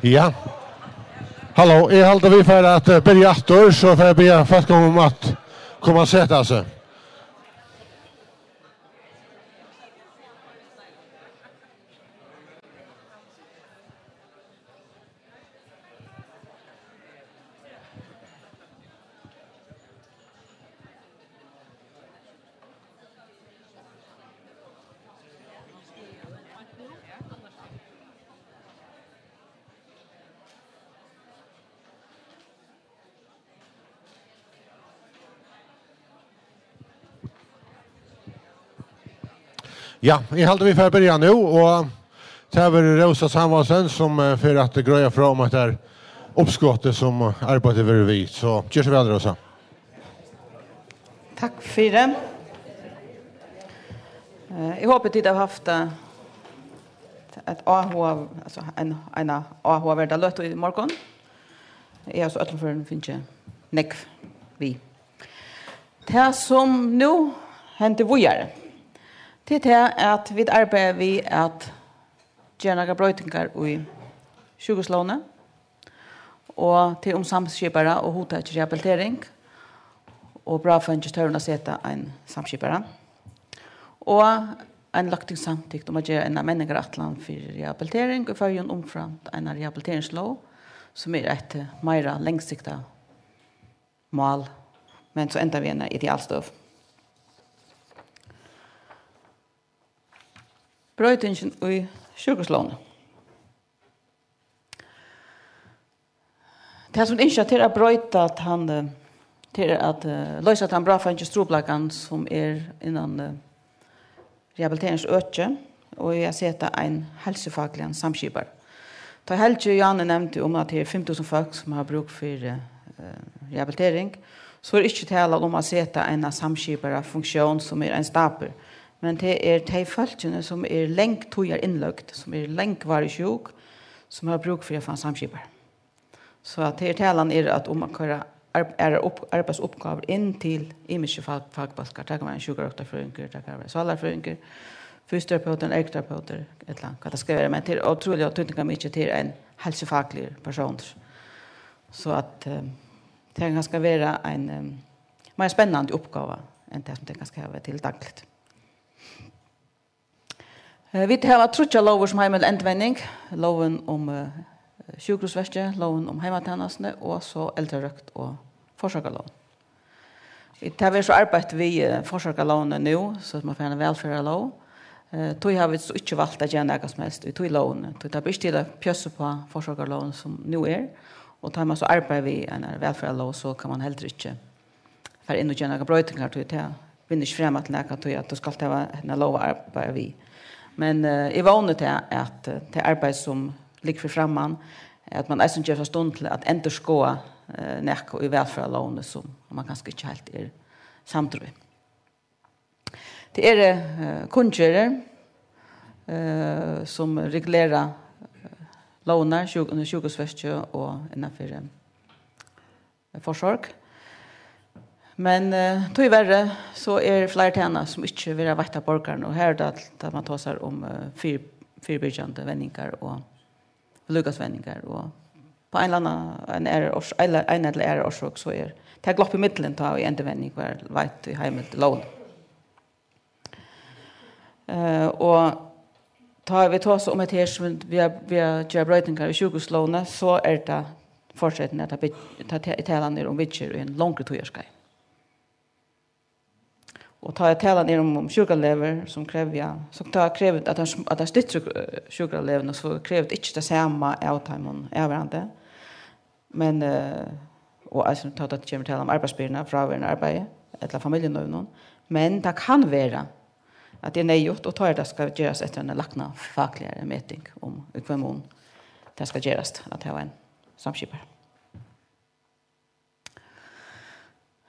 Ja. Halló, eg haldi, vit fara at, eh, byrja aftur, so fari eg biðja fólk um at koma og seta seg. Ja, eg haldi, vit fara at byrja nú, og tað verður Rósa Samuelsen, sum, eh, fer at greiða frá um hetta her uppskotið, sum arbeiðið verður við. So, ger so væl, Rósa. Takk fyri. Eh, eg hopi, tit hava havt, eh, eitt áhuga-, altso, ein, eina áhugaverda løtu í morgun. Eg havi so í øllum førum fingið nógv við. Tað, sum nú hendir víðari, tað er tað, at vit arbeiða við at gera nakrar broytingar í sjúkrahúslógini, og tað er um samskipara og hugtakið rehabilitering, og bráðfeingis tørvin at seta ein samskipara, og ein løgtingssamtykt um at gera eina menningarætlan fyri rehabilitering í Føroyum, umframt eina rehabiliteringslóg, sum er eitt meira langsiktað mál, men so enda við eina idealstøðu. Broytingin í sjúkrahúslógini. Tað, sum vit ynskja, tað er at broyta tann, eh, tað er at, eh, loysa tann bráðfeingistrupulleikan, sum er innan, eh, rehabiliteringsøki, og við at seta ein heilsufakligan samskipara. Tá Helgi Jani nevndi um, at tað er fimm túsund fólk, sum hava brúk fyri, eh, rehabilitering, so er ikki talan um at seta eina samskiparafunksjón, sum er ein stabur, men tað er tey fólkini, sum er lang tíðar innløgd, sum er langvarigt sjúk, sum hava brúk fyri at fáa ein samskipara. So at her talan er at um at koyra arb-, aðrar upp-, arbeiðsuppgávur inn til ymiskir fak-, fakbólkar. Tað kann vera ein sjúkrarøktarfrøðingur, tað kann vera sálarfrøðingur, fysioterapeutur, ergoterapeutur, ella hvat tað skal vera. Men tað er ótrúliga týdningarmikið, tað er ein heilsufakligur persónur. So at, ehm, tað kann kanska vera ein, ehm, meira spennandi uppgáva enn tað, sum tey kanska hava til dagligt. Eh, vit hava tríggjar lógir, sum heimila endurvenjing. Lógin um, eh, sjúkrahúsverkið, lógin um heimatænastuni og so eldrarøkt og forsorgarlógin. Í, tað verður so arbeitt við, eh, forsorgarlógini nú, so at man fær eina vælferðarlóg. Eh, tí hava vit so ikki valt at gera nakað sum helst í tí lógini. Tí tað ber ikki til at pjassa upp á forsorgarlógina sum nú er, og tá man so arbeiðir við eina vælferðarlóg, so kann man heldur ikki fara inn og gera nakrar broytingar, tí tað vinnur ikki fram til nakað, tí at tú skalt hava hana lóg at arbeiða við. Men, eh, eg vóni tað, at, eh, tað arbeiði, sum liggur fyri framman, at man eisini ger sær stund til at endurskoða, eh, nakað í vælferðarlógini, sum man kanska ikki heilt er samdur við. Tað eru, eh, kunngerðir, eh, sum regulera, eh, lógirnar, sjúk-, sjúkrahúsverkið og innanfyri, eh, forsorg. Men, eh, tíverri, so er fleiri tænastur, sum ikki verða veittar borgaranum, og her er tað, tá man tosar um, eh, fyri-, fyribyrgjandi venjingar og viðlíkahaldsvenjingar, og á ein ella annan, ein aðrar ors-, ein, ein ella aðra orsøk, so er tað glopp ímillum, tá ið endurvenjing var veitt í heimild í lógini. Eh, og tá vit tosa um hetta her, sum við at, við at gera broytingar í sjúkrahúslógini, so er tað fortreytin, at tað byg-, tað te-, talan er um viðgerð í ein longri tíðarskeið. Og tá ið talan er um, um sjúkralegur, sum krevja, so tá krevur at tað, at tað styttir, eh, sjúkraleguna, so krevur tað ikki tað sama av teimum avgerandi. Men, eh, og eisini tá tað kemur til um arbeiðsbyrðuna, fráverandi arbeiði, ella familjulívinum. Men tað kann vera, at tað er neyðugt, og tá er tað skal gerast eftir eini læknafakligari meting um, í hvønn mun tað skal gerast, at hava ein samskipara.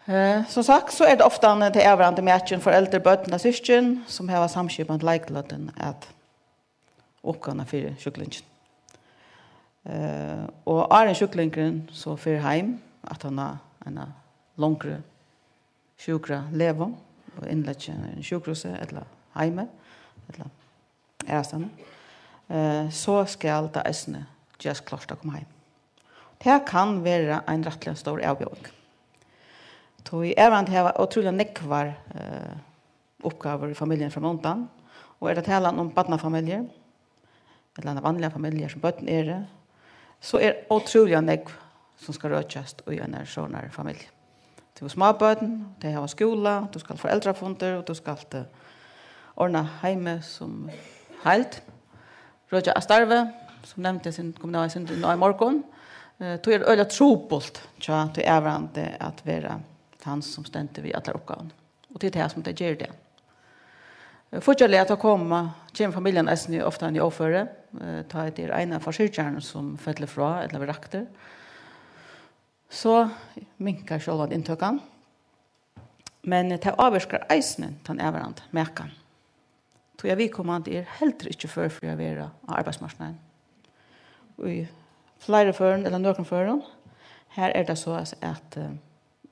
Eh, sum sagt, so er tað ofta tey avgerandi makin, foreldur, børn ella systkin, sum hava samskipan leiklutin at uppgávuna fyri sjúklingin. Eh, og áðrenn sjúklingurin so fer heim, aftan á eina longri sjúkralegu og innlegging í sjúkrahúsi ella heimi, ella aðrastaðni, eh, so skal tað eisini gerast klárt at koma heim. Tað kann vera ein rættiliga stór avbjóðing. Tí avvarðandi hava ótrúliga nógvar, eh, uppgávur í familjuni frammanundan, og er tað talan um barnafamiljur, ella eina vanliga familju, sum børn eru, so er ótrúliga nógv, sum skal røkjast í einari sovorðnari familju. Tú hevur smábørn, tey hava skúla, tú skalt foreldrafundir, og tú skalt, eh, ordna heimið sum heild. Røkja av starvi, sum nevndi, sum kom inn á í morgun. Eh, tí er øgiliga trupult hjá tí avvarðandi at vera tann, sum stendur við allar uppgávurnar. Og tað er tað, sum tey gera í dag. Eh, fíggjarliga tá koma, kemur familjan eisini ofta í óføri, eh, tá tað er ein av forsyrgjarunum, sum fellur frá ella verður raktur. So minkar sjálvandi inntøkan. Men tað ávirkar eisini tann avvarðandi makan. Tí at viðkomandi er heldur ikki før fyri at vera á arbeiðsmarknaðinum. Í fleiri førum, ella nøkrum førum, har er tað so, at, eh,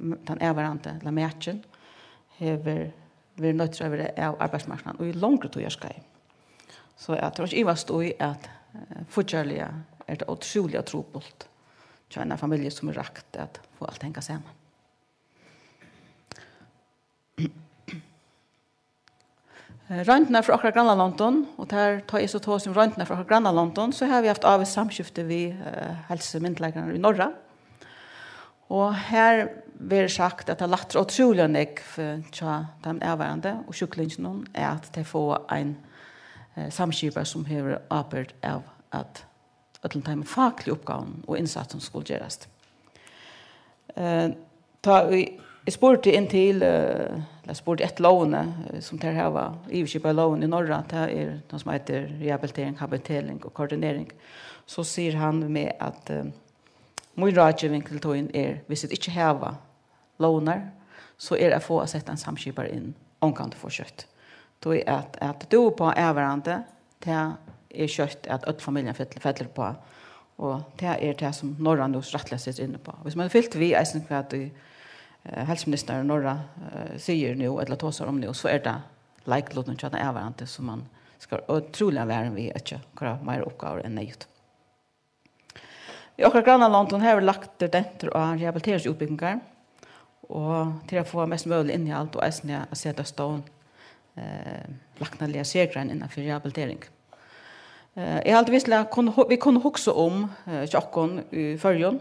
m-, tann avvarðandi, ella makin, hevur verið noyddur at vera av arbeiðsmarknaðinum í longri tíðarskeið. So at tað er ikki ivast í, at, eh, fíggjarliga er tað ótrúliga trupult hjá eini familju, sum er rakt, at fáa alt at hanga saman. Eh, royndirnar frá okkara grannalondum, og tær, tá eg so tosi um royndirnar frá okkara grannalondum, so hava vit havt ávís samskifti við, eh, heilsumyndugleikarnar í Norra. Og har verður sagt, at tað lættir ótrúliga nógv, eh, hjá teimum avvarðandi og sjúklinginum, at tey fáa ein, eh, samskipara, sum hevur ábyrgd av at øllum teimum fakligu uppgávunum og innsatsin, sum skulu gerast. Eh, tá eg, eg spurdi inn til, eh, ella spurdi eftir lógini, eh, sum tær hava yvirskipað lógin í Norra, tað er tað, sum eitur rehabilitering, habilitering og koordinering, so sigur hann við meg, at, eh, mín ráðgeving til tín er, viss tit ikki hava lógirnar, so er at fáa sett ein samskipara inn ongantíð for skjótt. Tí at, at dúva upp á avvarðandi, tað er skjótt, at øll familjan fell-, fellur upp á, og tað er tað, sum Norra nú rættiliga setir inn upp á. Viss mann hevur fylgt við eisini, hvat í, eh, heilsuminister Norra, eh, sigur nú, ella tosar um nú, so er tað leiklutin hjá teimum avvarðandi, sum mann skal ótrúliga varin við, ikki koyra meira uppgávur enn neyðugt. Í okkara grannalondum hevur lagt dentur á rehabiliteringsútbúgvingar, og til at fáa mest møguligt innihald og eisini at seta á stovn, eh, læknaliga sergrein innan fyri rehabilitering. Eh, eg haldi, vit kunnu hu-, vit kunnu hugsa um, eh, hjá okkum í Føroyum,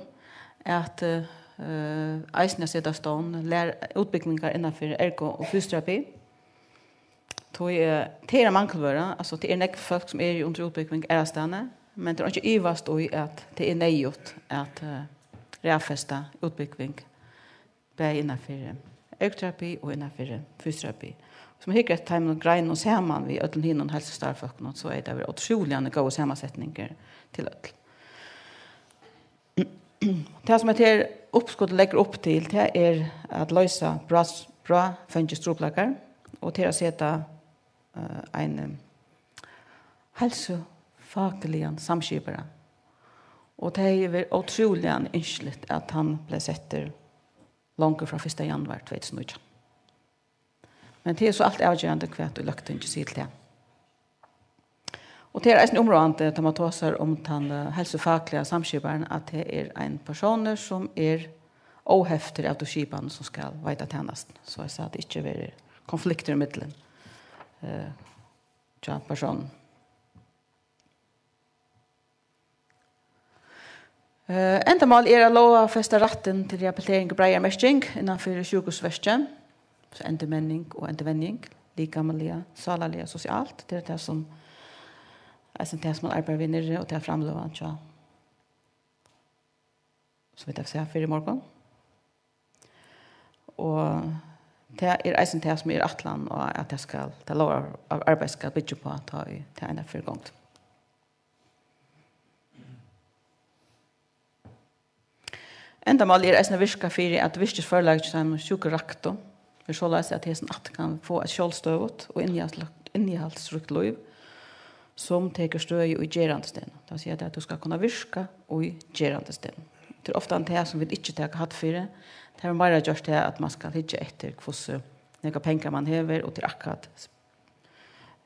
at, eh, eisini at seta á stovn lær-, útbúgvingar innan fyri ergo og fysioterapi. Tí, eh, tað er ein mangelvøra, altso, tað er nógv fólk, sum eru undir útbúgving aðrastaðni, men tað er ikki ivast í, at tað er neyðugt at, eh, raðfesta útbúgving, bæði innan fyri ergoterapi og innan fyri fysioterapi. Sum man hyggur eftir teimum greinum saman við øllum hinum heilsustarvsfólkunum, so er tað verið ótrúliga góðar samansetningar til øll. Tað, sum hetta her uppskot leggur upp til, tað er at loysa brás-, bráðfeingistrupulleikar, og tað er at seta, eh, ein, eh, heilsufakligan samskipara. Og tað hevði verið ótrúliga ynskiligt, at hann bleiv settur longur frá fyrsta januar tvey túsund og nítjan. Men tað er so alt avgerandi, hvat ið Løgtingið sigur til tað. Og tað er eisini umráðandi, tá man tosar um tann, eh, heilsufakliga samskiparan, at tað er ein persónur, sum er óheftur av tí skipan, sum skal veita tænastuna, so at tað ikki verður konfliktur ímillum, eh, hjá persónum. Eh, endamálið er at lógfesta rættin til rehabilitering í breiðari merking innan fyri sjúkrahúsverkið, so endurmenning og endurvenjing, likamliga, sálarliga, sosialt. Tað er tað, sum, eisini tað, sum man arbeiðir við niðri, og tað er framløgan hjá, sum vit hava sæð fyrr í morgun. Og tað er eisini tað, sum er ætlanin, og at tað skal, tað lógararbeiðið skal byggja upp á, tá ið tað einaferð er í gongd. Endamálið er eisini at virka fyri, at virkisførleiki hjá teimum sjúkuraktu verður soleiðis, at hesin aftur kann fáa eitt sjálvstøðugt og innihaldsríkt, innihaldsríkt lív, sum tekur støði í gerandisdegnum. Tað vil siga, at tú skal kunna virka í gerandisdegnum. Tað er ofta tað, sum vit ikki taka hædd fyri. Tað hevur meira gjørt tað, at man skal hyggja eftir, hvussu nógvar pengar man hevur, og tað er akkurát,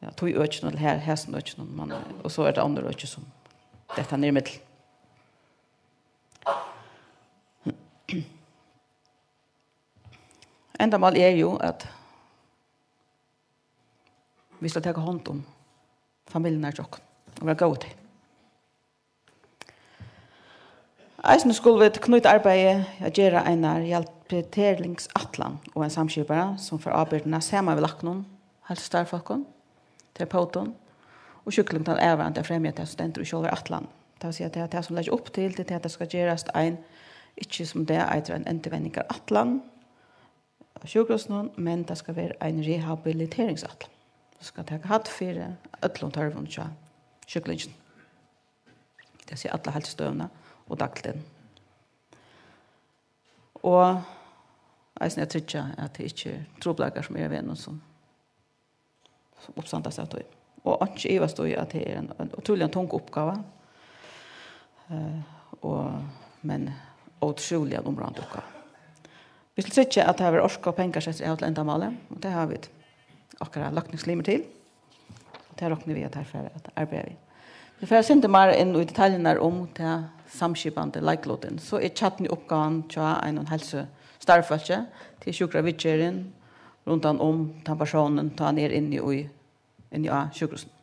ja, tí økinum, ella her, hesum økinum, man, og so er tað onnur øki, sum detta niður ímillum. Endamál er jú, at vit skal taka hond um familjurnar hjá okkum og vera góð við tey. Eisini skulu vit knýta arbeiðið at gera eina rehabiliteringsætlan og ein samskipara, sum fær ábyrgdina saman við læknum, heilsustarvsfólkum, terapeutum og sjúklingum, tann avvarðandi at fremja tað, sum stendur í sjálvari ætlan. Tað vil siga, tað er tað, sum leggja upp til, tað er tað, tað skal gerast ein, ikki sum tað eitur ein endurvenjingarætlan á sjúkrahúsinum, men tað skal vera ein rehabiliteringsætlan. Tað skal taka hædd fyri øllum tørvum hjá sjúklinginum. Tað siga alla heilsustøðuna og dagligdegnum. Og eisini at tryggja, at tað ikki eru trupulleikar, sum eru á vegnum, sum, sum uppstandast av tí. Og einki ivast í, at tað er ein, ein ótrúliga tung uppgáva, eh, og, men ótrúliga umráðandi uppgáva. Vit skulu tryggja, at tað verður orka og pengar settir av til endamálið, og tað hava vit okkara løgtingslimir til. Og tað rokni vit, at teir fara at arbeiða við. Vit fara eitt sindur meira inn í detaljurnar um ta samskipandi leiklutin. So er kjarniuppgávan hjá einum heilsustarvsfólki, tað er sjúkraviðgerðin rundan um tann persónin, tá hann er inni í, inni á sjúkrahúsinum.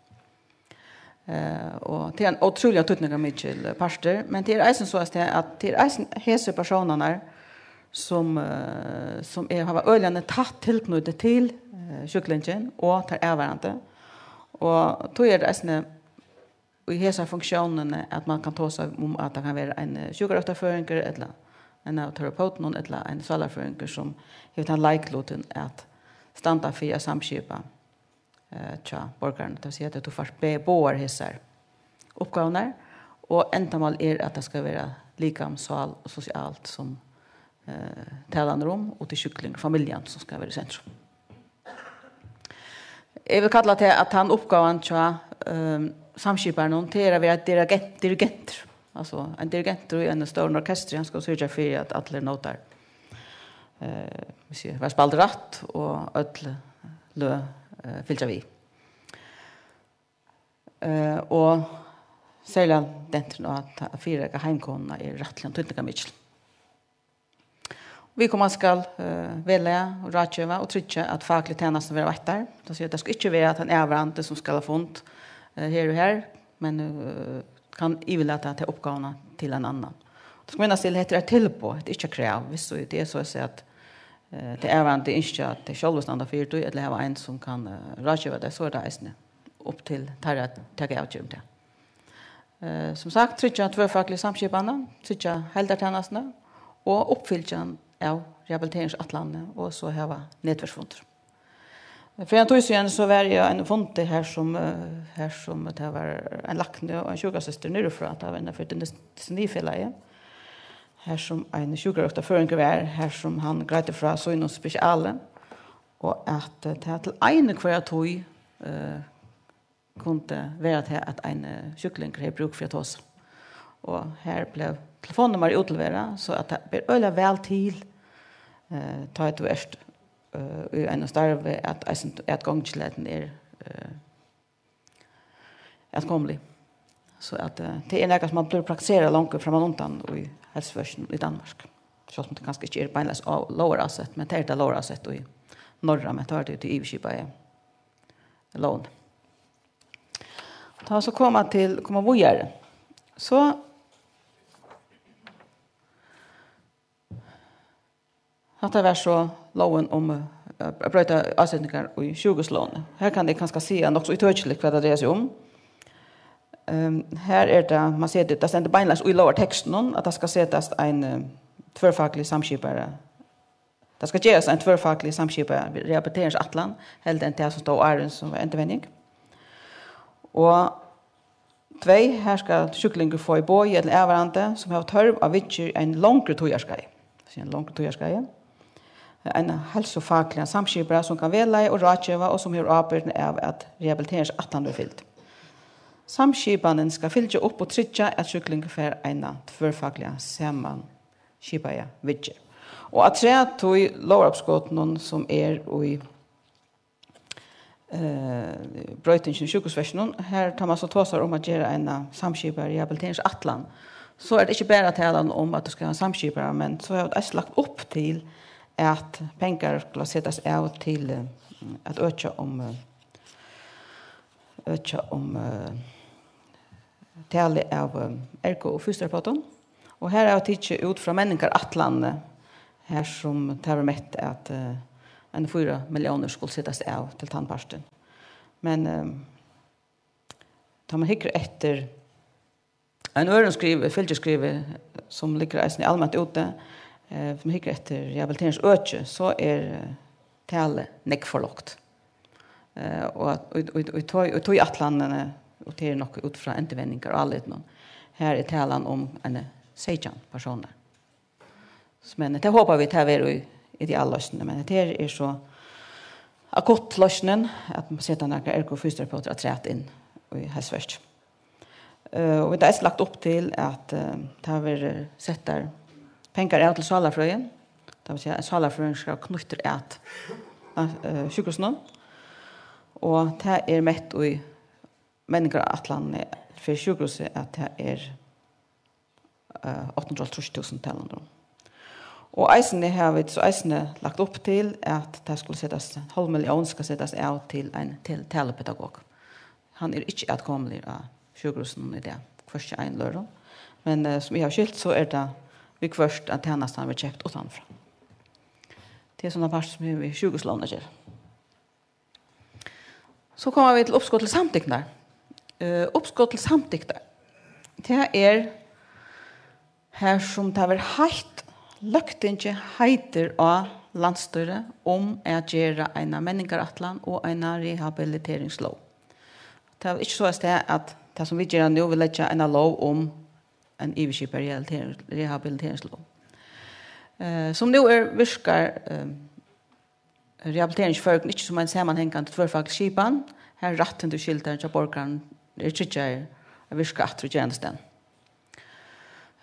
Eh, og tað er ein ótrúliga týdningarmikil partur, men tað er eisini so, at tað, at tað er eisini hesir persónarnar, sum, eh, sum er, hava øgiliga tætt tilknýti til, eh, sjúklingin og teir avvarðandi. Og tí er tað eisini í hesa funktiónini, at mann kann tosa um, at tað kann vera ein, eh, sjúkrarøktarfrøðingur, ella ein av terapeutunum, ella ein sálarfrøðingur, sum hevur tann leiklutin at standa fyri at samskipa, eh, hjá borgaranum. Tað vil siga, at tú fært be-, báðar hesar uppgávurnar, og endamál er, at tað skal vera likam, sál og sosialt, sum, eh, talan er um, og til sjúkling, familjan, sum skal vera í sentrum. Eg vil kalla tað, at tann uppgávan hjá, ehm, samskiparanum, tað er at vera dirigent, dirigentur. Altso, ein dirigentur í einum stórum orkestri, hann skal syrgja fyri, at allir nótar, eh, vit siga, verða spældir rætt, og øll løg, eh, fylgja við. Eh, og serliga denturin á at, at fyrireika heimkomuna er rættiliga týdningarmikil. Viðkomandi skal, eh, vegleiða og ráðgeva og tryggja, at fakligu tænasturnar verða veittar. Tað sigur, at tað skal ikki vera tann avvarðandi, sum skal á fund, eh, her og har, men, eh, kann yvirlata ta uppgávuna til ein annan. Tað skal minnast til, hetta er eitt tilboð, hetta er ikki eitt krav. Viss so, tað er so at siga, at, eh, tey avvarðandi ynskja, at tey sjálvi standa fyri tí, ella hava ein, sum kann, eh, ráðgeva tey, so er tað eisini upp til teir at taka avgerð um tað. Eh, sum sagt, tryggja tvørfakligu samskipanina, tryggja heildartænastuna og uppfylgjan av rehabiliteringsætlanini, og so hava netverksfundir. Fyri ein tíð síðan so var eg á einum fundi har sum, eh, har sum tað var ein lækni og ein sjúkrasystir niðurfrá, tað var innanfyri dys-, dysleksifelagið, har sum ein sjúkrarøktarfrøðingur var, har sum hann greiddi frá sínum spesiali, og at, eh, tað til eina og hvørja tíð, eh, kundi vera tað, at ein, eh, sjúklingur hevði brúk fyri at tosa. Og har bleiv telefonnummarið útleverað, so at tað ber øgiliga væl til, eh, tá tú ert, eh, í einum starvi, at eisini, at gonguliðin er, eh, atkomulig. So at, eh, tað er nakað, sum man blívur praktiserað longu frammanundan í heilsuverkinum í Danmark. Sjálvt um tað kanska ikki er beinleiðis á-, lógarásett, men tað er tað lógarásett í Norra, men tá er tað jú tað yvirskipaða lógin. Tá so koma til, koma víðari. So, hatta var so lógin um, eh, at broyta ásetingar í sjúkrahúslógini. Her kann eg kanska siga nokk so ítøkiligt, hvat tað dreiar seg um. Ehm, her er tað, man sær tað, tað stendur beinleiðis í lógartekstinum, at tað skal setast ein, eh, tvørfaklig samskipari. Tað skal gerast ein tvørfaklig samskipað rehabiliteringsætlan, heldur enn tað, sum stóð áðrenn, sum var endurvenjing. Og tvey, her skal sjúklingur fáa í boði ella avvarðandi, sum hevur tørv á viðgerð í ein longri tíðarskeið. Tað er ein longri tíðarskeið. Ein heilsufakligan samskipara, sum kann vegleiða og ráðgeva, og sum hevur ábyrgdina av, at rehabiliteringsætlan verður fylgd. Samskipanin skal fylgja upp og tryggja, at sjúklingur fær eina tvørfakliga saman skipaða viðgerð. Og afturat tí lógaruppskotinum, sum er í, eh, broytingini í sjúkrahúsverkinum, her tá man so tosar um at gera eina samskipaða rehabiliteringsætlan, So er tað ikki bara talan um, at tú skal hava ein samskipara, men so hava vit eisini lagt upp til, at pengar skulu setast av til, eh, at økja um, eh, økja um, eh, talið av, eh, ergo- og fysioterapeutum. Og her hava vit tikið út frá menningarætlanini, har sum tað var mett, at, eh, ein fýra milliónir skulu setast av til tann partin. Men, eh, tá man hyggur eftir ein øðrum skrivi, fylgiskrivi, sum liggur eisini alment úti, eh, sum hyggur eftir rehabiliteringsøki, so er, eh, talið nógv for lágt. Eh, og at, og, og, og, og, og, og ætlanin, eh, og tað er nokk út frá endurvendingar og álitum, her er talan um eini seytjan persónar. Men tað hopa vit, tað verður í idealloysnini, men hetta her er so akutt loysnin, at man setir nakrar ergofysioterapeutar afturat inn í heilsuverkið. Eh, og vit hava eisini lagt upp til, at, eh, tað verður settar pengar av til sálarfrøði, tað vil siga, at sálarfrøðingur skal knýttur at, eh, sjúkrahúsinum, og tað er mett í menningarætlanini fyri sjúkrahúsið, at tað er, eh, átta hundrað og hálvtrýss túsund talandi um. Og eisini hava vit so eisini lagt upp til, at tað skulu setast, ein hálv millión skal setast av til ein til-, talupedagog. Hann er ikki atkomuligur á sjúkrahúsinum í dag, hvørki ein ella øðrum. Men, eh, sum eg havi skilt, so er tað viðhvørt, at tænastan verður keypt uttanfrá. Tað er sovorðin part, sum hevur við sjúkrahúslógina at gera. So koma vit til uppskot til samtyktar. Eh, uppskot til samtyktar. Tað er, har sum tað verður heitt, Løgtingið heitir á landsstýrið um at gera eina menningarætlan og eina rehabiliteringslóg. Tað er ikki soleiðis tað, at tað, sum vit gera nú, vit leggja eina lóg um ein yvirskipaða rehabilitering-, rehabiliteringslóg. Eh, sum nú er, virkar, eh, rehabilitering í Føroyum ikki sum ein samanhangandi tvørfaglig skipan, har rættindi og skyldur hjá borgaranum eru tryggjaðir at virka aftur í gerandisdegnum.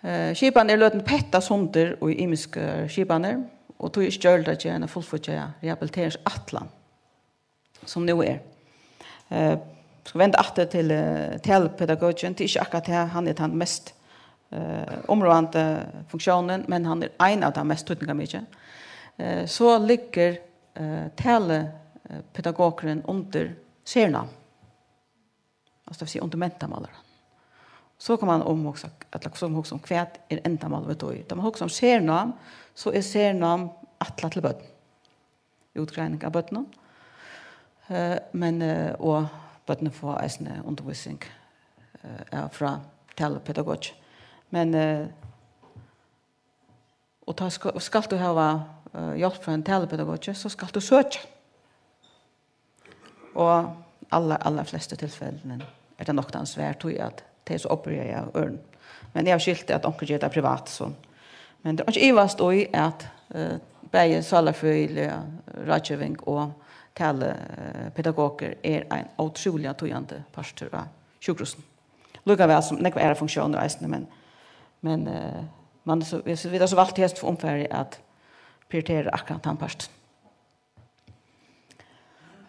Eh, skipanin er løtin petta sundur í ymiskar skipanir, og tí er ikki gjørligt at gera eina fullfíggjaða rehabiliteringsætlan, sum nú er. Eh, skal venda aftur til, eh, talupedagogin. Tað er ikki akkurát tað, hann er tann mest, eh, umráðandi funktiónin, men hann er ein av teimum mest týdningarmiklu. Eh, so liggur, eh, talupedagogurin undir sernám. Altso, tað vil siga, undir mentamálaráðnum. So kann man umhugsa, ella so hugsa um, hvat er endamálið við tí? Tá man hugsar um sernám, so er sernám ætlað til børn. Útgreining av børnum. Eh, men, eh, og børnini fáa eisini undirvísing, eh, av, frá talupedagogi. Men, eh, og tá skal, skalt tú hava, eh, hjálp frá einum talupedagogi, so skalt tú søkja. Og allar, allar flestu tilfellini er tað nokk tann svær, tí at tað er so ovbyrjað av øðrum. Men eg havi skilt, at onkur ger tað privat, so. Men tað er ikki ivast í, at, eh, bæði sálarfrøðiliga ráðgeving og talupedagogur er ein ótrúliga týðandi partur av sjúkrahúsinum. Líka væl sum nógvar aðrar funktiónir eisini, men, men, eh, man er so, vit, vit hava so valt í hesum umfari at prioritera akkurát tann partin.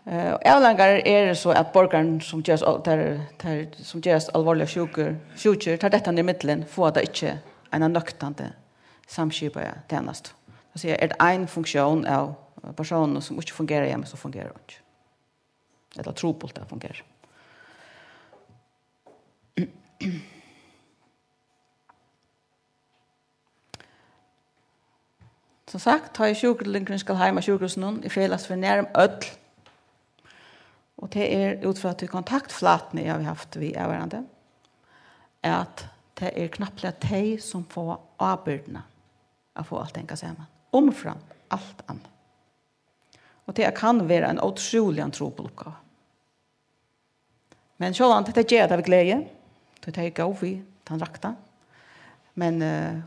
Eh, avleiðingar eru so, at borgarar, sum gerast al-, tær, tær, sum gerast alvorliga sjúkur, sjúkir, tær detta niður millum, fáa tað ikki eina nøktandi samskipaða tænastu. Tað siga, er tað ein funktión av persónum, sum ikki fungerar, ja, men so fungerar hon ikki. Ella trupult at fungera. Sum sagt, tá ið sjúklingurin skal heim av sjúkrahúsinum, er felagsferð nærum øll, og tað er út frá tí kontaktfløtuni, eg havi havt við avvarðandi, at tað er knappliga tey, sum fáa ábyrgdina at fáa alt at hanga saman, umframt alt annað. Og tað kann vera ein ótrúliga trupul uppgáva. Men sjálvandi, tey gera tað við gleði, tí tey eru góð við tann rakta. Men, eh,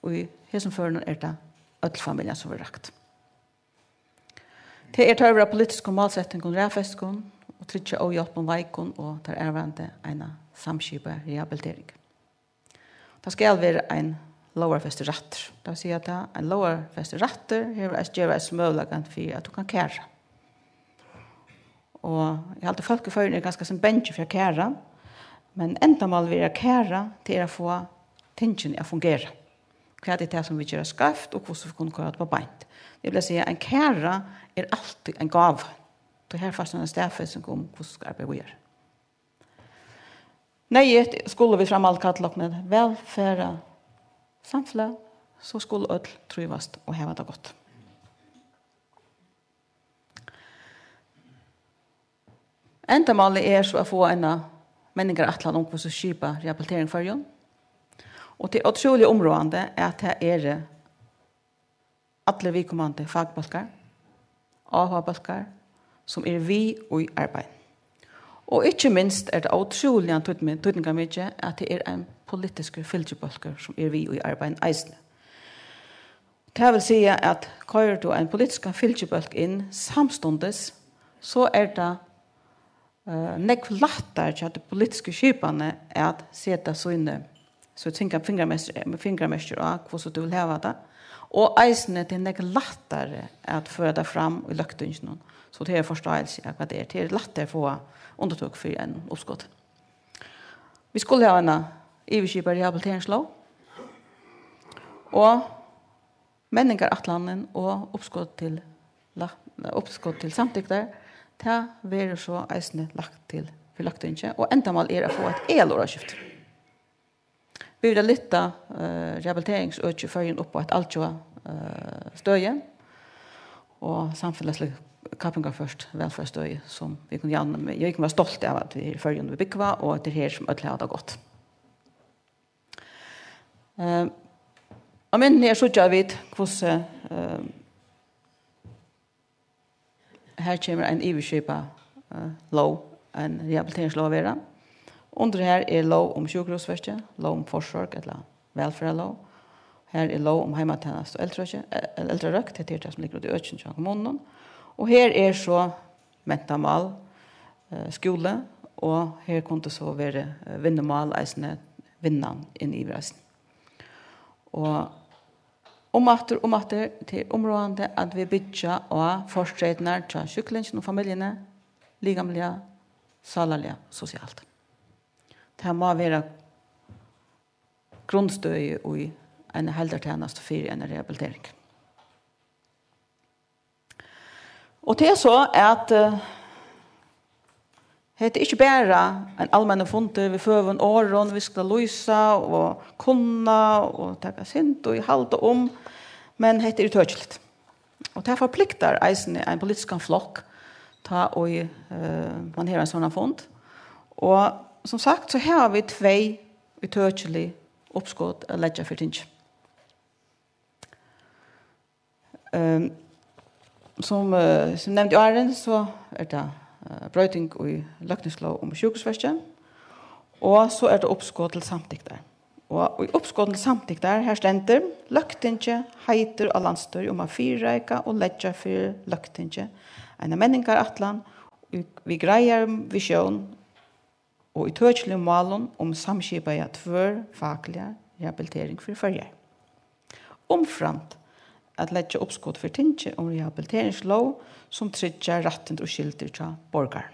í hesum førinum er tað øll familjan, sum verður rakt. Tað er tørvur á politiskum málsettingum, raðfestingum og tryggja óhjálpum, veikum og tær avvarðandi eina samskipaða rehabilitering. Tað skal vera ein lógarfestur rættur. Tað vil siga, at ein lógarfestur rættur hevur eisini, gevur eisini møguleikan fyri, at tú kann kæra. Og eg haldi, fólk í Føroyum eru ganska sum bangin fyri at kæra, men endamálið við at kæra, tað er at fáa tingini at fungera. Hvat er tað, sum vit gera skeivt, og hvussu vit kunnu koyra tað upp á beint? Eg vil siga, ein kæra er altíð ein gáva. Tí her fæst tú eina staðfesting um, hvussu skal arbeiða víðari. Neyðugt skulu vit framvegis kalla okkum eitt vælferðarsamfelag, so skulu øll trívast og hava tað gott. Endamálið er so at fáa eina menningarætlan um, hvussu skipa rehabilitering í Føroyum. Og tað er ótrúliga umráðandi, at tað eru allir viðkomandi fakbólkar, áhugabólkar, sum eru við í arbeiðinum. Og ikki minst er tað ótrúliga týdni-, týdningarmikið, at tað er ein politiskur fylgibólkur, sum er við í arbeiðinum eisini. Tað vil siga, at koyrir tú ein politiskan fylgibólk inn samstundis, so er tað, eh, nógv lættari hjá tí politisku skipani at seta síni, sítt fingra-, fingramerki, fingramerkir á, hvussu tú vil hava tað. Og eisini, tað er nógv lættari at føra tað fram í løgtinginum, so tað er forståelse av, hvat tað er. Tað er lættari at fáa undirtøku fyri einum uppskoti. Vit skulu hava eina yvirskipaða rehabiliteringslóg, og menningarætlanin og uppskot til la-, uppskot til samtyktar, tað verður so eisini lagt til fyri løgtingið, og endamálið er at fáa eitt aðalorðaskifti. Vit vilja lyfta, eh, rehabiliteringsøkið í Føroyum upp á eitt altjóða, eh, støði og samfelagsligt kappingarført vælferðarstøði, sum vit kunnu javna við. Vit kunnu vera stolt av, at vit eru í Føroyum, vit búgva, og at tað er her, sum øll hava tað gott. Eh, á myndini her síggja vit, hvussu, eh, her kemur ein yvirskipað, eh, lóg, ein rehabiliteringslóg at vera. Undir her er lóg um sjúkrahúsverki, lóg um forsorg ella vælferðarlóg. Her er lóg um heimatænastu og eldrøki-, eh, eldrarøkt, hetta er tað, sum liggur úti í økinum hjá kommununum. Og her er so mentamál, eh, skúli, og her kundi so verið, eh, vinnumál, eisini vinnan inn yvir eisini. Og umaftur, umaftur, tað er umráðandi, at vit byggja á fortreytirnar hjá sjúklingum og familjuni, likamliga, sálarliga, sosialt. Tað má vera grundstøði í eini heildartænastu fyri eina rehabilitering. Og tað er so, at, eh, hetta er ikki bara ein almennur fundur við føgum orðum, vit skulu lýsa og kunna og taka synd og halda um, men hetta er ítøkiligt. Og tað forpliktar eisini ein politiskan flokk, tá ið, eh, man hevur ein sånn fund. Og sum sagt, so hava vit tvey ítøkilig uppskot at leggja fyri tingið. Ehm, sum, eh, sum nevnt í áðrenn, so er tað, eh, broyting í løgtingslóg um sjúkrahúsverki, og so er tað uppskot til samtyktar. Og í uppskotinum til samtyktar, har stendur: Løgtingið heitir á landsstýrið um at fyrireika og leggja fyri Løgtingið eina menningarætlan í, við greiðari visjón og ítøkiligum málum um samskipaða tvørfakliga rehabilitering fyri Føroyar. Umframt at leggja uppskot fyri tingið um rehabiliteringslóg, sum tryggjar rættindi og skyldur hjá borgarum.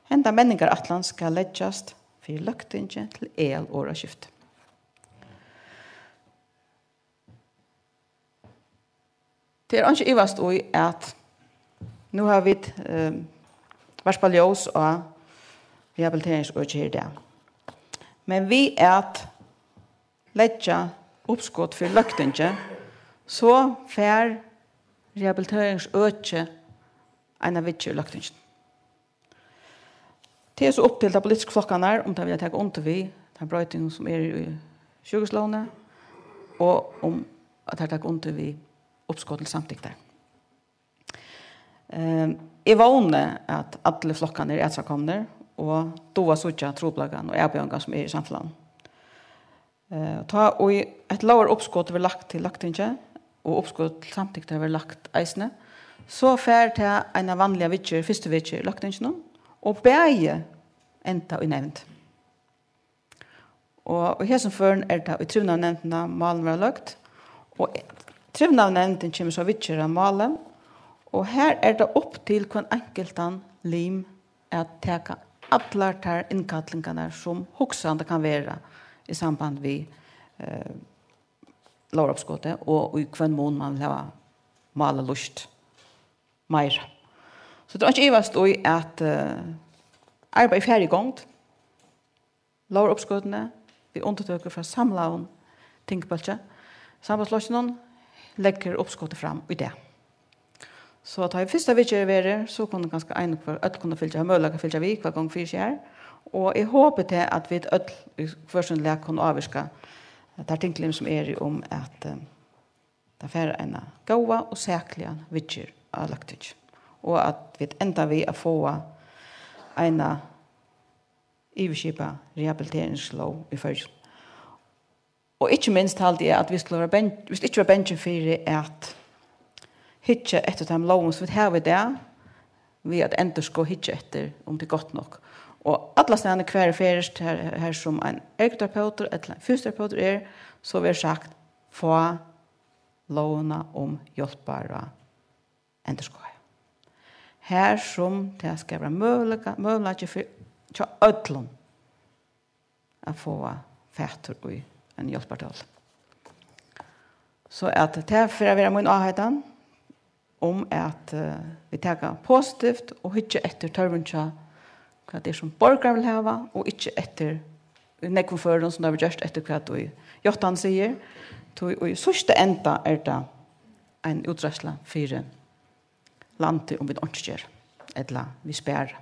Henda menningarætlan skal leggjast fyri Løgtingið til aðalorðaskifti. Tað er einki ivast í, at nú hava vit, eh, varpað ljós á rehabiliteringsøkið her í dag. Men við at leggja uppskot fyri Løgtingið, so fær rehabiliteringsøkið eina viðgerð í Løgtinginum. Tað er so upp til teir politisku flokkarnar, um teir vilja taka undir við teir broytingum, sum eru í sjúkrahúslógini, og um at teir taka undir við uppskot til samtyktar. Ehm, eg vóni, at allir flokkarnir eru atsakomnir og duga at síggja trupulleikan og avbjóðingar, sum eru í samfelagnum. Eh, tá ið eitt lógaruppskot verður lagt til Løgtingið, og uppskot til samtyktar verður lagt eisini, so fær tað eina vanliga viðgerð fyrstu viku í Løgtinginum, og bæði enda í nevnd. Og í hesum førum er tað í trivnaðarnevndina, málini verða løgd, og trivnaðarnevndin kemur so at viðgera málið, og her er tað upp til hvønn einkultan lim at taka allar tær innkallingarnar, sum hugsandi kann vera í samband við eh, lógaruppskotið, og í hvønn mun man vil hava málið lýst meira. So tað er ikki ivast í, at, eh, arbeiðið er farið í gongd. Lógaruppskotini, við undirtøku frá samlaðum tingbólki, Sambandsflokkinum, leggur uppskotið fram í dag. So tá ið fyrsta viðgerð verður, so kunnu kanska ein og hvør, øll kunnu fylgja, hava møguleika at fylgja við, hvat gongur fyri seg her. Og eg hopi tað, at vit øll í hvør sín lag kunnu ávirka tær tinglim sum eru um at, eh, tað fær eina góða og sakliga viðgerð á Løgtingi. Og at vit enda við at fáa eina yvirskipað rehabiliteringslóg í Føroyum. Og ikki minst haldi eg, at vit skulu vera bang-, vit skulu ikki vera bangin fyri at hyggja eftir teimum lógum, sum vit hava í dag, við at endurskoða, hyggja eftir, um tað er gott nokk. Og allastaðni, hvar eg ferðist, har, har sum ein ergoterapeutur ella ein fysioterapeutur er, so verður sagt: "Fá lógina um hjálparráð endurskoðaða." Har sum tað skal vera møguleika, møguleiki fyri, hjá øllum at fáa fatur í ein hjálpartól. So at tað fer at vera mín áheitan um at, eh, vit taka positivt og hyggja eftir tørvum hjá hvat tað er sum borgarar vil hava, og ikki eftir í nógvum førum, sum tað verður gjørt eftir hvat ið Játtan sigur. Tí í síðsta enda er tað ein útreiðsla fyri landið, um vit einki gera, ella vit spara.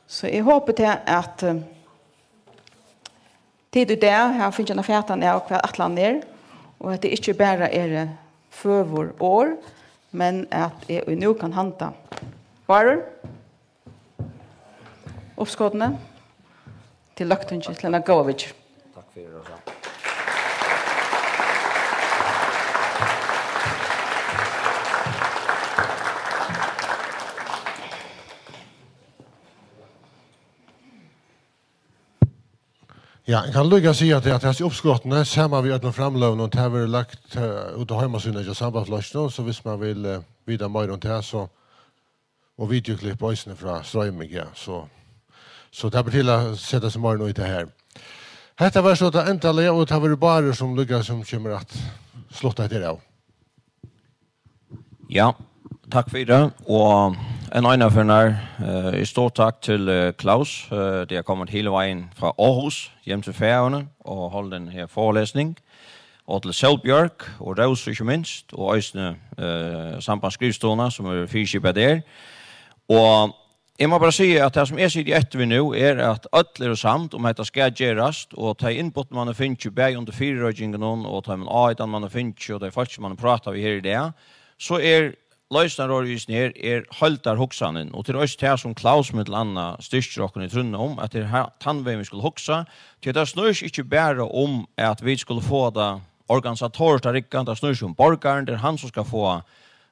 So eg hopi tað, at, eh, tit í dag hava fingið eina fatan av, hvat ætlanin er, og at tað ikki bara eru føgur orð, men at eg í nú kann handa varur uppskotini til Løgtingið til eina góða viðgerð. Takk fyri, Rósa. Ja, eg kann líka siga, at, at hesi uppskotini, saman við øllum framløgum, og tað verður lagt, eh, út á heimasíðuna hjá Sambandsflokkinum, so viss man vil, eh, vita meira um tað, so, og videoklipp eisini frá Stroyming, ja, so, so tað ber til at seta seg meira inn í tað her. Hetta var so tað endaliga, og tað verður Bárður, sum líka sum kemur at slutta hetta av. Ja, takk fyri tað. Og enn einaferð, eh, stórt takk til, eh, Klaus, eh, tí at hann kom hele vejen fra Aarhus hjem til Færøerne og holdt den her forelæsning. Og til Selbjørg og Rósu, ikki minst, og eisini, eh, Sambandsskrivstovuna, sum er fyriskipaður her. Og eg má bara siga, at tað, sum eg siti eftir við nú, er, at øll eru samd um, at hetta skal gerast, og tey innput, man hevur fingið, bæði undir fyrireikingunum og teimum áheitanum, man hevur fingið, og tey fólk, sum man hevur prátað við her í dag, so er loysnarorðið í hesum her, er heildarhugsanin, og tað er eisini tað, sum Klaus millum annað styrkir okkum í trúnni um, at tað er ha-, tann vegin, vit skulu hugsa, tí tað snýr seg ikki bara um, at vit skulu fáa tað organisatoriskt at rigga, tað snýr seg um borgaran, tað er hann, sum skal fáa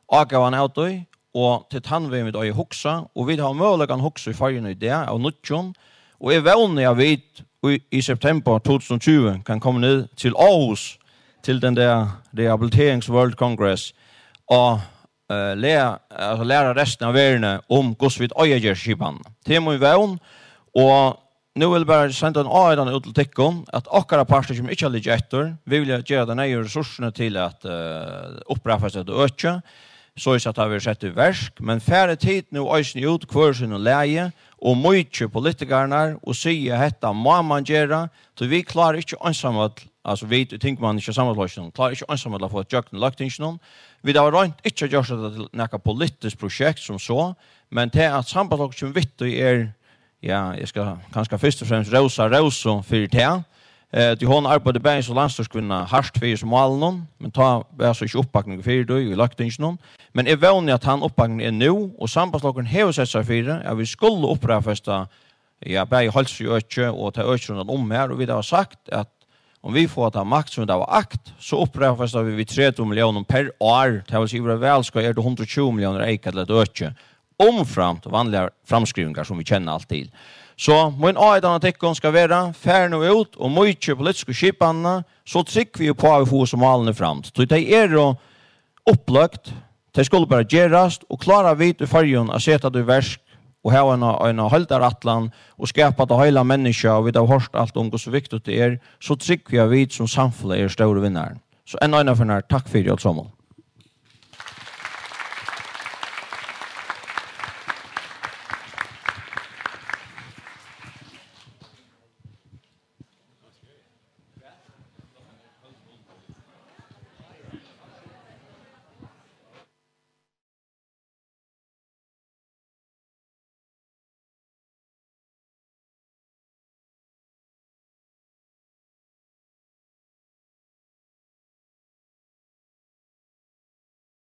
ágóðan av tí, og tað er tann vegin, vit eiga at hugsa, og vit hava møguleikan at hugsa í Føroyum í dag av nýggjum, og eg vóni, at vit í, í september tvey túsund og tjúgu kann koma niður til Aarhus, til den der Rehabiliterings World Congress, og, eh, læra, altso, læra restina av verðini um, hvussu vit eiga at gera skipanina. Tað er mín vón, og nú vil eg bara senda eina áheitan út til tykkum, at okkara partur kemur ikki at liggja eftir. Vit vilja gera tey neyðugu ressursini til at, eh, upprættfesta hetta økið, soleiðis at tað verður sett í verk. Men farið tit nú eisini út, hvør sínum lagi, og mýkið politikararnar og sigið: "Hetta má man gera", tí vit klára ikki einsamøll, altso, vit í tingmanni hjá Sambandsflokkinum, klára ikki einsamøll at fáa tað gjøgnum Løgtinginum. Vit hava roynt ikki at gjørt hetta til nakað politiskt prosjekt sum so, men tað, at Sambandsflokkurin kemur við tí, er, ja, eg skal kanska fyrst og fremst rósa Rósu fyri tað. Eh, tí hon arbeiddi bæði sum landsstýriskvinna hart fyri hesum málunum, men tá var so ikki uppbakning fyri tí í Løgtinginum. Men eg vóni, at tann uppbakningurin er nú, og Sambandsflokkurin hevur sett seg fyri, at vit skulu upprættfesta, ja, bæði heilsuøkið og tað økið rundan um her, og vit hava sagt, at um vit fáa ta makt, sum vit hava agt, so upprættfesta vit við tretivu milliónum per ár, tað vil siga, yvir at vælskoða er tað hundrað og tjúgu milliónir eyka til eitt øki, umframt vanligar framskrivingar, sum vit kenna alt til. So mín áheitan til tykkum skal vera: farið nú út og mýkið politisku skipanina, so trúgvi eg uppá, at vit fáa so málini fram. Tí tey eru uppløgd, tey skulu bara gerast, og klára vit í Føroyum at seta tað í verk, og hava eina, eina heildarætlan og skapa tað heila menniskja, og vit hava hoyrt alt um, hvussu viktigt tað er, so trúgvi eg, at vit sum samfelag eru stóru vinnarar. So enn eina ferð, takk fyri, øll somul.